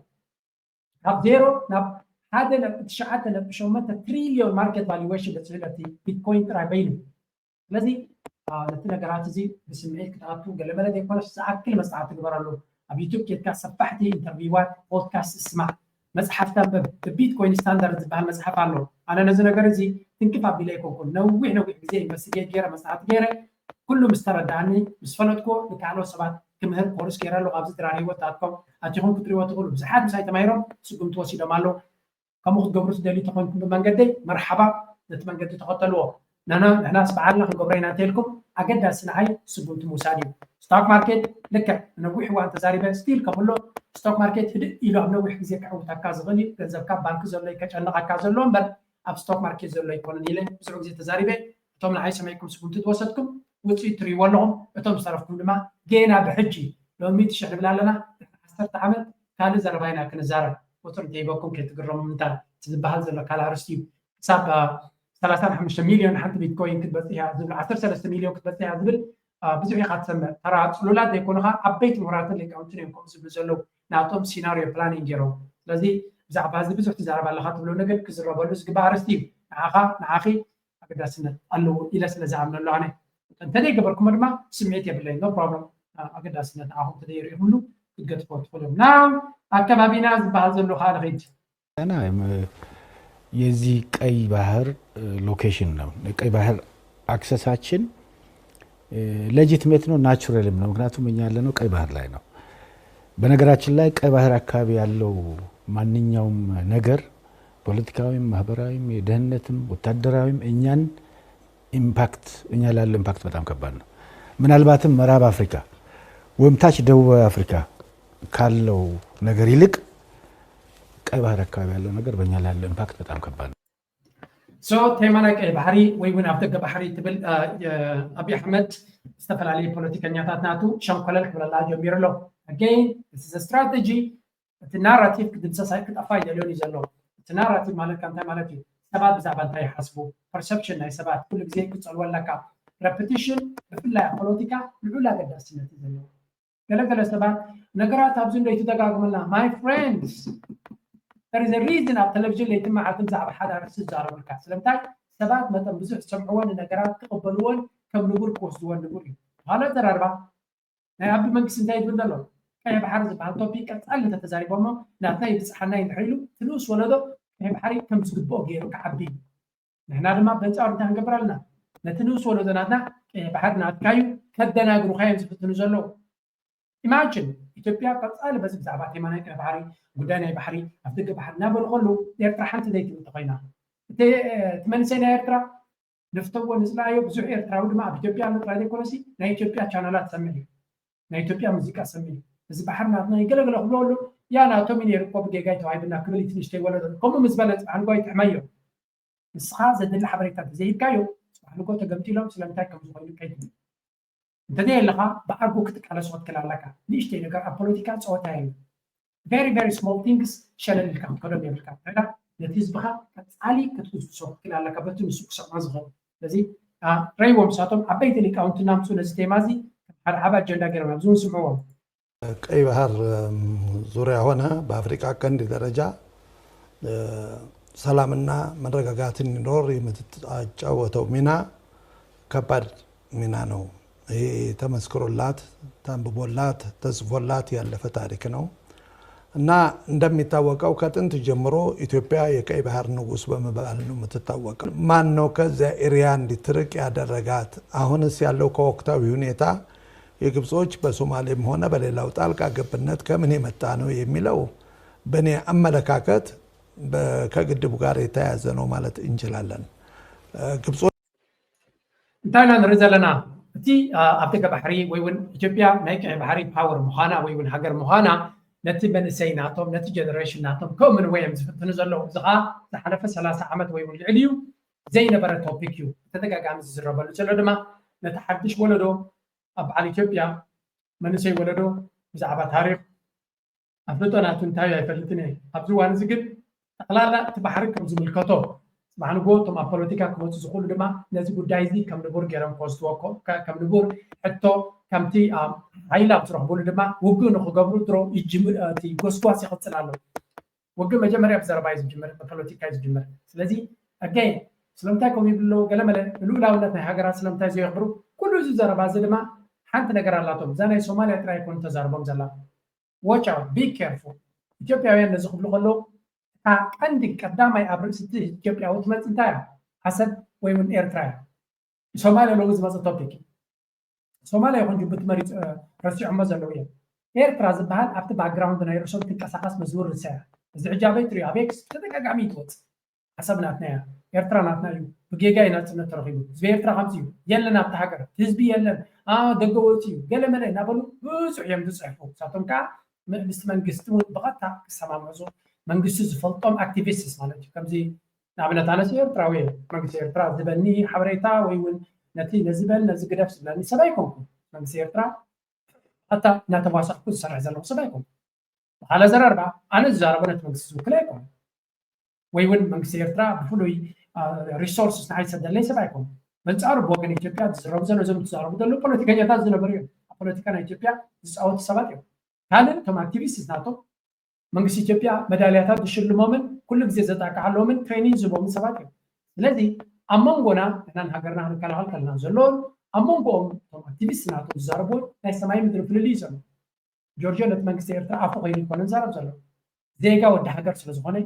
ካብ ዜሮ ናብ ሓደ ነጥቢ ትሽዓተ ነጥቢ ሸሞንተ ትሪልዮን ማርኬት ቫሉዌሽን በፂሑ ነቲ ቢትኮይን ጥራይ በይኑ ስለዚ ነቲ ነገራት እዚ ብስምዒት ክትኣቱ ገለመለ ዘይኮነስ ዝኣክል መፅናዕቲ ግበረሉ ኣብ ዩቱብ ኬድካ ሰፋሕቲ ኢንተርቪዋት ፖድካስት ስማዕ መፅሓፍ ተንብብ ቢትኮይን ስታንዳርድ ዝበሃል መፅሓፍ ኣሎ ኣነ ነዚ ነገር እዚ ትንክፍ ኣቢለ ኣይኮንኩን ነዊሕ ነዊሕ ግዜ ኢንቨስቲጌት ገይረ መፅናዕቲ ገይረ ኩሉ ምስ ተረዳኣኒ ምስ ፈለጥኩዎ ንካልኦት ሰባት ክምህር ኮርስ ገይረ ኣለኹ ኣብዚ ድራር ህይወት ኣትኮም ኣቲኹም ክትሪእዎ ትኽእሉ ብዙሓት ምሳይ ተማሂሮም ስጉምቲ ወሲዶም ኣለዉ ከምኡ ክትገብሩ ትደልዩ ተኾንኩም ብመንገደይ መርሓባ፣ ነቲ መንገዲ ተኸተልዎ። ንሕና ንሕናስ በዓልና ክንገብሮ ኢና እንተልኩም ኣገዳሲ ንዓይ ስጉምቲ ምውሳድ እዩ። ስቶክ ማርኬት ልክዕ ነዊሕ እዋን ተዛሪበ ስቲል ከምሎ ስቶክ ማርኬት ህድእ ኢሉ ኣብ ነዊሕ ግዜ ክዕውተካ ዝኽእል እዩ። ገንዘብካ ኣብ ባንክ ዘሎ እዩ ከጨንቐካ ዘሎ እምበር ኣብ ስቶክ ማርኬት ዘሎ ኣይኮነን ኢለ ብዙሕ ግዜ ተዛሪበ። እቶም ንዓይ ሰሚዕኩም ስጉምቲ ዝወሰድኩም ውፅኢት ትርእይዎ ኣለኹም። እቶም ዝተረፍኩም ድማ ጌና ብሕጂ ሎሚ ትሽሕ ንብል ኣለና ዓሰርተ ዓመት ካልእ ዘረባ ኢና ክንዛረብ። ቁፅሪ እንተይበኩም ከይትግረሙ ምንታ እቲ ዝበሃል ዘሎ ካልእ ኣርስቲ እዩ። ክሳብ ሰላሳ ሓሙሽተ ሚልዮን ሓንቲ ቢትኮይን ክትበፅሕ እያ ዝብል ዓሰርተ ሰለስተ ሚልዮን ክትበፅሕ እያ ዝብል ብዙሕ ኢኻ ትሰምዕ። ተራ ፅሉላት ዘይኮኑ ከዓ ዓበይቲ ምሁራትን ሊቃውንትን እዮም ከምኡ ዝብሉ ዘለዉ ናቶም ሲናሪዮ ፕላኒንግ ገይሮም። ስለዚ ብዛዕባ እዚ ብዙሕ ትዛረብ ኣለኻ ትብሎ ነገር ክዝረበሉ ዝግባእ ኣርስቲ እዩ። ንዓኻ ንዓኺ ኣገዳስነት ኣለዎ ኢለ ስለ ዝኣምነሉ ኣነ እንተዘይገበርኩሞ ድማ ስምዒት የብለይ ኖ ፕሮብለም። ኣገዳስነት ንዓኹም እንተዘይርኢኹምሉ ክትገጥፎ ትኽእሉ እዮም። ና ኣከባቢና ዝበሃል ዘሎ ከዓ ንኸይድ ና የዚህ ቀይ ባህር ሎኬሽን ነው። ቀይ ባህር አክሰሳችን ሌጂትሜት ነው፣ ናቹራልም ነው። ምክንያቱም እኛ ያለነው ቀይ ባህር ላይ ነው። በነገራችን ላይ ቀይ ባህር አካባቢ ያለው ማንኛውም ነገር ፖለቲካዊም፣ ማህበራዊም፣ የደህንነትም፣ ወታደራዊም እኛን ኢምፓክት እኛ ላለው ኢምፓክት በጣም ከባድ ነው። ምናልባትም ምዕራብ አፍሪካ ወይም ታች ደቡባዊ አፍሪካ ካለው ነገር ይልቅ ቀይ ባህር አካባቢ ያለው ነገር በእኛ ላለው ኢምፓክት በጣም ከባድ ነው። ሶ ቴማ ናይ ቀይ ባሕሪ ወይ እውን ኣብ ደገ ባሕሪ ትብል ኣብይ ኣሕመድ ዝተፈላለዩ ፖለቲከኛታት ናቱ ሸንኮለል ክብለላ ጀሚሩ ኣሎ። ኣገይን እዚ ስትራተጂ እቲ ናራቲቭ ክድምሰስ ክጠፋ ይደልዮን እዩ ዘሎ። እቲ ናራቲቭ ማለት ከ እንታይ ማለት እዩ? ሰባት ብዛዕባ እንታይ ይሓስቡ? ፐርሰፕሽን ናይ ሰባት ኩሉ ግዜ ክፀልዎ ኣለካ። ረፕቲሽን ብፍላይ ኣብ ፖለቲካ ልዑል ኣገዳስነት እዩ ዘለዎ። ገለገለ ሰባት ነገራት ኣብዚ እንዶ ይትደጋግመልና my friends there is a reason ኣብ ቴሌቪዥን ለይትን መዓልትን ብዛዕባ ሓደ ኣርእስቲ ዝዛረቡልካ ስለምንታይ ሰባት መጠን ብዙሕ ዝሰምዕዎ ንነገራት ክቕበልዎን ከም ንቡር ክወስድዎን ንቡር እዩ። ካልእ ኣዘራርባ ናይ ኣቢ መንግስቲ እንታይ ይብል ዘሎ ቀይሕ ባሕሪ ዝበሃል ቶፒክ ቀፃሊ እንተተዛሪቦሞ ናትና ይብፅሓና እዩ እንድሕር ኢሉ እቲ ንኡስ ወለዶ ቀይሕ ባሕሪ ከም ዝግብኦ ገይሩ ክዓቢ እዩ። ንሕና ድማ በንፃሩ እንታይ ክንገብር ኣለና? ነቲ ንኡስ ወለዶ ናትና ቀይሕ ባሕሪ ናትካ እዩ ከደናግሩኻ እዮም ዝፍትኑ ዘለዉ። ኢማጅን ኢትዮጵያ ቀፃሊ በዚ ብዛዕባ ቴማ ናይ ቀይሕ ባሕሪ ጉዳይ ናይ ባሕሪ ኣብ ደገ ባሕሪ እናበሉ ከለዉ ኤርትራ ሓንቲ ዘይትብል ተኾይና እቲ መንእሰይ ናይ ኤርትራ ንፍተዎ ንፅላእዮ ብዙሕ ኤርትራዊ ድማ ኣብ ኢትዮጵያ ኣሎ ጥራይ ዘይኮነሲ ናይ ኢትዮጵያ ቻነላት ሰምዕ እዩ ናይ ኢትዮጵያ ሙዚቃ ሰምዕ እዩ እዚ ባሕሪ ናትና እዩ ገለገለ ክብሎ ኣሎ ያ ናቶም እዩ ነይሩ እኮ ብጌጋ እዩ ተዋሂብና ክብል እቲ ንእሽተይ ወለዶ ከምኡ ምስ በለ ፅባሕ ንጎ ኣይጥዕመዮ ንስኻ ዘድሊ ሓበሬታ እንተዘይሂብካዮ ፅባሕ ንጎ ተገምጢሎም ስለምንታይ ከም ዝኾይኑ ከይትብል እንተዘየለኻ ብኣርጎ ክትቃለሶ ክትክእል ኣለካ ንእሽተይ ነገር ኣብ ፖለቲካ ፀወታ የለን very very small things ሸለል ኢልካ ክትከዶም የብልካ እንተዳ ነቲ ህዝብኻ ቀፃሊ ክትጉስጉሶ ክትክእል ኣለካ በቲ ንሱ ክሰምዖ ዝኽእል ስለዚ ረይዎም ንሳቶም ዓበይቲ ሊቃውንቲ እናምፅኡ ነዚ ቴማ እዚ ከም ሓደ ዓብ ኣጀንዳ ገይሮም ኣብዚ እውን ስምዕዎም ቀይ ባህር ዙሪያ ሆነ በአፍሪካ ቀንድ ደረጃ ሰላምና መረጋጋት እንዲኖር የምትጫወተው ሚና ከባድ ሚና ነው። ይሄ ተመስክሮላት፣ ተንብቦላት፣ ተጽፎላት ያለፈ ታሪክ ነው እና እንደሚታወቀው ከጥንት ጀምሮ ኢትዮጵያ የቀይ ባህር ንጉስ በመባል ነው የምትታወቀው። ማን ነው ከዚያ ኤሪያ እንዲትርቅ ያደረጋት? አሁንስ ያለው ከወቅታዊ ሁኔታ የግብጾች በሶማሌም ሆነ በሌላው ጣልቃ ገብነት ከምን የመጣ ነው የሚለው በእኔ አመለካከት ከግድቡ ጋር የተያያዘ ነው ማለት እንችላለን። ግብጾች እንታይ ኢና ንርኢ ዘለና? እቲ ኣብ ደገ ባሕሪ ወይ እውን ኢትዮጵያ ናይ ቀይ ባሕሪ ፓወር ምዃና ወይ እውን ሃገር ምዃና ነቲ መንእሰይ ናቶም ነቲ ጀነሬሽን ናቶም ከምእምንዎ እዮም ዝፍትኑ ዘለዉ። እዚ ከዓ ዝሓለፈ ሰላሳ ዓመት ወይ እውን ልዕሊ እዩ ዘይነበረ ቶፒክ እዩ። ብተደጋጋሚ ዝዝረበሉ ዘሎ ድማ ነቲ ሓድሽ ወለዶ ኣብ በዓል ኢትዮጵያ መንእሰይ ወለዶ ብዛዕባ ታሪኽ ኣፍልጦ ናቱ እንታይ ኣይፈልጥን እየ። ኣብዚ እዋን እዚ ግን ጠቕላላ እቲ ባሕሪ ከም ዝምልከቶ፣ ጽባሕ ንግሆ እቶም ኣብ ፖለቲካ ክመጹ ዝኽእሉ ድማ ነዚ ጉዳይ እዚ ከም ንቡር ገይሮም ክወስድዎ፣ ከም ንቡር ሕቶ፣ ከምቲ ሓይሊ ኣብ ዝረኽቡሉ ድማ ውግእ ንኽገብሩ ድሮ እቲ ጎስጓስ ይቕጽል ኣሎ። ውግእ መጀመርያ ብዘረባ እዩ ዝጅምር፣ ብፖለቲካ እዩ ዝጅምር። ስለዚ ኣገይን ስለምንታይ ከምኡ ይብሉ ኣለዉ? ገለመለ ንልኡላውነት ናይ ሃገራት ስለምንታይ ዘየኽብሩ? ኩሉ እዚ ዘረባ እዚ ድማ ሓንቲ ነገር ኣላቶም። እዛ ናይ ሶማልያ ጥራይ ኣይኮኑ ተዛርቦም ዘላ። Watch out, be careful። ኢትዮጵያውያን ነዚ ክብሉ ከለዉ እታ ቀንዲ ቀዳማይ ኣብ ርእሲ እቲ ኢትዮጵያዊ ትመጽእ እንታይ እያ? ዓሰብ ወይ እውን ኤርትራ እያ። ንሶማልያ ሎሚ ዝመጸ ቶፒክ እዩ። ሶማልያ ይኹን ጅቡቲ መሪጽ ረሲዖሞ ዘለዉ እዮም። ኤርትራ ዝበሃል ኣብቲ ባክግራውንድ ናይ ርእሶም ትንቀሳቐስ መዝሙር ንሳ እያ። እዚ ሕጂ ኣበይ ትሪኦ? ኣብ ኤክስ ተደጋጋሚ ትወፅእ። ሓሳብ ናትና እያ። ኤርትራ ናትና እዩ። ብጌጋ እዩ ናጽነት ተረኺቡ። ህዝቢ ኤርትራ ከምዚ እዩ። የለን ኣብቲ ሃገር። ህዝቢ የለን። ደገ ወፂ እዩ። ገለ መለ እናበሉ ብዙሕ እዮም ዝፅሕፉ። ንሳቶም ከዓ ምስቲ መንግስቲ እውን ብቐጥታ ክሰማምዑ፣ መንግስቲ ዝፈልጦም ኣክቲቪስትስ ማለት እዩ። ከምዚ ንኣብነት ኣነስ ኤርትራዊ እየ። መንግስቲ ኤርትራ ዝበኒ ሓበሬታ ወይ እውን ነቲ ነዚ በል ነዚ ግደፍ ዝብለኒ ሰብ ኣይኮንኩ። መንግስቲ ኤርትራ ኣታ እናተዋሳኽኩ ዝሰርሕ ዘለኹ ሰብ ኣይኮንኩ። ብኻልእ ኣዘራርባ ኣነ ዝዛረቦ ነቲ መንግስቲ ዝውክል ኣይኮነ። ወይ እውን መንግስቲ ኤርትራ ብፍሉይ ሪሶርስስ ንዓይ ዝሰደለይ ሰብ ኣይኮነ። በንጻሩ ብወገን ኢትዮጵያ ዝዝረቡ ዘሎ እዞም ዝዛረቡ ዘለዉ ፖለቲከኛታት ዝነበሩ እዮም። ኣብ ፖለቲካ ናይ ኢትዮጵያ ዝፃወቱ ሰባት እዮም። ካልእ እቶም ኣክቲቪስትስ ናቶም መንግስቲ ኢትዮጵያ መዳልያታት ዝሽልሞምን ኩሉ ግዜ ዘጣቅዓሎምን ትሬኒንግ ዝህቦምን ሰባት እዮም። ስለዚ ኣብ መንጎና ንሕናን ሃገርና ክንከላኸል ከለና ዘለዎን ኣብ መንጎኦም እቶም ኣክቲቪስት ናቶም ዝዛረብዎን ናይ ሰማይ ምድሪ ፍልልይ እዩ ዘሎ። ጆርጆ ነቲ መንግስቲ ኤርትራ ኣፉ ኮይኑ ይኮነ ዝዛረብ ዘሎ። ዜጋ ወዲ ሃገር ስለ ዝኾነ፣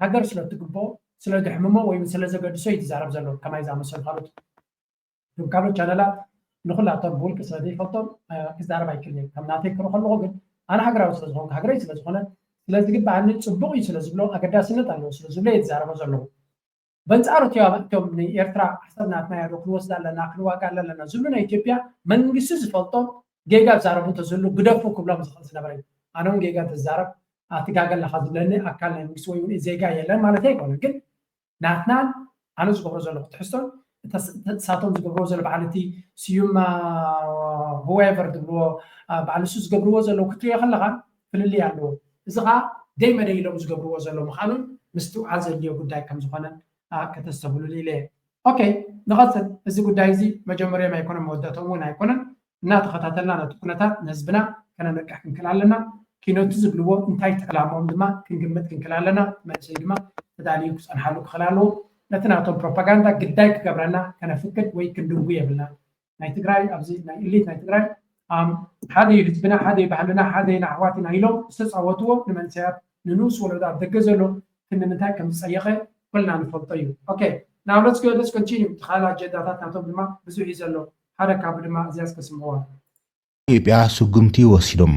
ሃገር ስለ ትግብኦ፣ ስለ ድሕምሞ ወይ ስለ ዘገድሶ እዩ ዝዛረብ ዘሎ። ከማይ ዝኣመሰሉ ካልኦት እቶም ካልኦት ቻነላት ንኹላቶም ብውልቂ ስለ ዘይፈልጦም ክዛረብ ኣይክእልን። ከም ናተይ ክርኢ ከለኹ ግን ኣነ ሃገራዊ ስለ ዝኾንኩ፣ ሃገረይ ስለ ዝኾነ፣ ስለ ዝግብኣኒ ጽቡቕ እዩ ስለ ዝብሎ፣ ኣገዳስነት ኣለዎ ስለ ዝብሎ እየ ዝዛረቦ ዘለኹ። በንጻሩ እቲኦም እቶም ንኤርትራ ዓሰብ ናትና እያ ዶ ክንወስዳ ኣለና ክንዋጋ ኣለና ዝብሉ ናይ ኢትዮጵያ መንግስቲ ዝፈልጦም ጌጋ ዝዛረቡ እንተዝህሉ ግደፉ ክብሎም ዝኽእል ዝነበረ እዩ። ኣነ እውን ጌጋ እንተዝዛረብ ኣትጋገ ኣለኻ ዝብለኒ ኣካል ናይ መንግስቲ ወይ እውን ዜጋ የለን ማለት ኣይኮነን። ግን ናትናን ኣነ ዝገብሮ ዘለኹ ትሕዝቶን እሳቶም ዝገብርዎ ዘሎ በዓል እቲ ስዩም ሁዌቨር ዝብልዎ በዓል እሱ ዝገብርዎ ዘለዉ ክትሪኦ ከለኻ ፍልልይ ኣለዎ። እዚ ከዓ ደይ መደይ ኢሎም ዝገብርዎ ዘሎ ምዃኑን ምስትውዓል ዘድልዮ ጉዳይ ከም ዝኾነ ከተስተብህሉሉ ኢለ። ኦኬ፣ ንቐፅል። እዚ ጉዳይ እዚ መጀመርዮም ኣይኮነን፣ መወዳእቶም እውን ኣይኮነን። እናተኸታተልና ነቲ ኩነታት ንህዝብና ከነነቅሕ ክንክእል ኣለና። ኪኖቲ ዝብልዎ እንታይ ዕላማኦም ድማ ክንግምት ክንክእል ኣለና። መንእሰይ ድማ ተዳልዩ ክፀንሓሉ ክኽእል ኣለዎ። ነቲ ናቶም ፕሮፓጋንዳ ግዳይ ክገብረና ከነፍቅድ ወይ ክንድንጉ የብልና። ናይ ትግራይ ኣብዚ ናይ ኢሊት ናይ ትግራይ ሓደ እዩ ህዝብና፣ ሓደ እዩ ባህልና፣ ሓደ ኢና ኣሕዋት ኢና ኢሎም ዝተፃወትዎ ንመንሰያት ንንኡስ ወለዶ ኣብ ደገ ዘሎ ክንዲ ምንታይ ከም ዝፀየቐ ኩልና ንፈልጦ እዩ። ኦኬ፣ now let's go, let's continue። እቲ ካልእ ኣጀንዳታት ናቶም ድማ ብዙሕ እዩ ዘሎ። ሓደ ካብኡ ድማ እዚኣ እስከ ስምዕዋ። ኢትዮጵያ ስጉምቲ ወሲዶም።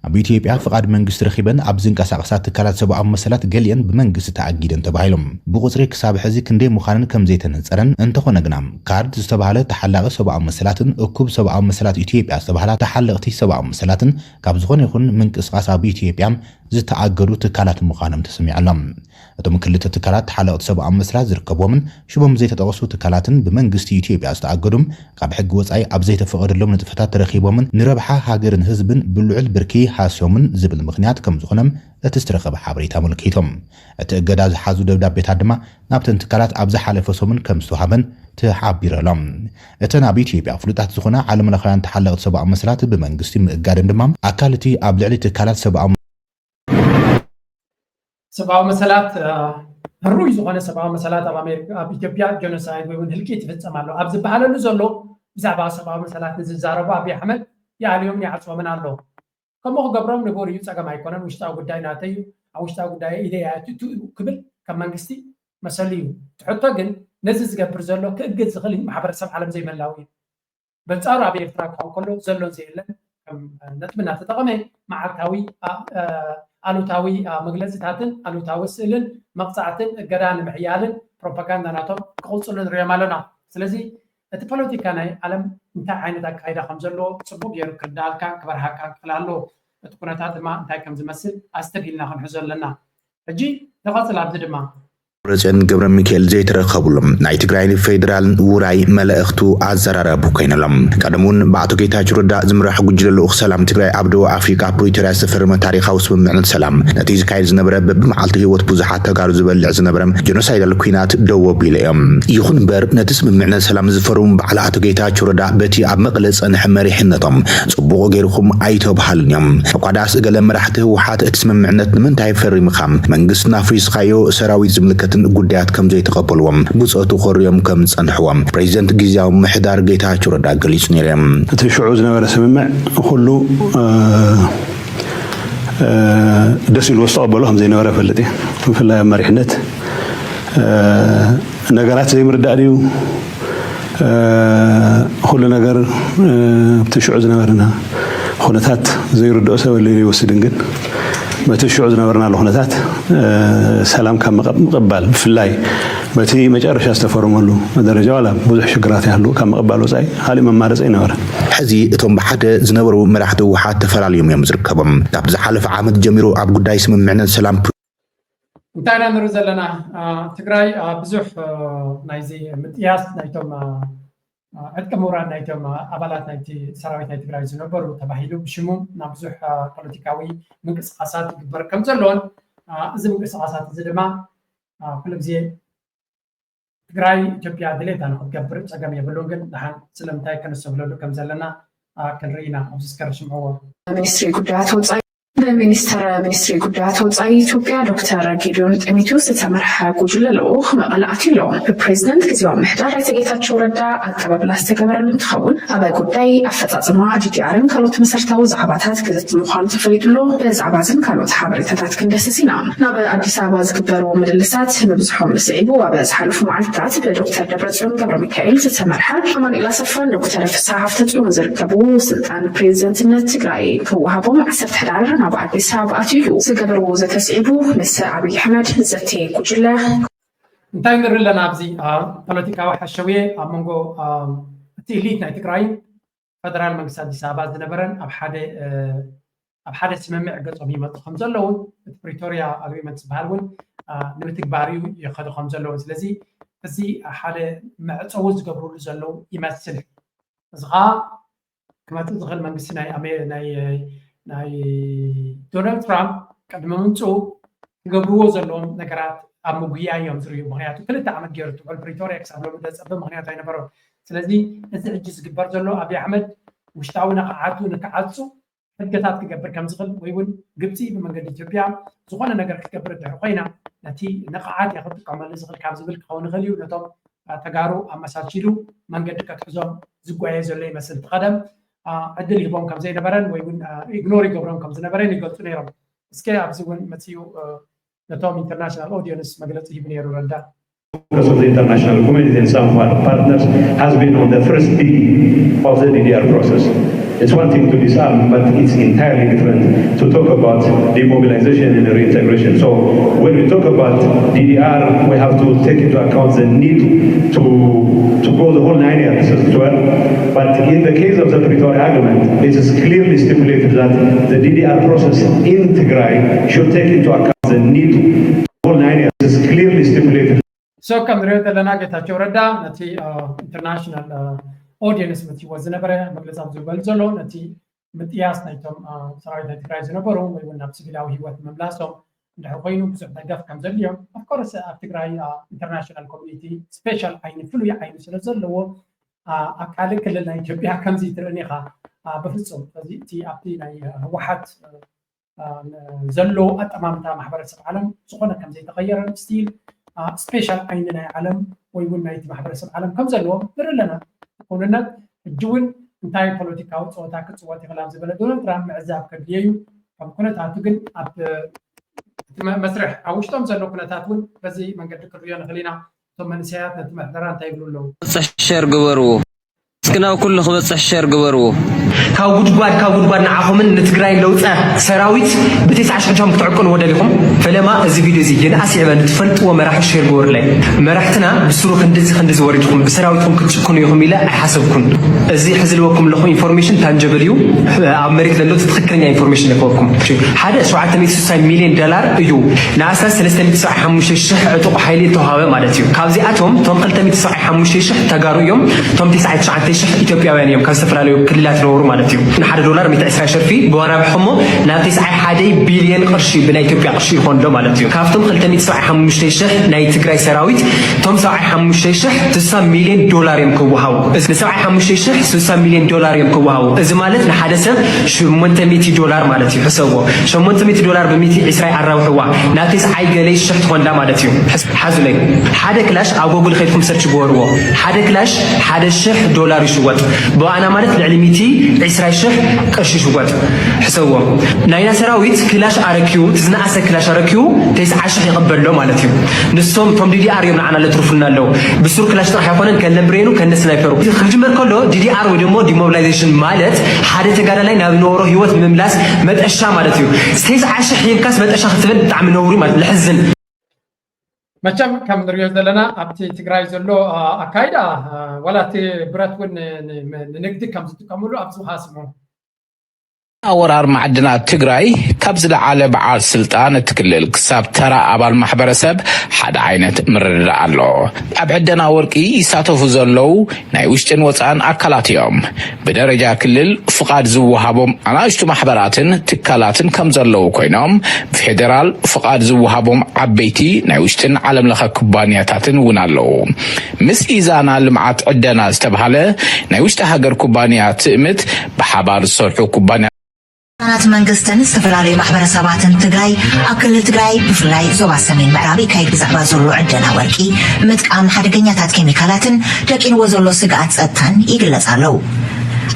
ኣብ ኢትዮጵያ ፍቓድ መንግስቲ ረኺበን ኣብ ዝንቀሳቐሳ ትካላት ሰብኣዊ መሰላት ገሊአን ብመንግስቲ ተኣጊደን ተባሂሎም። ብቑፅሪ ክሳብ ሕዚ ክንደይ ምዃነን ከም ዘይተነፀረን፣ እንተኾነ ግና ካርድ ዝተባህለ ተሓላቒ ሰብኣዊ መሰላትን እኩብ ሰብኣዊ መሰላት ኢትዮጵያ ዝተባህላ ተሓለቕቲ ሰብኣዊ መሰላትን ካብ ዝኾነ ይኹን ምንቅስቓስ ኣብ ኢትዮጵያ ዝተኣገዱ ትካላት ምዃኖም ተሰሚዑ ኣሎ። እቶም ክልተ ትካላት ተሓለቕቲ ሰብኣዊ መሰላት ዝርከብዎምን ሽሞም ዘይተጠቐሱ ትካላትን ብመንግስቲ ኢትዮጵያ ዝተኣገዱ ካብ ሕጊ ወፃኢ ኣብ ዘይተፈቐደሎም ንጥፈታት ተረኺቦምን ንረብሓ ሃገርን ህዝብን ብልዑል ብርኪ ሃስዮምን ዝብል ምኽንያት ከም ዝኾነ እቲ ዝተረኸበ ሓበሬታ ኣመልኪቶም። እቲ እገዳ ዝሓዙ ደብዳቤታት ድማ ናብተን ትካላት ኣብ ዝሓለፈ ሰሙን ከም ዝተዋህበን ተሓቢሩ ኣሎ። እተን ኣብ ኢትዮጵያ ፍሉጣት ዝኾና ዓለምለኻውያን ተሓለቕቲ ሰብኣዊ መሰላት ብመንግስቲ ምእጋደን ድማ ኣካል እቲ ኣብ ልዕሊ ትካላት ሰብኣዊ ሰብኣዊ መሰላት ህሩይ ዝኾነ ሰብኣዊ መሰላት ኣብ ኣሜሪካ ኣብ ኢትዮጵያ ጀኖሳይድ ወይ እውን ህልቂት ይፍጸም ኣሎ ኣብ ዝበሃለሉ ዘሎ ብዛዕባ ሰብኣዊ መሰላት ንዝዛረቡ ኣብይ ኣሕመድ ይኣልዮምን ይዓፅቦምን ኣሎ። ከምኡ ክገብሮም ንቡር እዩ፣ ፀገም ኣይኮነን። ውሽጣዊ ጉዳይ ናተይ እዩ፣ ኣብ ውሽጣዊ ጉዳይ ኢደይ ኣየእትው ክብል ከም መንግስቲ መሰሉ እዩ። እቲ ሕቶ ግን ነዚ ዝገብር ዘሎ ክእግድ ዝኽእል ማሕበረሰብ ዓለም ዘይምህላው እዩ። በንፃሩ ኣብ ኤርትራ ክኸውን ከሎ ዘሎን ዘየለን ከም ነጥቢ እናተጠቐመ መዓልታዊ ኣሉታዊ መግለፂታትን ኣሉታዊ ስእልን መቕፃዕትን እገዳ ንምሕያልን ፕሮፓጋንዳ ናቶም ክቕፅሉ ንሪኦም ኣለና። ስለዚ እቲ ፖለቲካ ናይ ዓለም እንታይ ዓይነት ኣካይዳ ከም ዘለዎ ፅቡቅ ገይሩ ክርዳኣልካ ክበርሃካ ክኽእል ኣለዎ። እቲ ኩነታት ድማ እንታይ ከም ዝመስል ኣስተብሂልና ክንሕዞ ኣለና። ሕጂ ንቐፅል። ኣብዚ ድማ ደብረፅዮን ገብረሚካኤል ዘይተረከብሉ ናይ ትግራይን ፌዴራልን ውራይ መላእኽቱ ኣዘራረቡ ኮይነሎም። ቀደም እውን ብኣቶ ጌታቸው ረዳ ዝምራሕ ጉጅለ ልኡኽ ሰላም ትግራይ ኣብ ደቡብ ኣፍሪቃ ፕሪቶርያ ዝተፈረመ ታሪኻዊ ስምምዕነት ሰላም ነቲ ዝካየድ ዝነበረ በብመዓልቱ ህይወት ብዙሓት ተጋሩ ዝበልዕ ዝነበረ ጀኖሳይዳል ኲናት ደው ኣቢሉ እዮም። ይኹን እምበር ነቲ ስምምዕነት ሰላም ዝፈረሙ በዓል ኣቶ ጌታቸው ረዳ በቲ ኣብ መቐለ ዝጸንሐ መሪሕነቶም ጽቡቕ ገይርኩም ኣይተብሃሉን እዮም። እኳ ደኣስ ገለ መራሕቲ ህወሓት እቲ ስምምዕነት ንምንታይ ፈሪምኻ መንግስትና ኣፍሪስኻዮ ሰራዊት ዝምልከትን ጉዳያት ከም ዘይተቐበልዎም ብጾቱ ኮርዮም ከም ዝጸንሕዎም ፕሬዚደንት ግዝያዊ ምምሕዳር ጌታቸው ረዳ ገሊጹ ነይሩ። እቲ ሽዑ ዝነበረ ስምምዕ ኩሉ ደስ ኢልዎ ዝተቐበሎ ከም ዘይነበረ እፈልጥ እየ። ብፍላይ ኣብ መሪሕነት ነገራት ዘይምርዳእ ድዩ? ኩሉ ነገር ኣብቲ ሽዑ ዝነበረና ኩነታት ዘይርድኦ ሰብ ኣሎ ኢሉ ኣይወስድን። ግን በቲ ሽዑ ዝነበርናሉ ኩነታት ሰላም ካብ ምቕባል ብፍላይ በቲ መጨረሻ ዝተፈረመሉ ደረጃ ዋላ ብዙሕ ሽግራት ይሃሉ ካብ ምቕባል ወፃኢ ካሊእ መማረፂ ኣይነበረን። ሕዚ እቶም ብሓደ ዝነበሩ መራሕቲ ህወሓት ተፈላልዮም እዮም ዝርከቡ። ካብ ዝሓለፈ ዓመት ጀሚሩ ኣብ ጉዳይ ስምምዕነት ሰላም እንታይ ኢና ንርኢ ዘለና? ትግራይ ብዙሕ ናይዚ ምጥያስ ናይቶም ዕጥቂ ምውራድ ናይቶም ኣባላት ናይቲ ሰራዊት ናይ ትግራይ ዝነበሩ ተባሂሉ ብሽሙ ናብ ብዙሕ ፖለቲካዊ ምንቅስቃሳት ይግበር ከም ዘሎን እዚ ምንቅስቃሳት እዚ ድማ ኩሉ ግዜ ትግራይ ኢትዮጵያ ድሌታ ንክትገብር ፀገም የብሉን። ግን ደሓን ስለምንታይ ከነስተብህለሉ ከም ዘለና ክንርኢ ኢና ኣብዚ ስከር ሽምዕዎ። ሚኒስትሪ ጉዳያት ወፃኢ ብሚኒስትር ሚኒስትሪ ጉዳያት ወፃኢ ኢትዮጵያ ዶክተር ጌዲዮን ጢሞቴዎስ ዝተመርሐ ጉጅለ ልኡኽ መቐለ ኣትዩ ኣሎ። ብፕሬዚደንት ግዜያዊ ምምሕዳር ኣይተ ጌታቸው ረዳ ኣቀባብላ ዝተገበረሉ እንትኸውን ኣብ ጉዳይ ኣፈፃፅማ ዲዲኣርን ካልኦት መሰረታዊ ዛዕባታት ክዝቲ ምዃኑ ተፈሊጡ ኣሎ። ብዛዕባ እዝን ካልኦት ሓበሬታታት ክንደስስ ኢና። ናብ ኣዲስ ኣበባ ዝግበሩ ምልልሳት ምብዝሖም ስዒቡ ኣብ ዝሓለፉ መዓልትታት ብዶክተር ደብረፅዮን ገብረሚካኤል ዝተመርሐ ኣማኑኤል ኣሰፋን ዶክተር ፍስሓ ሃፍተፅዮን ዝርከብዎ ስልጣን ፕሬዚደንትነት ትግራይ ክወሃቦም ዓሰርተ ሕዳር ናብ ኣዲስ ኣበባ ኣትዩ እዩ። ዝገበርዎ ዘተ ስዒቡ ምስ ኣብይ ኣሕመድ ዘተ ጉጅለ እንታይ ንርኢ ኣለና ኣብዚ ፖለቲካዊ ሓሸውየ ኣብ መንጎ እቲ ኢሊት ናይ ትግራይን ፈደራል መንግስቲ ኣዲስ ኣበባ ዝነበረን ኣብ ሓደ ኣብ ሓደ ስምምዕ ገጾም ይመፁ ከም ዘለውን እቲ ፕሪቶሪያ ኣግሪመንት ዝበሃል እውን ንምትግባር እዩ ይኸዱ ከም ዘለውን ስለዚ እዚ ሓደ መዕፀዊ ዝገብሩሉ ዘለዉ ይመስል። እዚ ከዓ ክመፅእ ዝኽእል መንግስቲ ናይ ናይ ዶናልድ ትራምፕ ቅድሚ ምምፅኡ ክገብርዎ ዘለዎም ነገራት ኣብ ምጉያ እዮም ዝርዩ። ምክንያቱ ክልተ ዓመት ገይሩ ትውዕል ፕሪቶሪያ ክሳብ ሎሚ ዘፀበ ምክንያቱ ኣይነበሮም። ስለዚ እዚ ሕጂ ዝግበር ዘሎ ኣብይ ኣሕመድ ውሽጣዊ ነቕዓቱ ንክዓፁ ሕግታት ክገብር ከም ዝኽእል ወይ እውን ግብፂ ብመንገዲ ኢትዮጵያ ዝኾነ ነገር ክትገብር እንድሕር ኮይና ነቲ ንቕዓት እያ ክትጥቀመሉ ዝኽእል ካብ ዝብል ክኸውን ይኽእል እዩ። ነቶም ተጋሩ ኣመሳሲሉ መንገዲ ከትሕዞም ዝጓየ ዘሎ ይመስል። እቲ ቀደም ዕድል ይህቦም ከም ዘይነበረን ወይ እውን ኢግኖር ይገብሮም ከም ዝነበረን ይገልፁ ነይሮም። እስከ ኣብዚ እውን መፅኡ ነቶም ኢንተርናሽናል ኦዲየንስ መግለፂ ሂቡ ነይሩ ረዳ። Because of the international community and some of our partners has been on the first beat of the D D R process. It's one thing to disarm, but it's entirely different to talk about demobilization and reintegration. So when we talk about D D R, we have to take into account the need to, to go the whole nine yards as it were. But in the case of the Pretoria Agreement, it is clearly stipulated that the D D R process in Tigray should take into account the need the whole nine yards. It is clearly stipulated. So ከም ንሪኦ ዘለና ጌታቸው ረዳ ነቲ ኢንተርናሽናል ኦዲየንስ መፅዎ ዝነበረ መግለፂ ኣብ ዝበል ዘሎ ነቲ ምጥያስ ናይቶም ሰራዊት ናይ ትግራይ ዝነበሩ ወይ እውን ናብ ሲቪላዊ ህይወት ምምላሶም እንድሕር ኮይኑ ብዙሕ ደገፍ ከም ዘድልዮም ኣፍኮርስ ኣብ ትግራይ ኢንተርናሽናል ኮሚኒቲ ስፔሻል ዓይኒ ፍሉይ ዓይኒ ስለ ዘለዎ ኣካል ክልል ናይ ኢትዮጵያ ከምዚ ትርእን ኢኻ። ብፍፁም እዚ እቲ ኣብቲ ናይ ህወሓት ዘሎ ኣጠማምታ ማሕበረሰብ ዓለም ዝኾነ ከም ዘይተቐየረን ስቲል ስፔሻል ዓይኒ ናይ ዓለም ወይ እውን ናይቲ ማሕበረሰብ ዓለም ከም ዘለዎ ንርኢ ኣለና። ክውንነት ሕጂ እውን እንታይ ፖለቲካዊ ፀወታ ክፅወት ይኽእል ኣብ ዝበለ ዶናልድ ትራምፕ ምዕዛብ ከድልዮ እዩ። ከም ኩነታቱ ግን ኣብ እቲ መስርሕ ኣብ ውሽጦም ዘሎ ኩነታት እውን በዚ መንገዲ ክንሪኦ ንኽእል ኢና። እቶም መንእሰያት ነቲ ምሕደራ እንታይ ይብሉ ኣለዉ? ክበፅሕ ሸር ግበርዎ እስኪ ናብ ኩሉ ክበፅሕ ሸር ግበርዎ። ካብ ጉድጓድ ካብ ጉድጓድ ንዓኹምን ንትግራይ ለውፀ ሰራዊት ብተስዓ ሽሕቶም ክትዕቅንዎ ደሊኹም? ፈለማ እዚ ቪድዮ እዚ ይንኣስ ይዕበ ንትፈልጥዎ መራሒ ሼር ግበሩለይ። መራሕትና ብስሩ ክንድዚ ክንድዚ ወሪድኩም ብሰራዊትኩም ክትጭክኑ ኢኹም ኢለ ኣይሓሰብኩን። እዚ ሕዚ ልበኩም ኣለኹ ኢንፎርሜሽን ታንጀብል እዩ። ኣብ መሬት ለሎ ትክክለኛ ኢንፎርሜሽን ልበኩም። ሓደ ሸውዓተ ሚእቲ ስሳ ሚልዮን ዶላር እዩ ንኣስታት ሰለስተ ሚእቲ ሰብዓ ሓሙሽተ ሽሕ ዕጡቕ ሓይሊ እተውሃበ ማለት እዩ። ካብዚኣቶም እቶም ክልተ ሚእቲ ሰብዓ ሓሙሽተ ሽሕ ተጋሩ እዮም። እቶም ተስዓይ ትሽዓተ ሽሕ ኢትዮጵያውያን እዮም ካብ ዝተፈላለዩ ክልላት ዝነበሩ ማለት እዩ። ንሓደ ዶላር ሚእቲ ዕስራ ሸርፊ ብወራብሖሞ ናብ ተስዓይ ሓደ ቢልዮን ቅርሺ ብናይ ኢትዮጵያ ቅርሺ ይኾን ዶ ማለት እዩ። ካብቶም ክልተ ሚእቲ ሰብዓ ሓሙሽተ ሽሕ ናይ ትግራይ ሰራዊት እቶም ሰብዓይ ሓሙሽተ ሽሕ ስሳ ሚልዮን ዶላር እዮም ክወሃቡ። ንሰብዓይ ሓሙሽተ ሽሕ ስሳ ሚልዮን ዶላር እዮም ክወሃቡ። እዚ ማለት ንሓደ ሰብ ሸሞንተ ሚእቲ ዶላር ማለት እዩ። ሕሰብዎ ሸሞንተ ሚእቲ ዶላር ብሚእቲ ዕስራ ኣራብሕዋ ናብ ተስዓይ ገለይ ሽሕ ትኾንላ ማለት እዩ። ሓዙለይ ሓደ ክላሽ ኣብ ጎግል ከይድኩም ሰርች ግበርዎ። ሓደ ክላሽ ሓደ ሽሕ ዶላር እዩ። ሽወጥ ብኣና ማለት ልዕሊ ሚቲ ዕስራ ሽሕ ቅርሺ ሽወጥ። ሕሰዎ። ናይና ሰራዊት ክላሽ ኣረኪቡ፣ ዝነኣሰ ክላሽ ኣረኪቡ፣ ተስዓ ሽሕ ይቕበሎ ማለት እዩ። ንሶም ቶም ዲዲኣር እዮም ንዓና ለትርፉና ኣለዉ። ብሱር ክላሽ ጥራሕ ኣይኮነን፣ ከነ ብሬኑ፣ ከነ ስናይፐሩ። ክጅመር ከሎ ዲዲኣር ወይ ደሞ ዲሞቢላይዜሽን ማለት ሓደ ተጋዳላይ ናብ ነበሮ ህይወት ምምላስ መጠሻ ማለት እዩ። ተስዓ ሽሕ ሂብካስ መጠሻ ክትብል ብጣዕሚ ነውሪ ማለት ለሕዝን። መቸም ከም ንሪኦ ዘለና ኣብቲ ትግራይ ዘሎ ኣካይዳ ዋላ እቲ ብረት እውን ንንግዲ ከም ዝጥቀምሉ ኣብዚ ውሃ ስምዑ። ኣወራር ማዕድናት ትግራይ ካብ ዝለዓለ በዓል ስልጣን እቲ ክልል ክሳብ ተራ ኣባል ማሕበረሰብ ሓደ ዓይነት ምርድዳእ ኣሎ። ኣብ ዕደና ወርቂ ይሳተፉ ዘለዉ ናይ ውሽጥን ወፃእን ኣካላት እዮም። ብደረጃ ክልል ፍቓድ ዝወሃቦም ኣናእሽቱ ማሕበራትን ትካላትን ከም ዘለዉ ኮይኖም ብፌዴራል ፍቓድ ዝወሃቦም ዓበይቲ ናይ ውሽጥን ዓለም ለኸ ኩባንያታትን እውን ኣለዉ። ምስ ኢዛና ልምዓት ዕደና ዝተብሃለ ናይ ውሽጢ ሃገር ኩባንያ ትእምት ብሓባር ዝሰርሑ ኩባንያ ትካላት መንግስትን ዝተፈላለዩ ማሕበረሰባትን ትግራይ ኣብ ክልል ትግራይ ብፍላይ ዞባ ሰሜን ምዕራብ ይካየድ ብዛዕባ ዘሎ ዕደና ወርቂ ምጥቃም ሓደገኛታት ኬሚካላትን ደቂንዎ ዘሎ ስግኣት ፀጥታን ይግለፅ ኣለዉ።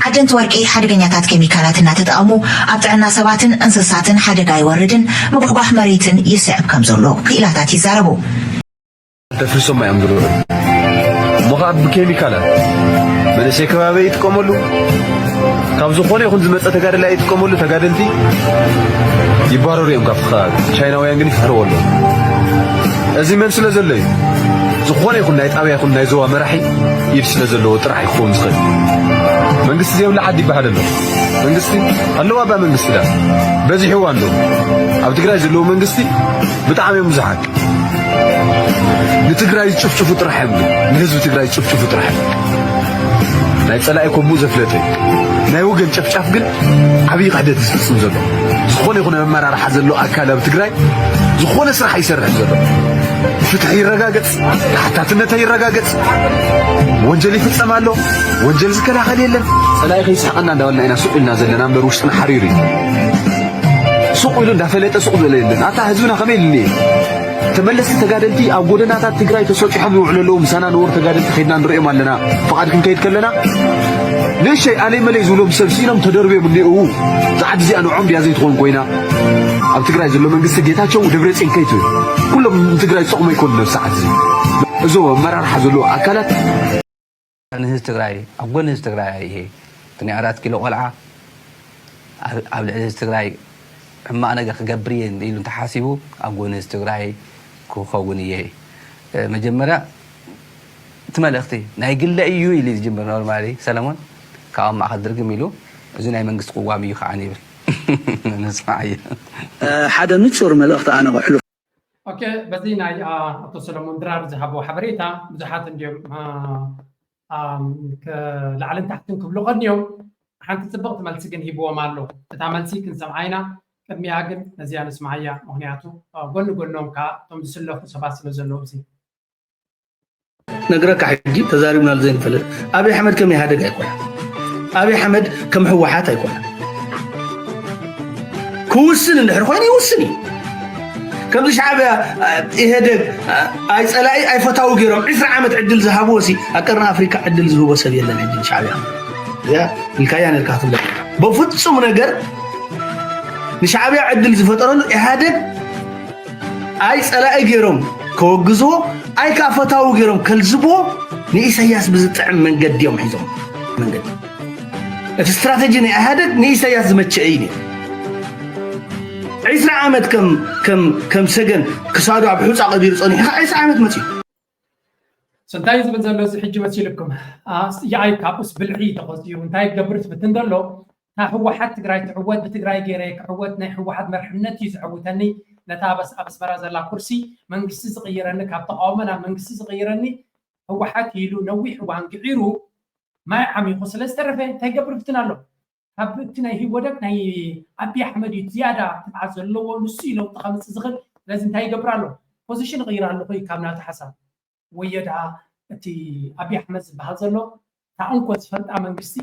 ዓደንቲ ወርቂ ሓደገኛታት ኬሚካላት እናተጠቐሙ ኣብ ጥዕና ሰባትን እንስሳትን ሓደጋ ይወርድን ምጉሕጓሕ መሬትን ይስዕብ ከም ዘሎ ክኢላታት ይዛረቡ። ደፍርሶም እዮም ዝውዕሉ እሞ ከዓ ብኬሚካላት መንእሰይ ከባቢ ይጥቀመሉ። ካብ ዝኾነ ይኹን ዝመፀ ተጋደላይ ይጥቀመሉ። ተጋደልቲ ይባረሩ እዮም ካብቲ ከባቢ። ቻይናውያን ግን ይፍሕርዎ ኣለዉ። እዚ መን ስለ ዘሎ እዩ? ዝኾነ ይኹን ናይ ጣብያ ይኹን ናይ ዞባ መራሒ ኢድ ስለ ዘለዎ ጥራሕ እዩ ክኸውን ዝኽእል። መንግስቲ ዘይብሉ ዓዲ ይበሃል ኣሎ። መንግስቲ ኣለዋ እባ መንግስቲ ዳ በዚሕዋ ኣሎ። ኣብ ትግራይ ዘለዉ መንግስቲ ብጣዕሚ እዮም ብዙሓት። ንትግራይ ዝጭፍጭፉ ጥራሕ እዮም ግን ንህዝቢ ትግራይ ዝጭፍጭፉ ጥራሕ እዮም። ናይ ፀላኢ ኮምኡ ዘፍለጠ እዩ። ናይ ወገን ጨፍጫፍ ግን ዓብዪ ክሕደት እዩ ዝፍፅም ዘሎ። ዝኾነ ይኹን ኣመራርሓ ዘሎ ኣካል ኣብ ትግራይ ዝኾነ ስራሕ ይሰርሕ ዘሎ። ፍትሒ ይረጋገፅ፣ ተሓታትነት ይረጋገፅ። ወንጀል ይፍፀም ኣሎ፣ ወንጀል ዝከላኸል የለን። ፀላኢ ከይስሕቐና እንዳበልና ኢና ሱቕ ኢልና ዘለና እምበር ውሽጥና ሓሪሩ እዩ። ሱቕ ኢሉ እንዳፈለጠ ሱቕ ዝበለ የለን። ኣታ ህዝብና ከመይ ኢሉ እኒኤ? ተመለስቲ ተጋደልቲ ኣብ ጎደናታት ትግራይ ተሰጢሖም ይውዕሉ ኣለዉ። ምሳና ነበሩ ተጋደልቲ ከይድና ንርእዮም ኣለና። ፍቓድ ክንከይድ ከለና ንእሸይ ኣለይ መለይ ዝብሎም ሰብ ስኢኖም ተደርብዮም እኒአዉ። እዛ ዓዲ እዚኣ ንዖም ድያ ዘይትኾን ኮይና? ኣብ ትግራይ ዘሎ መንግስቲ ጌታቸው ደብረፅዮን ከይትብል ኩሎም ንትግራይ ዝጠቕሙ ኣይኮኑን ኣብዚ ሰዓት እዚ። እዞም ኣመራርሓ ዘለዉ ኣካላት ንህዝቢ ትግራይ ኣብ ጎኒ ህዝቢ ትግራይ እየ። እቲ ናይ ኣራት ኪሎ ቆልዓ ኣብ ልዕሊ ህዝቢ ትግራይ ሕማቕ ነገር ክገብር እየ ኢሉ እንተሓሲቡ ኣብ ጎኒ ህዝቢ ትግራይ ክኸውን እየ። መጀመርያ እቲ መልእኽቲ ናይ ግለ እዩ ኢሉ ዝጅምር ኖርማሊ ሰለሞን ካብኡ ማእኸል ድርግም ኢሉ እዚ ናይ መንግስቲ ቅዋም እዩ ከዓ ይብል። ንስማዓዮ። ሓደ ንጹር መልእኽቲ ኣነ ከሕልፎ ኦኬ በዚ ናይ ኣቶ ሰለሞን ድራር ዝሃቦ ሓበሬታ ብዙሓት እንዲዮም ላዕልን ታሕትን ክብሉ ቀንዮም። ሓንቲ ፅብቕቲ መልሲ ግን ሂብዎም ኣሎ። እታ መልሲ ክንሰምዓ ኢና። ቅድሚያ ግን ነዚኣ ንስምዓያ። ምክንያቱ ጎኒ ጎኖም ከዓ እቶም ዝስለፉ ሰባት ስለ ዘለዉ እዚ ነግረካ ሕጂ ተዛሪብናሉ ዘይንፈልጥ ኣብይ ኣሕመድ ከም ኢህኣደግ ኣይኮነ ኣብይ ኣሕመድ ከም ህወሓት ኣይኮነ ክውስን እንድሕር ኮይኑ ይውስን እዩ ከምዚ ሻዕብያ ኢህደግ ኣይ ፀላኢ ኣይ ፈታዊ ገይሮም ዕስራ ዓመት ዕድል ዝሃብዎ ሲ ኣብ ቀርኒ ኣፍሪካ ዕድል ዝህቦ ሰብ የለን ሕጂ ንሻዕብያ እዚኣ ኢልካያ ነርካ ክትብለ በፍፁም ነገር ንሻዕብያ ዕድል ዝፈጠረሉ ኢህኣደግ ኣይ ፀላኢ ገይሮም ከወግዝዎ ኣይ ከዓ ፈታዊ ገይሮም ከልዝብዎ ንኢሳያስ ብዝጥዕም መንገዲ እዮም ሒዞም መንገዲ እቲ ስትራተጂ ናይ ኢህኣደግ ንኢሳያስ ዝመቸአ እዩ ነይሩ ዕስራ ዓመት ከም ከም ከም ሰገን ክሳዱ ኣብ ሑፃ ቀቢሩ ፀኒሑ ከዓ ዕስራ ዓመት መፅዩ እንታይ ዝብል ዘሎ እዚ ሕጂ መሲልኩም የኣይ ካብኡስ ብልዒ ተቆፂሩ እንታይ ክገብር ትፍትን ዘሎ እታ ህወሓት ትግራይ ትዕወት ብትግራይ ገይረ ክዕወት ናይ ህወሓት መርሕነት እዩ ዘዕውተኒ ነታ ኣብ ኣስመራ ዘላ ኩርሲ መንግስቲ ዝቕይረኒ ካብ ተቃውሞ ናብ መንግስቲ ዝቕይረኒ ህወሓት ኢሉ ነዊሕ እዋን ግዒሩ ማይ ዓሚኹ ስለ ዝተረፈ እንታይ ገብር ፍትን ኣሎ ካብ እቲ ናይ ህወደግ ናይ ኣቢ ኣሕመድ እዩ ዝያዳ ትብዓት ዘለዎ ንሱ እዩ ለውጢ ከምፅእ ዝኽእል ስለዚ እንታይ ይገብር ኣሎ ፖዚሽን ይቕይር ኣለኹ እዩ ካብ ናቱ ሓሳብ ወዮ ደኣ እቲ ኣቢ ኣሕመድ ዝበሃል ዘሎ እታ እንኮ ዝፈልጣ መንግስቲ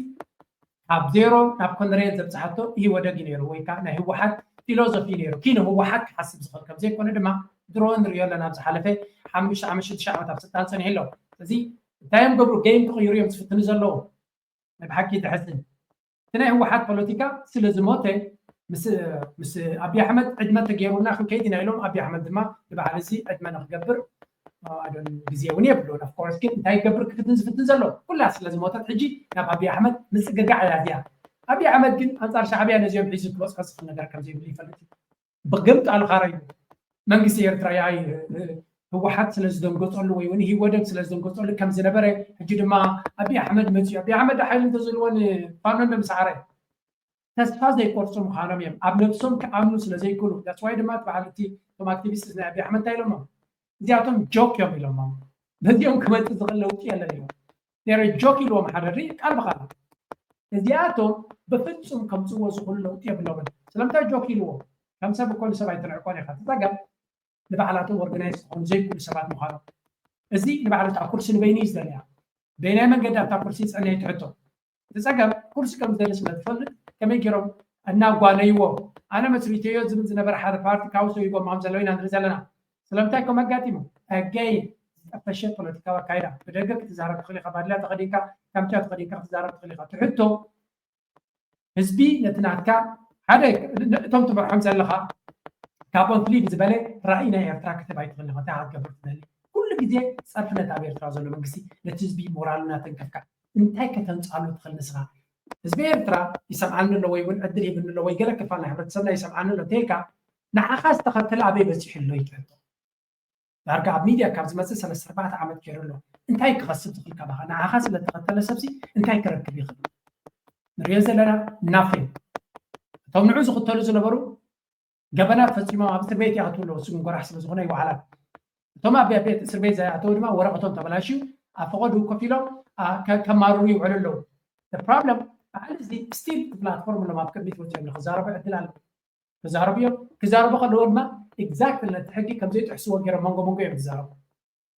ካብ ዜሮ ናብ ኮንሬል ዘብፅሓቶ ኢህወደግ እዩ ነይሩ ወይ ከዓ ናይ ህወሓት ፊሎዞፊ እዩ ነይሩ ኪኖ ህወሓት ክሓስብ ዝኽእል ከም ዘይኮነ ድማ ድሮ ንሪኦ ኣለና ኣብ ዝሓለፈ ሓሙሽተ ዓመት ሽዱሽተ ዓመት ኣብ ስልጣን ፀኒሑ ኣሎ ስለዚ እንታይ እዮም ገብሩ ገይም ክቕይሩ እዮም ዝፍትኑ ዘለዉ ናይ ብሓቂ ተሕዝን። እቲ ናይ ህወሓት ፖለቲካ ስለ ዝሞተ ምስ ኣቢ ኣሕመድ ዕድመ ተገይሩና ክንከይድ ኢና ኢሎም ኣቢ ኣሕመድ ድማ ንበዓል እዚ ዕድመ ንክገብር ኣዶን ግዜ እውን የብሉን። ኦፍኮርስ ግን እንታይ ይገብር ክፍትን ዝፍትን ዘሎ ኩላ ስለ ዝሞተት ሕጂ ናብ ኣቢ ኣሕመድ ምፅግጋዕ እያ እዚኣ። ኣቢ ኣሕመድ ግን ኣንፃር ሻዕብያ ነዚኦም ሒዙ ክበፅሖ ዝኽእል ነገር ከም ዘይብሉ ይፈልጥ እዩ። ብግምት ኣልኻራ እዩ መንግስቲ ኤርትራ ያይ ህወሓት ስለ ዝደንገፀሉ ወይ እውን ህወደግ ስለ ዝደንገፀሉ ከም ዝነበረ ሕጂ ድማ ኣቢ ኣሕመድ መፅኡ ኣቢ ኣሕመድ ሓይሊ እንተዝህልዎ ንፋኖ እንደምሰዓረ ተስፋ ዘይቆርፁ ምዃኖም እዮም ኣብ ነብሶም ክኣምኑ ስለ ዘይክእሉ that's why ድማ በዓል እቲ እቶም ኣክቲቪስት ናይ ኣቢ ኣሕመድ እንታይ ኢሎሞ እዚኣቶም ጆክ እዮም ኢሎሞ በዚኦም ክመፅእ ዝኽእል ለውጢ የለን እዮም ጆክ ኢልዎም ሓደ ቃል ብቃል እዚኣቶም ብፍፁም ከምፅዎ ዝኽእሉ ለውጢ የብሎምን ስለምንታይ ጆክ ኢልዎ ከም ሰብ እኮ ንሰብ ኣይትንዕቆን ኢኻ ትፀገም ንባዕላቶም ኦርጋናይዝ ዝኾኑ ዘይብሉ ሰባት ምዃኖም እዚ ንባዕሉ እታ ኩርሲ ንበይኑ እዩ ዝደልያ በይናይ መንገዲ ኣብታ ኩርሲ ይፀንሕ ትሕቶ እቲ ፀገም ኩርሲ ከም ዝደሊ ስለ ትፈልጥ ከመይ ገይሮም እናጓነይዎ ኣነ መስሪተዮ ዝብል ዝነበረ ሓደ ፓርቲ ካብ ሰይቦም ከም ዘለዉ ኢና ንርኢ ዘለና ስለምንታይ ከም ኣጋጢሙ ኣገይ ዝጠፈሸ ፖለቲካዊ ኣካይዳ ብደገ ክትዛረብ ትኽእል ኢኻ ባድላ ተኸዲንካ ካምቻ ተኸዲንካ ክትዛረብ ትኽእል ኢኻ ትሕቶ ህዝቢ ነቲ ናትካ ሓደ እቶም ትመርሖም ዘለኻ ካብኦም ፍልይ ብዝበለ ራእይ ናይ ኤርትራ ክትህብ ኣይትኽእል ኢኻ እንታይ ክትገብር ትደሊ ኩሉ ግዜ ፀርፍነት ኣብ ኤርትራ ዘሎ መንግስቲ ነቲ ህዝቢ ሞራል እናተንከፍካ እንታይ ከተምፅኣሉ ትኽእል ንስኻ ህዝቢ ኤርትራ ይሰምዓኒ ኣሎ ወይ እውን ዕድል ሂብኒ ኣሎ ወይ ገለ ክፋል ናይ ሕብረተሰብና ይሰምዓኒ ኣሎ እንተኢልካ ንዓኻ ዝተኸተለ ኣበይ በፂሑ ኣሎ ይትሕቶ ዳርጋ ኣብ ሚድያ ካብ ዝመፅእ ሰለስተ ኣርባዕተ ዓመት ገይሩ ኣሎ እንታይ ክኸስብ ዝኽእል ካባኻ ንዓኻ ስለ ዝተኸተለ ሰብሲ እንታይ ክረክብ ይኽእል ንሪኦ ዘለና ናፍን እቶም ንዑ ዝኽተሉ ዝነበሩ ገበናት ፈፂሞም ኣብ እስር ቤት ይኣትዉ ኣለዉ ስጉም ጎራሕ ስለ ዝኾነ ይወዓላት እቶም ኣብ ቤት እስር ቤት ዘይኣተዉ ድማ ወረቐቶም ተበላሽዩ ኣብ ፈቐዱ ኮፍ ኢሎም ከማርሩ ይውዕሉ ኣለዉ problem በዓል እዚ ስቲል ፕላትፎርም ሎም ኣብ ቅድሚት ወፂኦም ንክዛረቡ ዕድል ኣሎ ክዛረቡ እዮም ክዛረቡ ከለዎ ድማ exactly ነቲ ሕጊ ከም ዘይጥሕስዎ ገይሮም መንጎ መንጎ እዮም ዝዛረቡ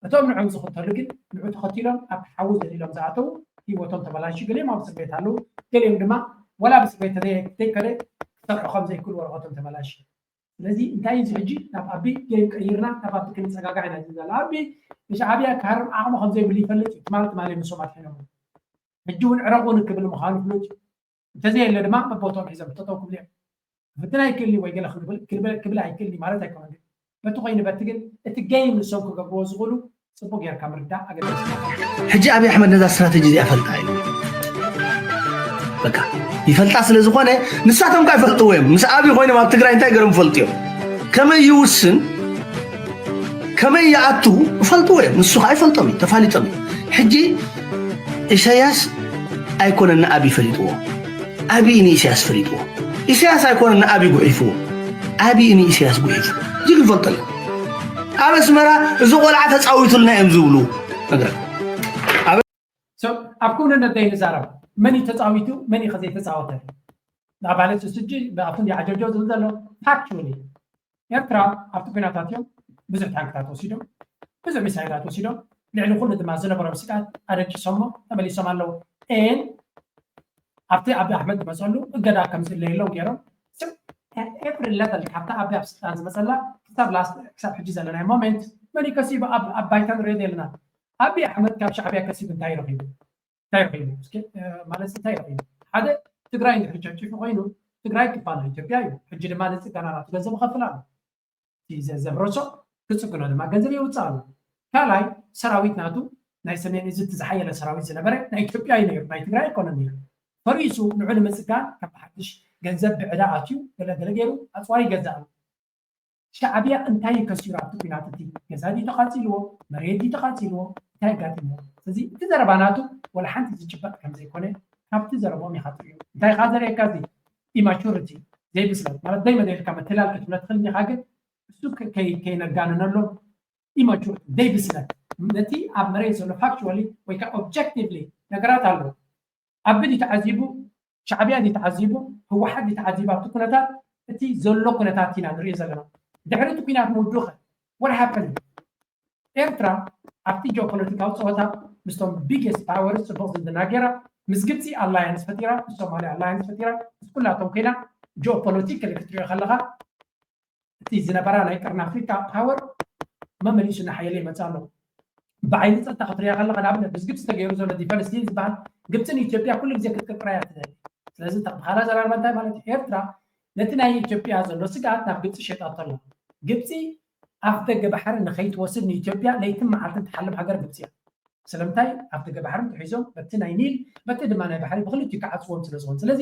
እቶም ንዕም ዝኽተሉ ግን ንዑ ተኸቲሎም ኣብ ሓዊ ዘሊሎም ዝኣተዉ ህይወቶም ተበላሹ ገሊኦም ኣብ እስር ቤት ኣለዉ ገሊኦም ድማ ወላ ኣብ እስር ቤት ተዘይከደ ክሰርሑ ከም ዘይክእሉ ወረቐቶም ተበላሹ ስለዚ እንታይ እዚ ሕጂ ናብ ኣቢ ገይም ቀይርና ናብ ኣቢ ክንፀጋጋዕ ኢና ዝብል ኣቢ ንሻዕብያ ክሃርም ዓቕሚ ከም ዘይብሉ ይፈልጥ እዩ ትማል ትማሊ ንሶም ኣድሒኖም ሕጂ እውን ዕረቑ ንክብል ምዃኑ ፍሉጥ እዩ እንተዘየለ ድማ በቦቶም ሒዞም ጠጠው ክብሉ እዮም ክፍትን ኣይክእልኒ ወይ ገለ ክብል ኣይክእልኒ ማለት ኣይኮነን ግን በቲ ኮይኑ በቲ ግን እቲ ገይም ንሶም ክገብርዎ ዝኽእሉ ፅቡቅ ጌርካ ምርዳእ ኣገዳሲ ሕጂ ኣብይ ኣሕመድ ነዛ ስትራተጂ እዚኣ ፈልጣ እዩ በቃ ይፈልጣ ስለ ዝኾነ ንሳቶም ካ ይፈልጥዎ እዮም ምስ ኣብይ ኮይኖም ኣብ ትግራይ እንታይ ገሮም ይፈልጡ እዮም ከመይ ይውስን ከመይ ይኣቱ ይፈልጥዎ እዮም ንሱ ከዓ ይፈልጦም እዩ ተፋሊጦም እዩ ሕጂ ኢሳያስ ኣይኮነን ንኣብይ ፈሊጥዎ ኣብይ ንኢሳያስ ፈሊጥዎ ኢሳያስ ኣይኮነን ንኣብይ ጉሒፍዎ ኣብይ ንኢሳያስ ጉሒፍዎ እዚ ክንፈልጦ ኣለና ኣብ ኣስመራ እዚ ቆልዓ ተፃዊቱልና እዮም ዝብሉ ነገር ኣብ ክውንነት ዘይንዛረብ መን እዩ ተፃዊቱ መን እዩ ከዘይተፃወተ ማለት ስጂ ኣብቲ ዓጀጆ ዝብል ዘሎ ፋክቹሊ ኤርትራ ኣብቲ ኩናታት እዮም ብዙሕ ታንክታት ወሲዶም ብዙሕ ሚሳይላት ወሲዶም ልዕሊ ኩሉ ድማ ዝነበሮም ስግኣት ኣደቂሶሞ ተመሊሶም ኣለዉ ን ኣብቲ ኣቢ ኣሕመድ ዝመፀሉ እገዳ ከም ዝለየሎም ገይሮም ኤፕሪል ለተል ካብቲ ኣቢ ኣብ ስልጣን ዝመፀላ ክሳብ ላስት ክሳብ ሕጂ ዘለናይ ሞሜንት መን ከሲቡ ኣብ ባይታ ንሪኦ ዘለና ኣቢ ኣሕመድ ካብ ሻዕብያ ከሲቡ እንታይ ረኪቡ እንታይ ረኪቡ ማለት እንታይ ረኪቡ ሓደ ትግራይ እንድሕር ጨፍጪፉ ኮይኑ ትግራይ ክፋል ናይ ኢትዮጵያ እዩ ሕጂ ድማ ንፅገና ናቱ ገንዘብ ይኸፍል ኣሎ ዘብረሶ ክፅግኖ ድማ ገንዘብ የውፅእ ኣሎ ካልኣይ ሰራዊት ናቱ ናይ ሰሜን እዚ እቲ ዝሓየለ ሰራዊት ዝነበረ ናይ ኢትዮጵያ እዩ ነይሩ ናይ ትግራይ ኣይኮነን ነይሩ ፈሪሱ ንዑ ንምፅጋን ካብ ሓድሽ ገንዘብ ብዕዳ ኣትዩ ገለገለ ገይሩ ኣፅዋር ይገዛእ ኣሎ ሻዕብያ እንታይ ከሲሩ ኣብቲ ኩናት እቲ ገዛ ድዩ ተቃፂልዎ መሬት ድዩ ተቃፂልዎ እንታይ ኣጋጢምዎ ስለዚ እቲ ዘረባ ናቱ ወላ ሓንቲ ዝጭበጥ ከም ዘይኮነ ካብቲ ዘረብኦም ኢኻ ትሪኦ እንታይ ከዓ ዘርእየካ እዚ ኢማቹሪቲ ዘይብስለት ማለት ደይመ ደይልካ ምትላል ክትብለ ትኽእል እንዲኻ ግን እሱ ከይነጋንነሎም ኢማቹሪቲ ዘይብስለት ነቲ ኣብ መሬት ዘሎ ፋክቹዋሊ ወይ ከዓ ኦብጀክቲቭሊ ነገራት ኣለዉ ኣቢ ድዩ ተዓዚቡ ሻዕብያ ድዩ ተዓዚቡ ህወሓት ድዩ ተዓዚቡ ኣብቲ ኩነታት እቲ ዘሎ ኩነታት ኢና ንሪኦ ዘለና ድሕሪ እቲ ኩናት ምውድኡ ኸ what happened ኤርትራ ኣብቲ ጂኦፖለቲካዊ ፀወታ ምስቶም ቢገስት ፓወርስ ፅቡቅ ዝምድና ገይራ ምስ ግብፂ ኣላያንስ ፈጢራ ምስ ሶማልያ ኣላያንስ ፈጢራ ምስ ኩላቶም ኮይና ጂኦፖለቲካሊ ክትሪኦ ከለካ እቲ ዝነበራ ናይ ቀርኒ ኣፍሪካ ፓወር መመሊሱ እናሓየለ ይመፅእ ኣሎ ብዓይኒ ጸጥታ ክትሪኣ ከለኻ፣ ንኣብነት ምስ ግብፂ ተገይሩ ዘሎ ዲፈንስ ዲል ዝበሃል፣ ግብፂ ንኢትዮጵያ ኩሉ ግዜ ክትቅርቅራ እያ ትደሊ። ስለዚ እንተ ብኻልእ ኣዘራርባ እንታይ ማለት እዩ? ኤርትራ ነቲ ናይ ኢትዮጵያ ዘሎ ስግኣት ናብ ግብፂ ሸጣቶ ኣላ። ግብፂ ኣፍ ደገ ባሕሪ ንኸይትወስድ ንኢትዮጵያ ለይትን መዓልትን ትሓልም ሃገር ግብፂ እያ። ስለምንታይ? ኣፍ ደገ ባሕሪ እንተሒዞም በቲ ናይ ኒል በቲ ድማ ናይ ባሕሪ ብክልቲኡ ክዓፅዎም ስለ ዝኾኑ። ስለዚ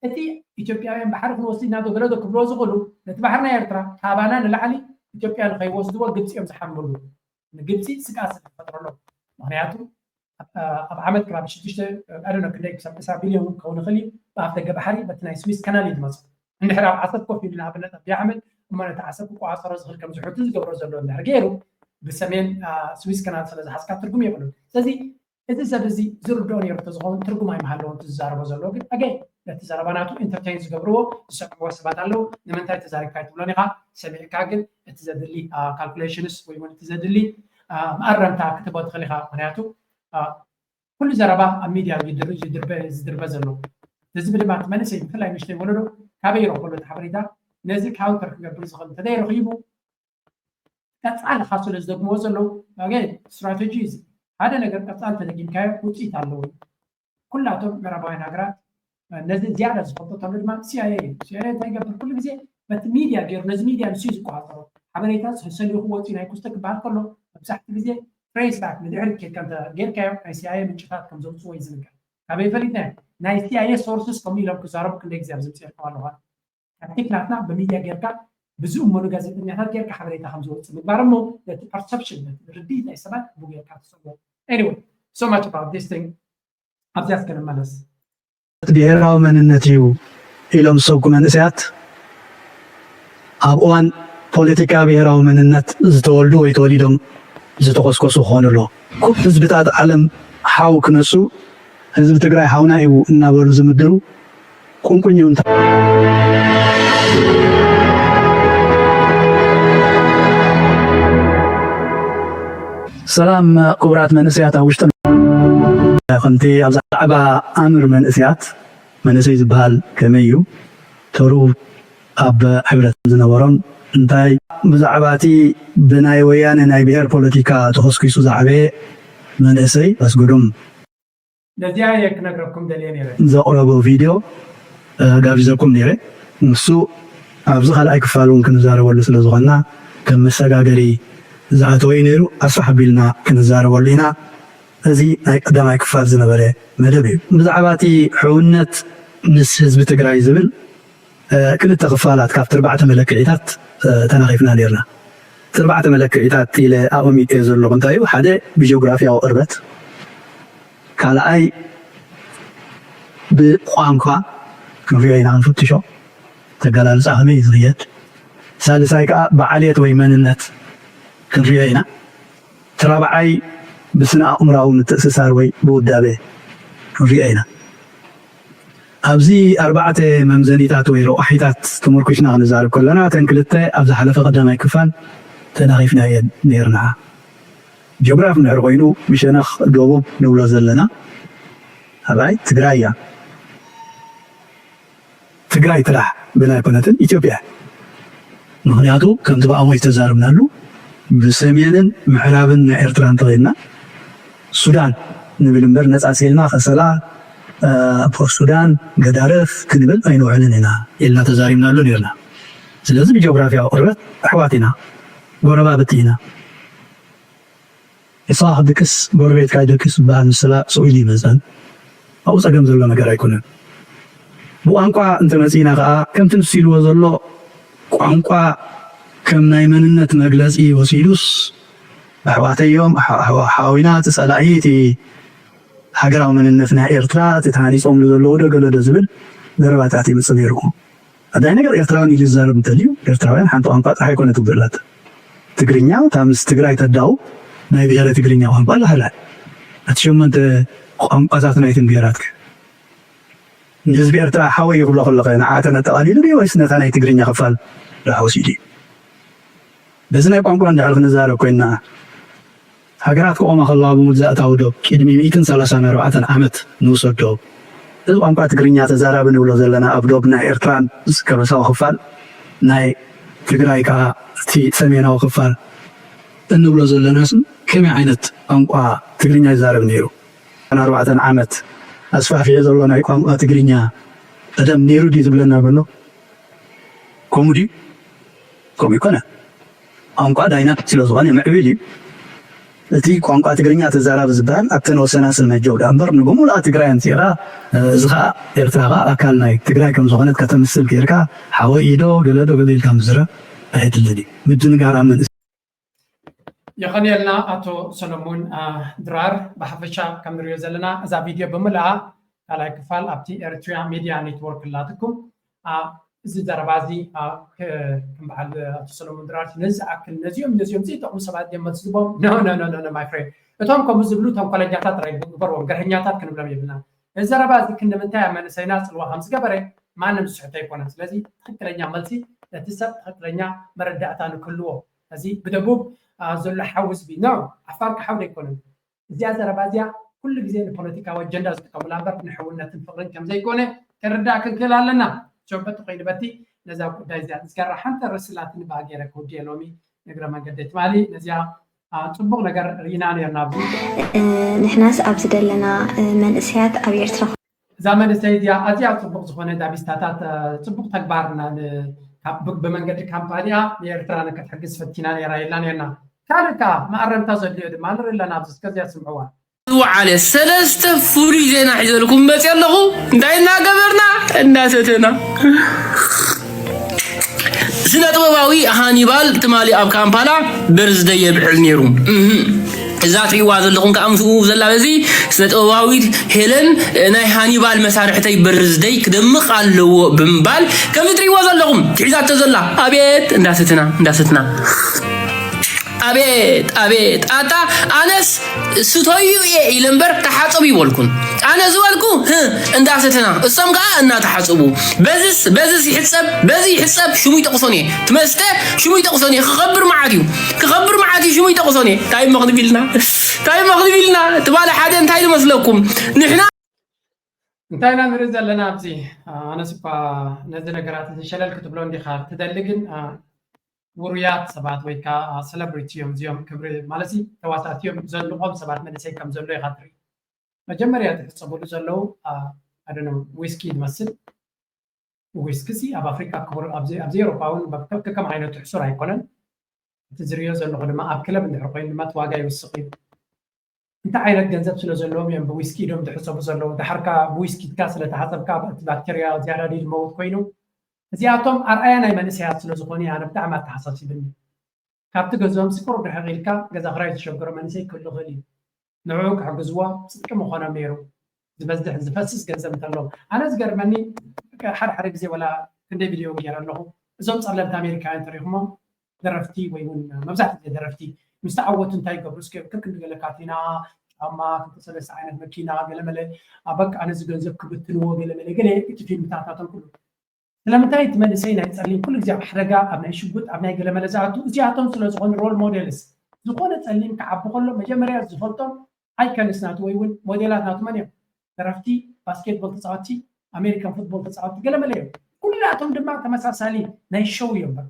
እቲ ኢትዮጵያውያን ባሕሪ ክንወስድ ኢና ዶ ገለ ዶ ክብልዎ ዝኽእሉ፣ ነቲ ባሕሪ ናይ ኤርትራ ካባና ንላዕሊ ኢትዮጵያ ንኸይወስድዎ ግብፂ እዮም ዝሓምሉ። ንግብፂ ስግኣት ስለ ዝፈጥረሎም። ምክንያቱ ኣብ ኣብ ዓመት ከባቢ ሽዱሽተ ኣዶነ ክንደይ ክሳብ ዕስራ ቢልዮን እውን ክኸውን ይኽእል እዩ። ብኣፍ ደገ ባሕሪ በቲ ናይ ስዊስ ካናል እዩ ዝመፅእ። እንድሕር ኣብ ዓሰብ ኮፍ ኢሉ ንኣብነት ኣቢ ኣሕመድ እሞ ነቲ ዓሰብ ክቆፃፀሮ ዝኽእል ከም ዝሕቱ ዝገብሮ ዘሎ እንድሕር ገይሩ ብሰሜን አ፣ ስዊስ ካናል ስለ ዝሓዝካ ትርጉም የብሉን። ስለዚ እዚ ሰብ እዚ ዝርድኦ ነይሩ እንተዝኸውን ትርጉም ኣይምሃለዎን እቲ ዝዛረቦ ዘሎ። ግን ኣገይ ነቲ ዘረባ ናቱ ኢንተርቴን ዝገብርዎ ዝሰምዕዎ ሰባት ኣለዉ። ንምንታይ ተዛሪብካ ኣይትብሎን ኢኻ። ሰሚዕካ ግን እቲ ዘድሊ ካልኩሌሽንስ ወይ እውን እቲ ዘድሊ አ፣ መኣረምታ ክትቦ ትኽእል ኢኻ። ምክንያቱ አ፣ ኩሉ ዘረባ ኣብ ሚድያ እዩ ዝድር- ዝድርበ ዝድርበ ዘሎ። እዚ ድማ እቲ መንእሰይ ብፍላይ ንእሽተይ ወለዶ ካበይ ይረኽበሉ እቲ ሓበሬታ? ነዚ ካውንተር ክገብር ዝኽእል እንተዘይ ረኺቡ ቀፃሊ ካሱ ስለ ዝደግምዎ ዘለዉ ኣገ ስትራቴጂ እዩ። ሓደ ነገር ቀፃሊ ተደጊምካዮ ውፅኢት ኣለዎ። ኩላቶም ምዕራባውያን ሃገራት ነዚ ዝያዳ ዝፈልጦ ተሎ ድማ ሲኣይኤ እዩ። ሲኣይኤ እንታይ ይገብር? ኩሉ ግዜ በቲ ሚድያ ገይሩ ነዚ ሚድያ ንሱ እዩ ዝቆፃፀሮ። ሓበሬታ ሰሊኹ ወፂኡ ናይ ኩስተ ክበሃል ከሎ መብዛሕትኡ ግዜ ትሬስ ባክ ንድሕሪት ኬድካ እንተ ጌርካዮ ናይ ሲኣይኤ ምንጭታት ከም ዘውፅዎ እዩ ዝንገር። ካበይ ፈሊጥናዮ? ናይ ሲኣይኤ ሶርስስ ከምኡ ኢሎም ክዛረቡ ክንደይ ግዜ ኣብ ዝምፅኤልኩም ኣለኹ። ታክቲክ ናትና ብሚድያ ጌርካ ብዝእመኑ ጋዜጠኛታት ጌርካ ሓበሬታ ከም ዝወፅእ ምግባር እሞ ነቲ ፐርሰፕሽን ነቲ ርድኢት ናይ ሰባት ብኡ ጌርካ ትሰዎ። Anyway, so much about this thing. ኣብዚኣ እስከ ንመለስ። ብሄራዊ መንነት እዩ ኢሎም ዝሰብኩ መንእሰያት ኣብ እዋን ፖለቲካ ብሄራዊ መንነት ዝተወልዱ ወይ ተወሊዶም ዝተኾስኮሱ ክኾኑ ኣለዎ። ኩብ ህዝብታት ዓለም ሓው ክነሱ ህዝቢ ትግራይ ሓውና እዩ እናበሉ ዝምድሩ ቁንቁኝ እዩ እንተ ሰላም ክቡራት መንእሰያት ኣብ ውሽጥን ከምቲ ኣብዛ ዛዕባ ኣምር መንእሰያት መንእሰይ ዝበሃል ከመይ እዩ ተሩ ኣብ ሕብረት ዝነበሮም እንታይ ብዛዕባ እቲ ብናይ ወያነ ናይ ብሔር ፖለቲካ ተኸስኪሱ ዝዓበየ መንእሰይ ኣስገዶም ነዚኣ እየ ክነግረኩም ደልየ ነይረ። ዘቕረቦ ቪድዮ ጋቢዘኩም ነይረ። ንሱ ኣብዚ ካልኣይ ክፋል እውን ክንዛረበሉ ስለ ዝኾንና ከም መሰጋገሪ ዝኣተወ እዩ ነይሩ። ኣስፍሕ ኣቢልና ክንዛረበሉ ኢና። እዚ ናይ ቀዳማይ ክፋል ዝነበረ መደብ እዩ። ብዛዕባ እቲ ሕውነት ምስ ህዝቢ ትግራይ ዝብል ክልተ ክፋላት ካብቲ ኣርባዕተ መለክዒታት ተናኺፍና ነርና። እቲ ኣርባዕተ መለክዒታት ኢለ ኣቐሚጠዮ ዘለኹ እንታይ እዩ? ሓደ ብጂኦግራፊያዊ ቅርበት፣ ካልኣይ ብቋንቋ ክንሪኦ ኢና ክንፍትሾ፣ ተገላልፃ ከመይ እዩ ዝኽየድ፣ ሳልሳይ ከዓ ብዓሌት ወይ መንነት ክንሪኦ ኢና። እቲ ራብዓይ ብስነ ኣእምራዊ ምትእስሳር ወይ ብውዳበ ክንሪኦ ኢና። ኣብዚ ኣርባዕተ መምዘኒታት ወይ ረቋሒታት ተመርኩስና ክንዛረብ ከለና እተን ክልተ ኣብ ዝሓለፈ ቀዳማይ ክፋል ተናኺፍናየን ነይርና። ጂኦግራፍ እንድሕር ኮይኑ ብሸነኽ ደቡብ ንብሎ ዘለና ኣባይ ትግራይ እያ። ትግራይ ጥራሕ ብላ ኣይኮነትን ኢትዮጵያ። ምክንያቱ ከምቲ ብኣሞ ዝተዛረብናሉ ብሰሜንን ምዕራብን ናይ ኤርትራ እንተኸይድና ሱዳን ንብል እምበር ነፃ ሲልና ከሰላ፣ ፖርት ሱዳን፣ ገዳረፍ ክንብል ኣይንውዕልን ኢና ኢልና ተዛሪብናሉ ነርና። ስለዚ ብጂኦግራፊያዊ ቅርበት ኣሕዋት ኢና፣ ጎረባብቲ ኢና። ንስኻ ክትድቅስ ጎረቤትካ ይደቅስ ዝበሃል ምስላ ስቕ ኢሉ ይመጸን ኣብኡ ጸገም ዘሎ ነገር ኣይኮነን። ብቋንቋ እንተመጺእና ከኣ ከምቲ ንሱ ኢልዎ ዘሎ ቋንቋ ከም ናይ መንነት መግለጺ ወሲዱስ ኣሕዋተይ እዮም፣ ኣሓ- ኣሓ- ኣሓዊና እቲ ጸላኢ እቲ ሃገራዊ መንነት ናይ ኤርትራ እቲ ተሃኒጾምሉ ዘለዉ ዶ ገለ ዶ ዝብል ዘረባታት ይመጽእ ነይሩ። ኣዳይ ነገር ኤርትራውያን ኢሉ ዝዛረብ እንተልዩ ኤርትራውያን ሓንቲ ቋንቋ ጥራሕ ኣይኮነትን ዘለታ። ትግርኛ እታ ምስ ትግራይ ተዳውብ ናይ ብሄረ ትግርኛ ቋንቋ ኣላ ሓላል። እቲ ሸሞንተ ቋንቋታት ናይትን ብሄራት ከ ንህዝቢ ኤርትራ ሓወይ ይብሎ ከሎ ከ ንዓተን ኣጠቓሊሉ ድዩ ወይስ ነታ ናይ ትግርኛ ክፋል ዳሕ ወሲዱ እዩ? በዚ ናይ ቋንቋ እንድሕር ክንዛረብ ኮይንና ሃገራት ክቖማ ከለዋ ብመግዛእታዊ ዶብ ቅድሚ ሚእትን ሰላሳን ኣርባዕተን ዓመት ንውሰዶ። እዚ ቋንቋ ትግርኛ ተዛራቢ ንብሎ ዘለና ኣብ ዶብ ናይ ኤርትራን ዝከበሳዊ ክፋል ናይ ትግራይ ከዓ እቲ ሰሜናዊ ክፋል እንብሎ ዘለና ስም ከመይ ዓይነት ቋንቋ ትግርኛ ይዛረብ ነይሩ? ኣርባዕተን ዓመት ኣስፋሕፊሑ ዘሎ ናይ ቋንቋ ትግርኛ ቀደም ነይሩ ድዩ ዝብለና ዘሎ? ከምኡ ድዩ? ከምኡ ይኮነ። ቋንቋ ዳይናሚክ ስለ ዝኾነ ምዕብል እዩ። እቲ ቋንቋ ትግርኛ ተዛራቢ ዝበሃል ኣብተን ወሰናስን መጀው ደኣ እምበር ንብሙሉኣ ትግራይ ኣምፂእኻ፣ እዚ ከዓ ኤርትራ ከዓ ኣካል ናይ ትግራይ ከም ዝኾነት ከተምስል ጌርካ ሓወይ ኢዶ ገለ ዶ ገለ ኢልካ ምዝራብ ኣይድልን እዩ። ምድንጋር ኣብ መንእሰይ የቐንየልና ኣቶ ሰሎሞን ድራር። ብሓፈሻ ከም ንሪኦ ዘለና እዛ ቪድዮ ብምልኣ ካልኣይ ክፋል ኣብቲ ኤርትሪያ ሚድያ ኔትወርክ ኣላትኩም። እዚ ዘረባ እዚ ከም በዓል ኣቶ ሰሎሞን ድራር ነዚ ዝኣክል ነዚኦም ነዚኦም ዘይጠቕሙ ሰባት እዮም መልሲ ዝቦም። ኖ ኖ ኖ ኖ ማይ ፍሬንድ፣ እቶም ከምኡ ዝብሉ ተንኮለኛታት ጥራይ ግበርዎም፣ ገርሀኛታት ክንብሎም የብልና። እዚ ዘረባ እዚ ክንምንታይ ኣብ መንእሰይና ፅልዋ ከም ዝገበረ ማንም ዝስሕቶ ኣይኮነን። ስለዚ ትኽክለኛ መልሲ ነቲ ሰብ ትኽክለኛ መረዳእታ ንክህልዎ እዚ ብደቡብ ዘሎ ሓው ህዝቢ ኖ ዓፋር ክሓውድ ኣይኮነን። እዚኣ ዘረባ እዚኣ ኩሉ ግዜ ንፖለቲካዊ ኣጀንዳ ዝጥቀሙላ እምበር ንሕውነትን ፍቕርን ከም ዘይኮነ ከርዳእ ክንክእል ኣለና። ሸበቲ ኮይኑ በቲ ነዛ ጉዳይ እዚኣ ዝገራ ሓንቲ ርስላትኒ ብሃ ገይረ ክውድየ ሎሚ ንግረ መንገዲ ትማሊ ነዚኣ ፅቡቕ ነገር ርኢና ነርና ኣብዚ ንሕናስ ኣብዚ ዘለና መንእሰያት ኣብ ኤርትራ እዛ መንእሰይ እዚኣ ኣዝያ ፅቡቕ ዝኾነ ዳቢስታታት ፅቡቕ ተግባር ብመንገዲ ካምፓኒኣ ንኤርትራ ንክትሕግዝ ፈቲና ነይራ ኢልና ነርና። ካልእ ከዓ መኣረምታ ዘድልዮ ድማ ንርኢ ኣለና ኣብዚ እስከዚኣ ስምዕዋ። ዝወዓለ ሰለስተ ፍሉይ ዜና ሒዘልኩም መፅየ ኣለኹ። እንታይ እናገበርና እንዳሰተና ስነ ጥበባዊ ሃኒባል ትማሊ ኣብ ካምፓላ በርዝደይ የብዕል ነይሩ። እዛ ትሪእዋ ዘለኹም ከዓ ምስኡ ዘላ በዚ ስነ ጥበባዊት ሄለን ናይ ሃኒባል መሳርሕተይ በርዝደይ ክደምቕ ኣለዎ ብምባል ከምዚ ትሪእዋ ዘለኹም ትሒዛቶ ዘላ ኣቤት እንዳሰትና እንዳሰትና ኣቤት ኣቤት ኣታ ኣነስ ስተዩ እየ ኢለ እምበር ተሓፀቡ ይበልኩን ኣነ ዝበልኩ እንዳሰተና እሶም ከዓ እናተሓፅቡ በዝስ በዝስ ይሕፀብ በዚ ይሕፀብ ሽሙ ይጠቕሶን እየ ትመስተ ሽሙ ይጠቕሶን እየ ክኸብር መዓት እዩ ክኸብር መዓት እዩ ሽሙ ይጠቕሶን እየ ታይ መኽንብ ኢልና ታይ መኽንብ ኢልና ትባለ ሓደ እንታይ ዝመስለኩም ንሕና እንታይ ኢና ንርኢ ዘለና ኣብዚ ኣነስ እኳ ነዚ ነገራት እዚ ሸለል ክትብሎ እንዲኻ ትደሊ ግን ውሩያት ሰባት ወይ ከዓ ሰለብሪቲ እዮም እዚኦም ክብሪ ማለት ተዋሳእቲ እዮም ዘድንቖም ሰባት መንእሰይ ከም ዘሎ ኢኻ ትርኢ መጀመርያ ዝሕፀቡሉ ዘለዉ ኣደነ ዊስኪ ዝመስል ዊስኪ ሲ ኣብ ኣፍሪካ ክቡር ኣብዚ ኤሮፓ እውን ከከም ዓይነቱ ሕሱር ኣይኮነን እቲ ዝሪኦ ዘለኹ ድማ ኣብ ክለብ እንድሕር ኮይኑ ድማ እቲ ዋጋ ይውስኽ እዩ እንታይ ዓይነት ገንዘብ ስለ ዘለዎም እዮም ብዊስኪ ኢዶም ዝሕሰቡ ዘለዉ? ዳሕርካ ብዊስኪ ኢድካ ስለ ተሓጸብካ እቲ ባክተርያ ዝያዳ ድዩ ዝመውት ኮይኑ? እዚኣቶም ኣርኣያ ናይ መንእሰያት ስለ ዝኾኑ ኣነ ብጣዕሚ ኣተሓሳሲብኒ። ካብቲ ገዝኦም ሲ ቁሩብ ርሕቕ ኢልካ ገዛ ክራይ ዝሸገሮ መንእሰይ ክህሉ ይኽእል እዩ። ንዕኡ ክሕግዝዎ ጽድቂ ምኾኖም ነይሩ። ዝበዝሕ ዝፈስስ ገንዘብ እንተሎ። ኣነ ዝገርመኒ ሓደ ሓደ ግዜ ወላ ክንደይ ቪድዮ እውን ገይረ ኣለኹ። እዞም ጸለምቲ ኣሜሪካውያን ተሪኹሞም ደረፍቲ ወይ እውን መብዛሕትኡ ግዜ ደረፍቲ ምስ ተዓወቱ እንታይ ይገብሩ እስኪ ከክንዲ ገለ ካቴና ጫማ ክልተ ሰለስተ ዓይነት መኪና ገለመለ በቃ ነዚ ገንዘብ ክብትንዎ ገለመለ ገለ እቲ ፊልምታት ናቶም ኩሉ ስለምንታይ እቲ መንእሰይ ናይ ጸሊም ኩሉ ግዜ ኣብ ሓደጋ ኣብ ናይ ሽጉጥ ኣብ ናይ ገለመለ ዝኣቱ እዚኣቶም ስለ ዝኾኑ role models ዝኾነ ጸሊም ክዓቢ ከሎ መጀመርያ ዝፈልጦም icons ናቱ ወይ እውን ሞዴላት ናቱ መን እዮም ደረፍቲ ባስኬትቦል ተጻወትቲ ኣሜሪካን ፉትቦል ተጻወትቲ ገለመለ እዮም ኩላቶም ድማ ተመሳሳሊ ናይ ሸው እዮም በቃ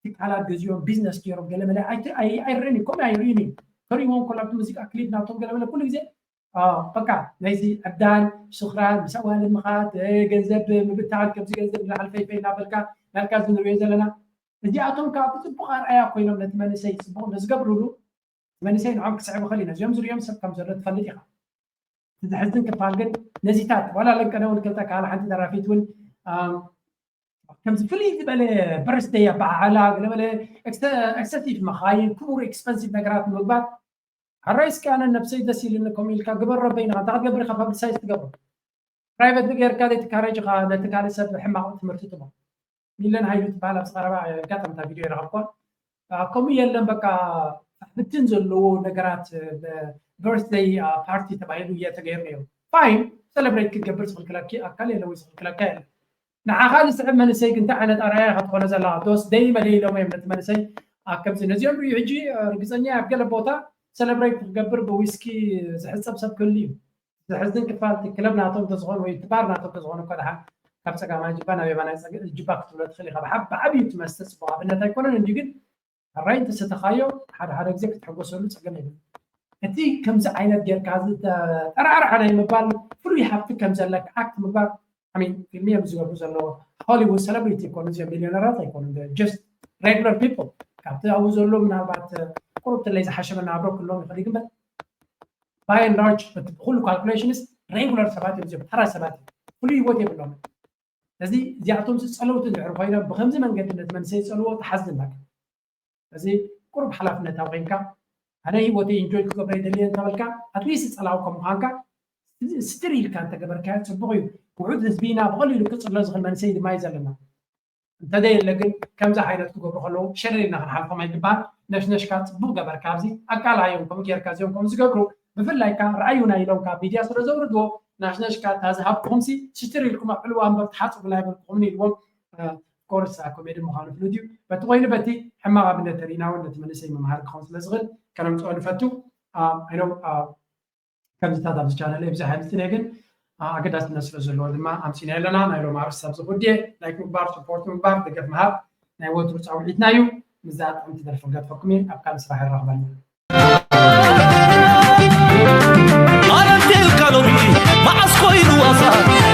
ትካላት ገዚኦም ቢዝነስ ገይሮም ገለመለ ኣይርእን እዩ ከምኡ ኣይርእን እዩ ከርእዎም ከሎ ኣብቲ ሙዚቃ ክሊፕ ናቶም ገለመለ ኩሉ ግዜ በቃ ናይዚ ዕብዳን ስኽራን ምስ ኣዋልድ ምኻድ ገንዘብ ምብታን ከምዚ ገንዘብ ንላዕሊ ፈይፈይ እናበልካ ናልካ እዚ ንሪኦ ዘለና እዚኣቶም ከዓ ብፅቡቅ ኣርኣያ ኮይኖም ነቲ መንእሰይ ፅቡቅ ንዝገብርሉ መንእሰይ ንዖም ክስዕብ ይኽእል እዩ ነዚኦም ዝሪኦም ሰብ ከም ዘሎ ትፈልጥ ኢኻ እቲ ዘሕዝን ክፋል ግን ነዚታት ዋላ ለንቀነ እውን ክልተ ካል ሓንቲ ደራፊት እውን ከምዚ ፍልይ ዝበለ በርስደይ ኣበዓዕላ ገለበለ ኤክሰሲቭ መኻይን ክቡር ኤክስፐንሲቭ ነገራት ምግባር ሕራይ እስኪ ኣነ ነብሰይ ደስ ኢልኒ ከምኡ ኢልካ ግበሮ በይንኻ እንታይ ክትገብር ኢኻ ፐብሊሳይዝ ትገብሮ ፕራይቨት ጌርካ ዘይትካረጅ ኢኻ ነቲ ካልእ ሰብ ሕማቕ ትምህርቲ ትቦ ሚለን ሃይሉ ትበሃል ኣብዚ ቀረባ ኣጋጣሚ እታ ቪድዮ ይረኸብኳ ከምኡ የለን በቃ ብትን ዘለዎ ነገራት በርትደይ ፓርቲ ተባሂሉ እየ ተገይሩ ነይሩ ፋይን ሰለብሬት ክትገብር ዝኽልክለኪ ኣካል የለ ወይ ዝኽልክለካ የለ ንዓኻ ዝስዕብ መንእሰይ ግን እንታይ ዓይነት ኣርኣያ ኢኻ ትኾኖ ዘለኻ ዶስ ደይ መደይ ኢሎም እዮም ነቲ መንእሰይ ኣብ ከምዚ ነዚኦም ርዩ ሕጂ ርግፀኛ ኣብ ገለ ቦታ ሰለብሬት ክትገብር ብዊስኪ ዝሕፀብ ሰብ ክህሉ እዩ ዘሕዝን ክፋል እቲ ክለብ ናቶም ተዝኾን ወይ እቲ ባር ናቶም ተዝኾን እኳ ደሓን ካብ ፀጋማይ ጅባ ናብ የማናይ ጅባ ክትብሎ ትኽእል ኢኻ ብዓብዩ እቲ መስተ ፅቡቅ ኣብነት ኣይኮነን እንዲ ግን ሕራይ እንተሰተኻዮ ሓደ ሓደ ግዜ ክትሕጎሰሉ ፀገም የብሉ እቲ ከምዚ ዓይነት ጌርካ ዝተጠራዕርዐ ናይ ምባል ፍሉይ ሃብቲ ከም ዘለካ ኣክት ምግባር ሚን ፊልም እዮም ዝገብሩ ዘለዉ። ሆሊውድ ሰለብሪቲ ይኮኑ እዚኦም ሚሊዮነራት ኣይኮኑ just regular people ካብቲ ኣብኡ ዘሎ ምናልባት ቁሩብ ትለይ ዝሓሸ መናብሮ ክህልዎም ይኽእል ግን by and large ብኩሉ ካልኩሌሽንስ ሬጉላር ሰባት እዮም እዚኦም ተራ ሰባት እዮም ፍሉይ ህይወት የብሎም እዚ እዚኣቶም ዝፀለውቲ እንድሕር ኮይኖም ብከምዚ መንገዲ ነቲ መንሰይ ዝፀልዎ ተሓዝን በቃ እዚ ቁሩብ ሓላፍነታዊ ኮይንካ ኣነ ህይወተይ ኢንጆይ ክገብረ ይደልየ እንተበልካ ኣትሊስት ፀላዊ ከም ምዃንካ ስትር ኢልካ እንተገበርካዮ ፅቡቅ እዩ ውሑድ ህዝቢ ኢና ብቀሊሉ ክፅሎ ዝኽእል መንሰይ ድማ እዩ ዘለና እንተዘየለ ግን ከምዚ ዓይነት ክገብሩ ከለዉ ሸለል ኢልና ክንሓልፎም ኣይግባን ነሽነሽካ ፅቡቅ ገበርካ ኣብዚ ኣቃልሃዮም ከምኡ ጌርካ እዚኦም ከምኡ ዝገብሩ ብፍላይ ካ ረኣዩና ኢሎም ካብ ሚድያ ስለ ዘውርድዎ ናሽነሽካ እታ ዝሃብኩኹምሲ ስትር ኢልኩም ኣብ ዕልዋ እምበር ትሓፅቡ ናይ በልኩኹምን ኢልዎም ኮርስ ኮሜዲ ምዃኑ ፍሉጥ እዩ በቲ ኮይኑ በቲ ሕማቕ ኣብነት ተሪእና እውን ነቲ መንእሰይ መምሃሪ ክኸውን ስለ ዝኽእል ከነምፅኦ ንፈቱ ኣይኖም ከምዚታት ኣብዚ ቻነል ብዙሕ ኣይምፅነ ግን ኣገዳስነት ስለ ዘለዎ ድማ ኣምፂና ኣለና ናይ ሎም ኣርስ ኣብዚ ጉድየ ላይክ ምግባር ስፖርት ምግባር ደገፍ ምሃብ ናይ ወትሩ ፃውዒትና እዩ ምዛ ጥዕምቲ ደርፊ ገድፈኩም እየ ኣብ ካልእ ስራሕ ይራኽበና ኣረንቴልካ ሎሚ መዓስ ኮይኑ ዋዛ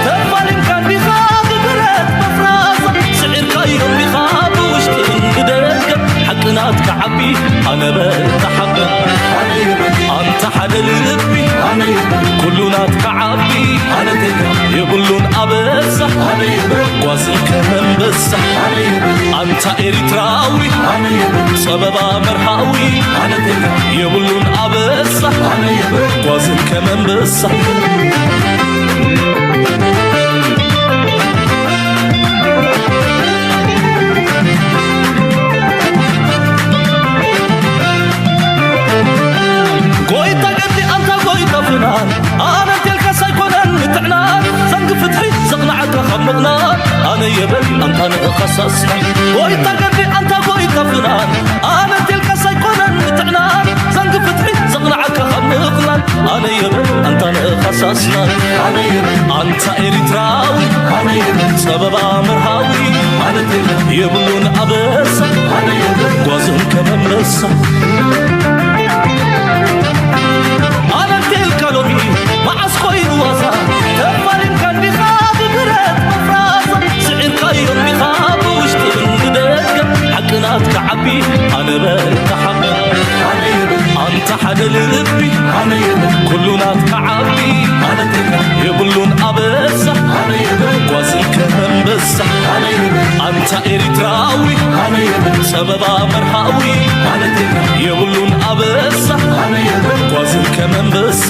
ተፋሊምካ እንዲኻ ብብረት መፍራዛ ስዒርካ ኢሎም ዲኻ ብውሽጥን ብደገ ሓቂ ናትካ ዓቢ ኣነበ ተሓበ ኣንታ ሓደ ልቢ ኩሉ ናትካ ዓቢ የብሉን ኣበሳ ጓዝን ከመንበሳ ኣንታ ኤሪትራዊ ጸበባ መርሃዊ የብሉን ኣበሳ ጓዝን ከመንበሳ ጎይታ ገዲ ኣንታ ጎይታ ፍናን ኣነ እንቴልካስ ኣይኮነን ምትዕናን ዘንጊ ፍትሒ ዘቕንዓካ ካብ ምቕናን ኣነ የበል ኣንታ ንእኻሳስና ጎይታ ገዲ ኣንታ ጎይታ ፍናን ኣነ እንቴልካስ ኣይኮነን ምትዕናን ዘንጊ ፍትሒ ዘቕንዓካ ካብ ምቕናን ኣነ የበል ኣንታ ንእኻሳስና ኣነ የበል ኣንታ ኤሪትራዊ ኣነ የበል ጸበባ መርሃዊ ኣነ እንቴልካ የብሉን ኣበሳ ኣነ የበል ጓዝን ከመመሳ ኣነንቴልካ ሎሚ መዓስ ኮይኑ ዋዛ ተፋሊምካ እንዲኻ ብብረት መፍራዛ ስዒርካዮ እንዲኻ ብውሽጥን ብደገ ሓቂ ናትካ ዓቢ ኣነ በል ተሓመ ኣንታ ሓደ ልቢ ኣነ የብል ኩሉ ናትካ ዓቢ ኣነንቴልካ የብሉን ኣበሳ ኣነ የብል ጓዝን ከመንበሳ ኣነ የብል ኣንታ ኤሪትራዊ ኣነ የብል ጸበባ መርሃዊ ኣነንቴልካ የብሉን ኣበሳ ኣነ የብል ጓዝን ከመንበሳ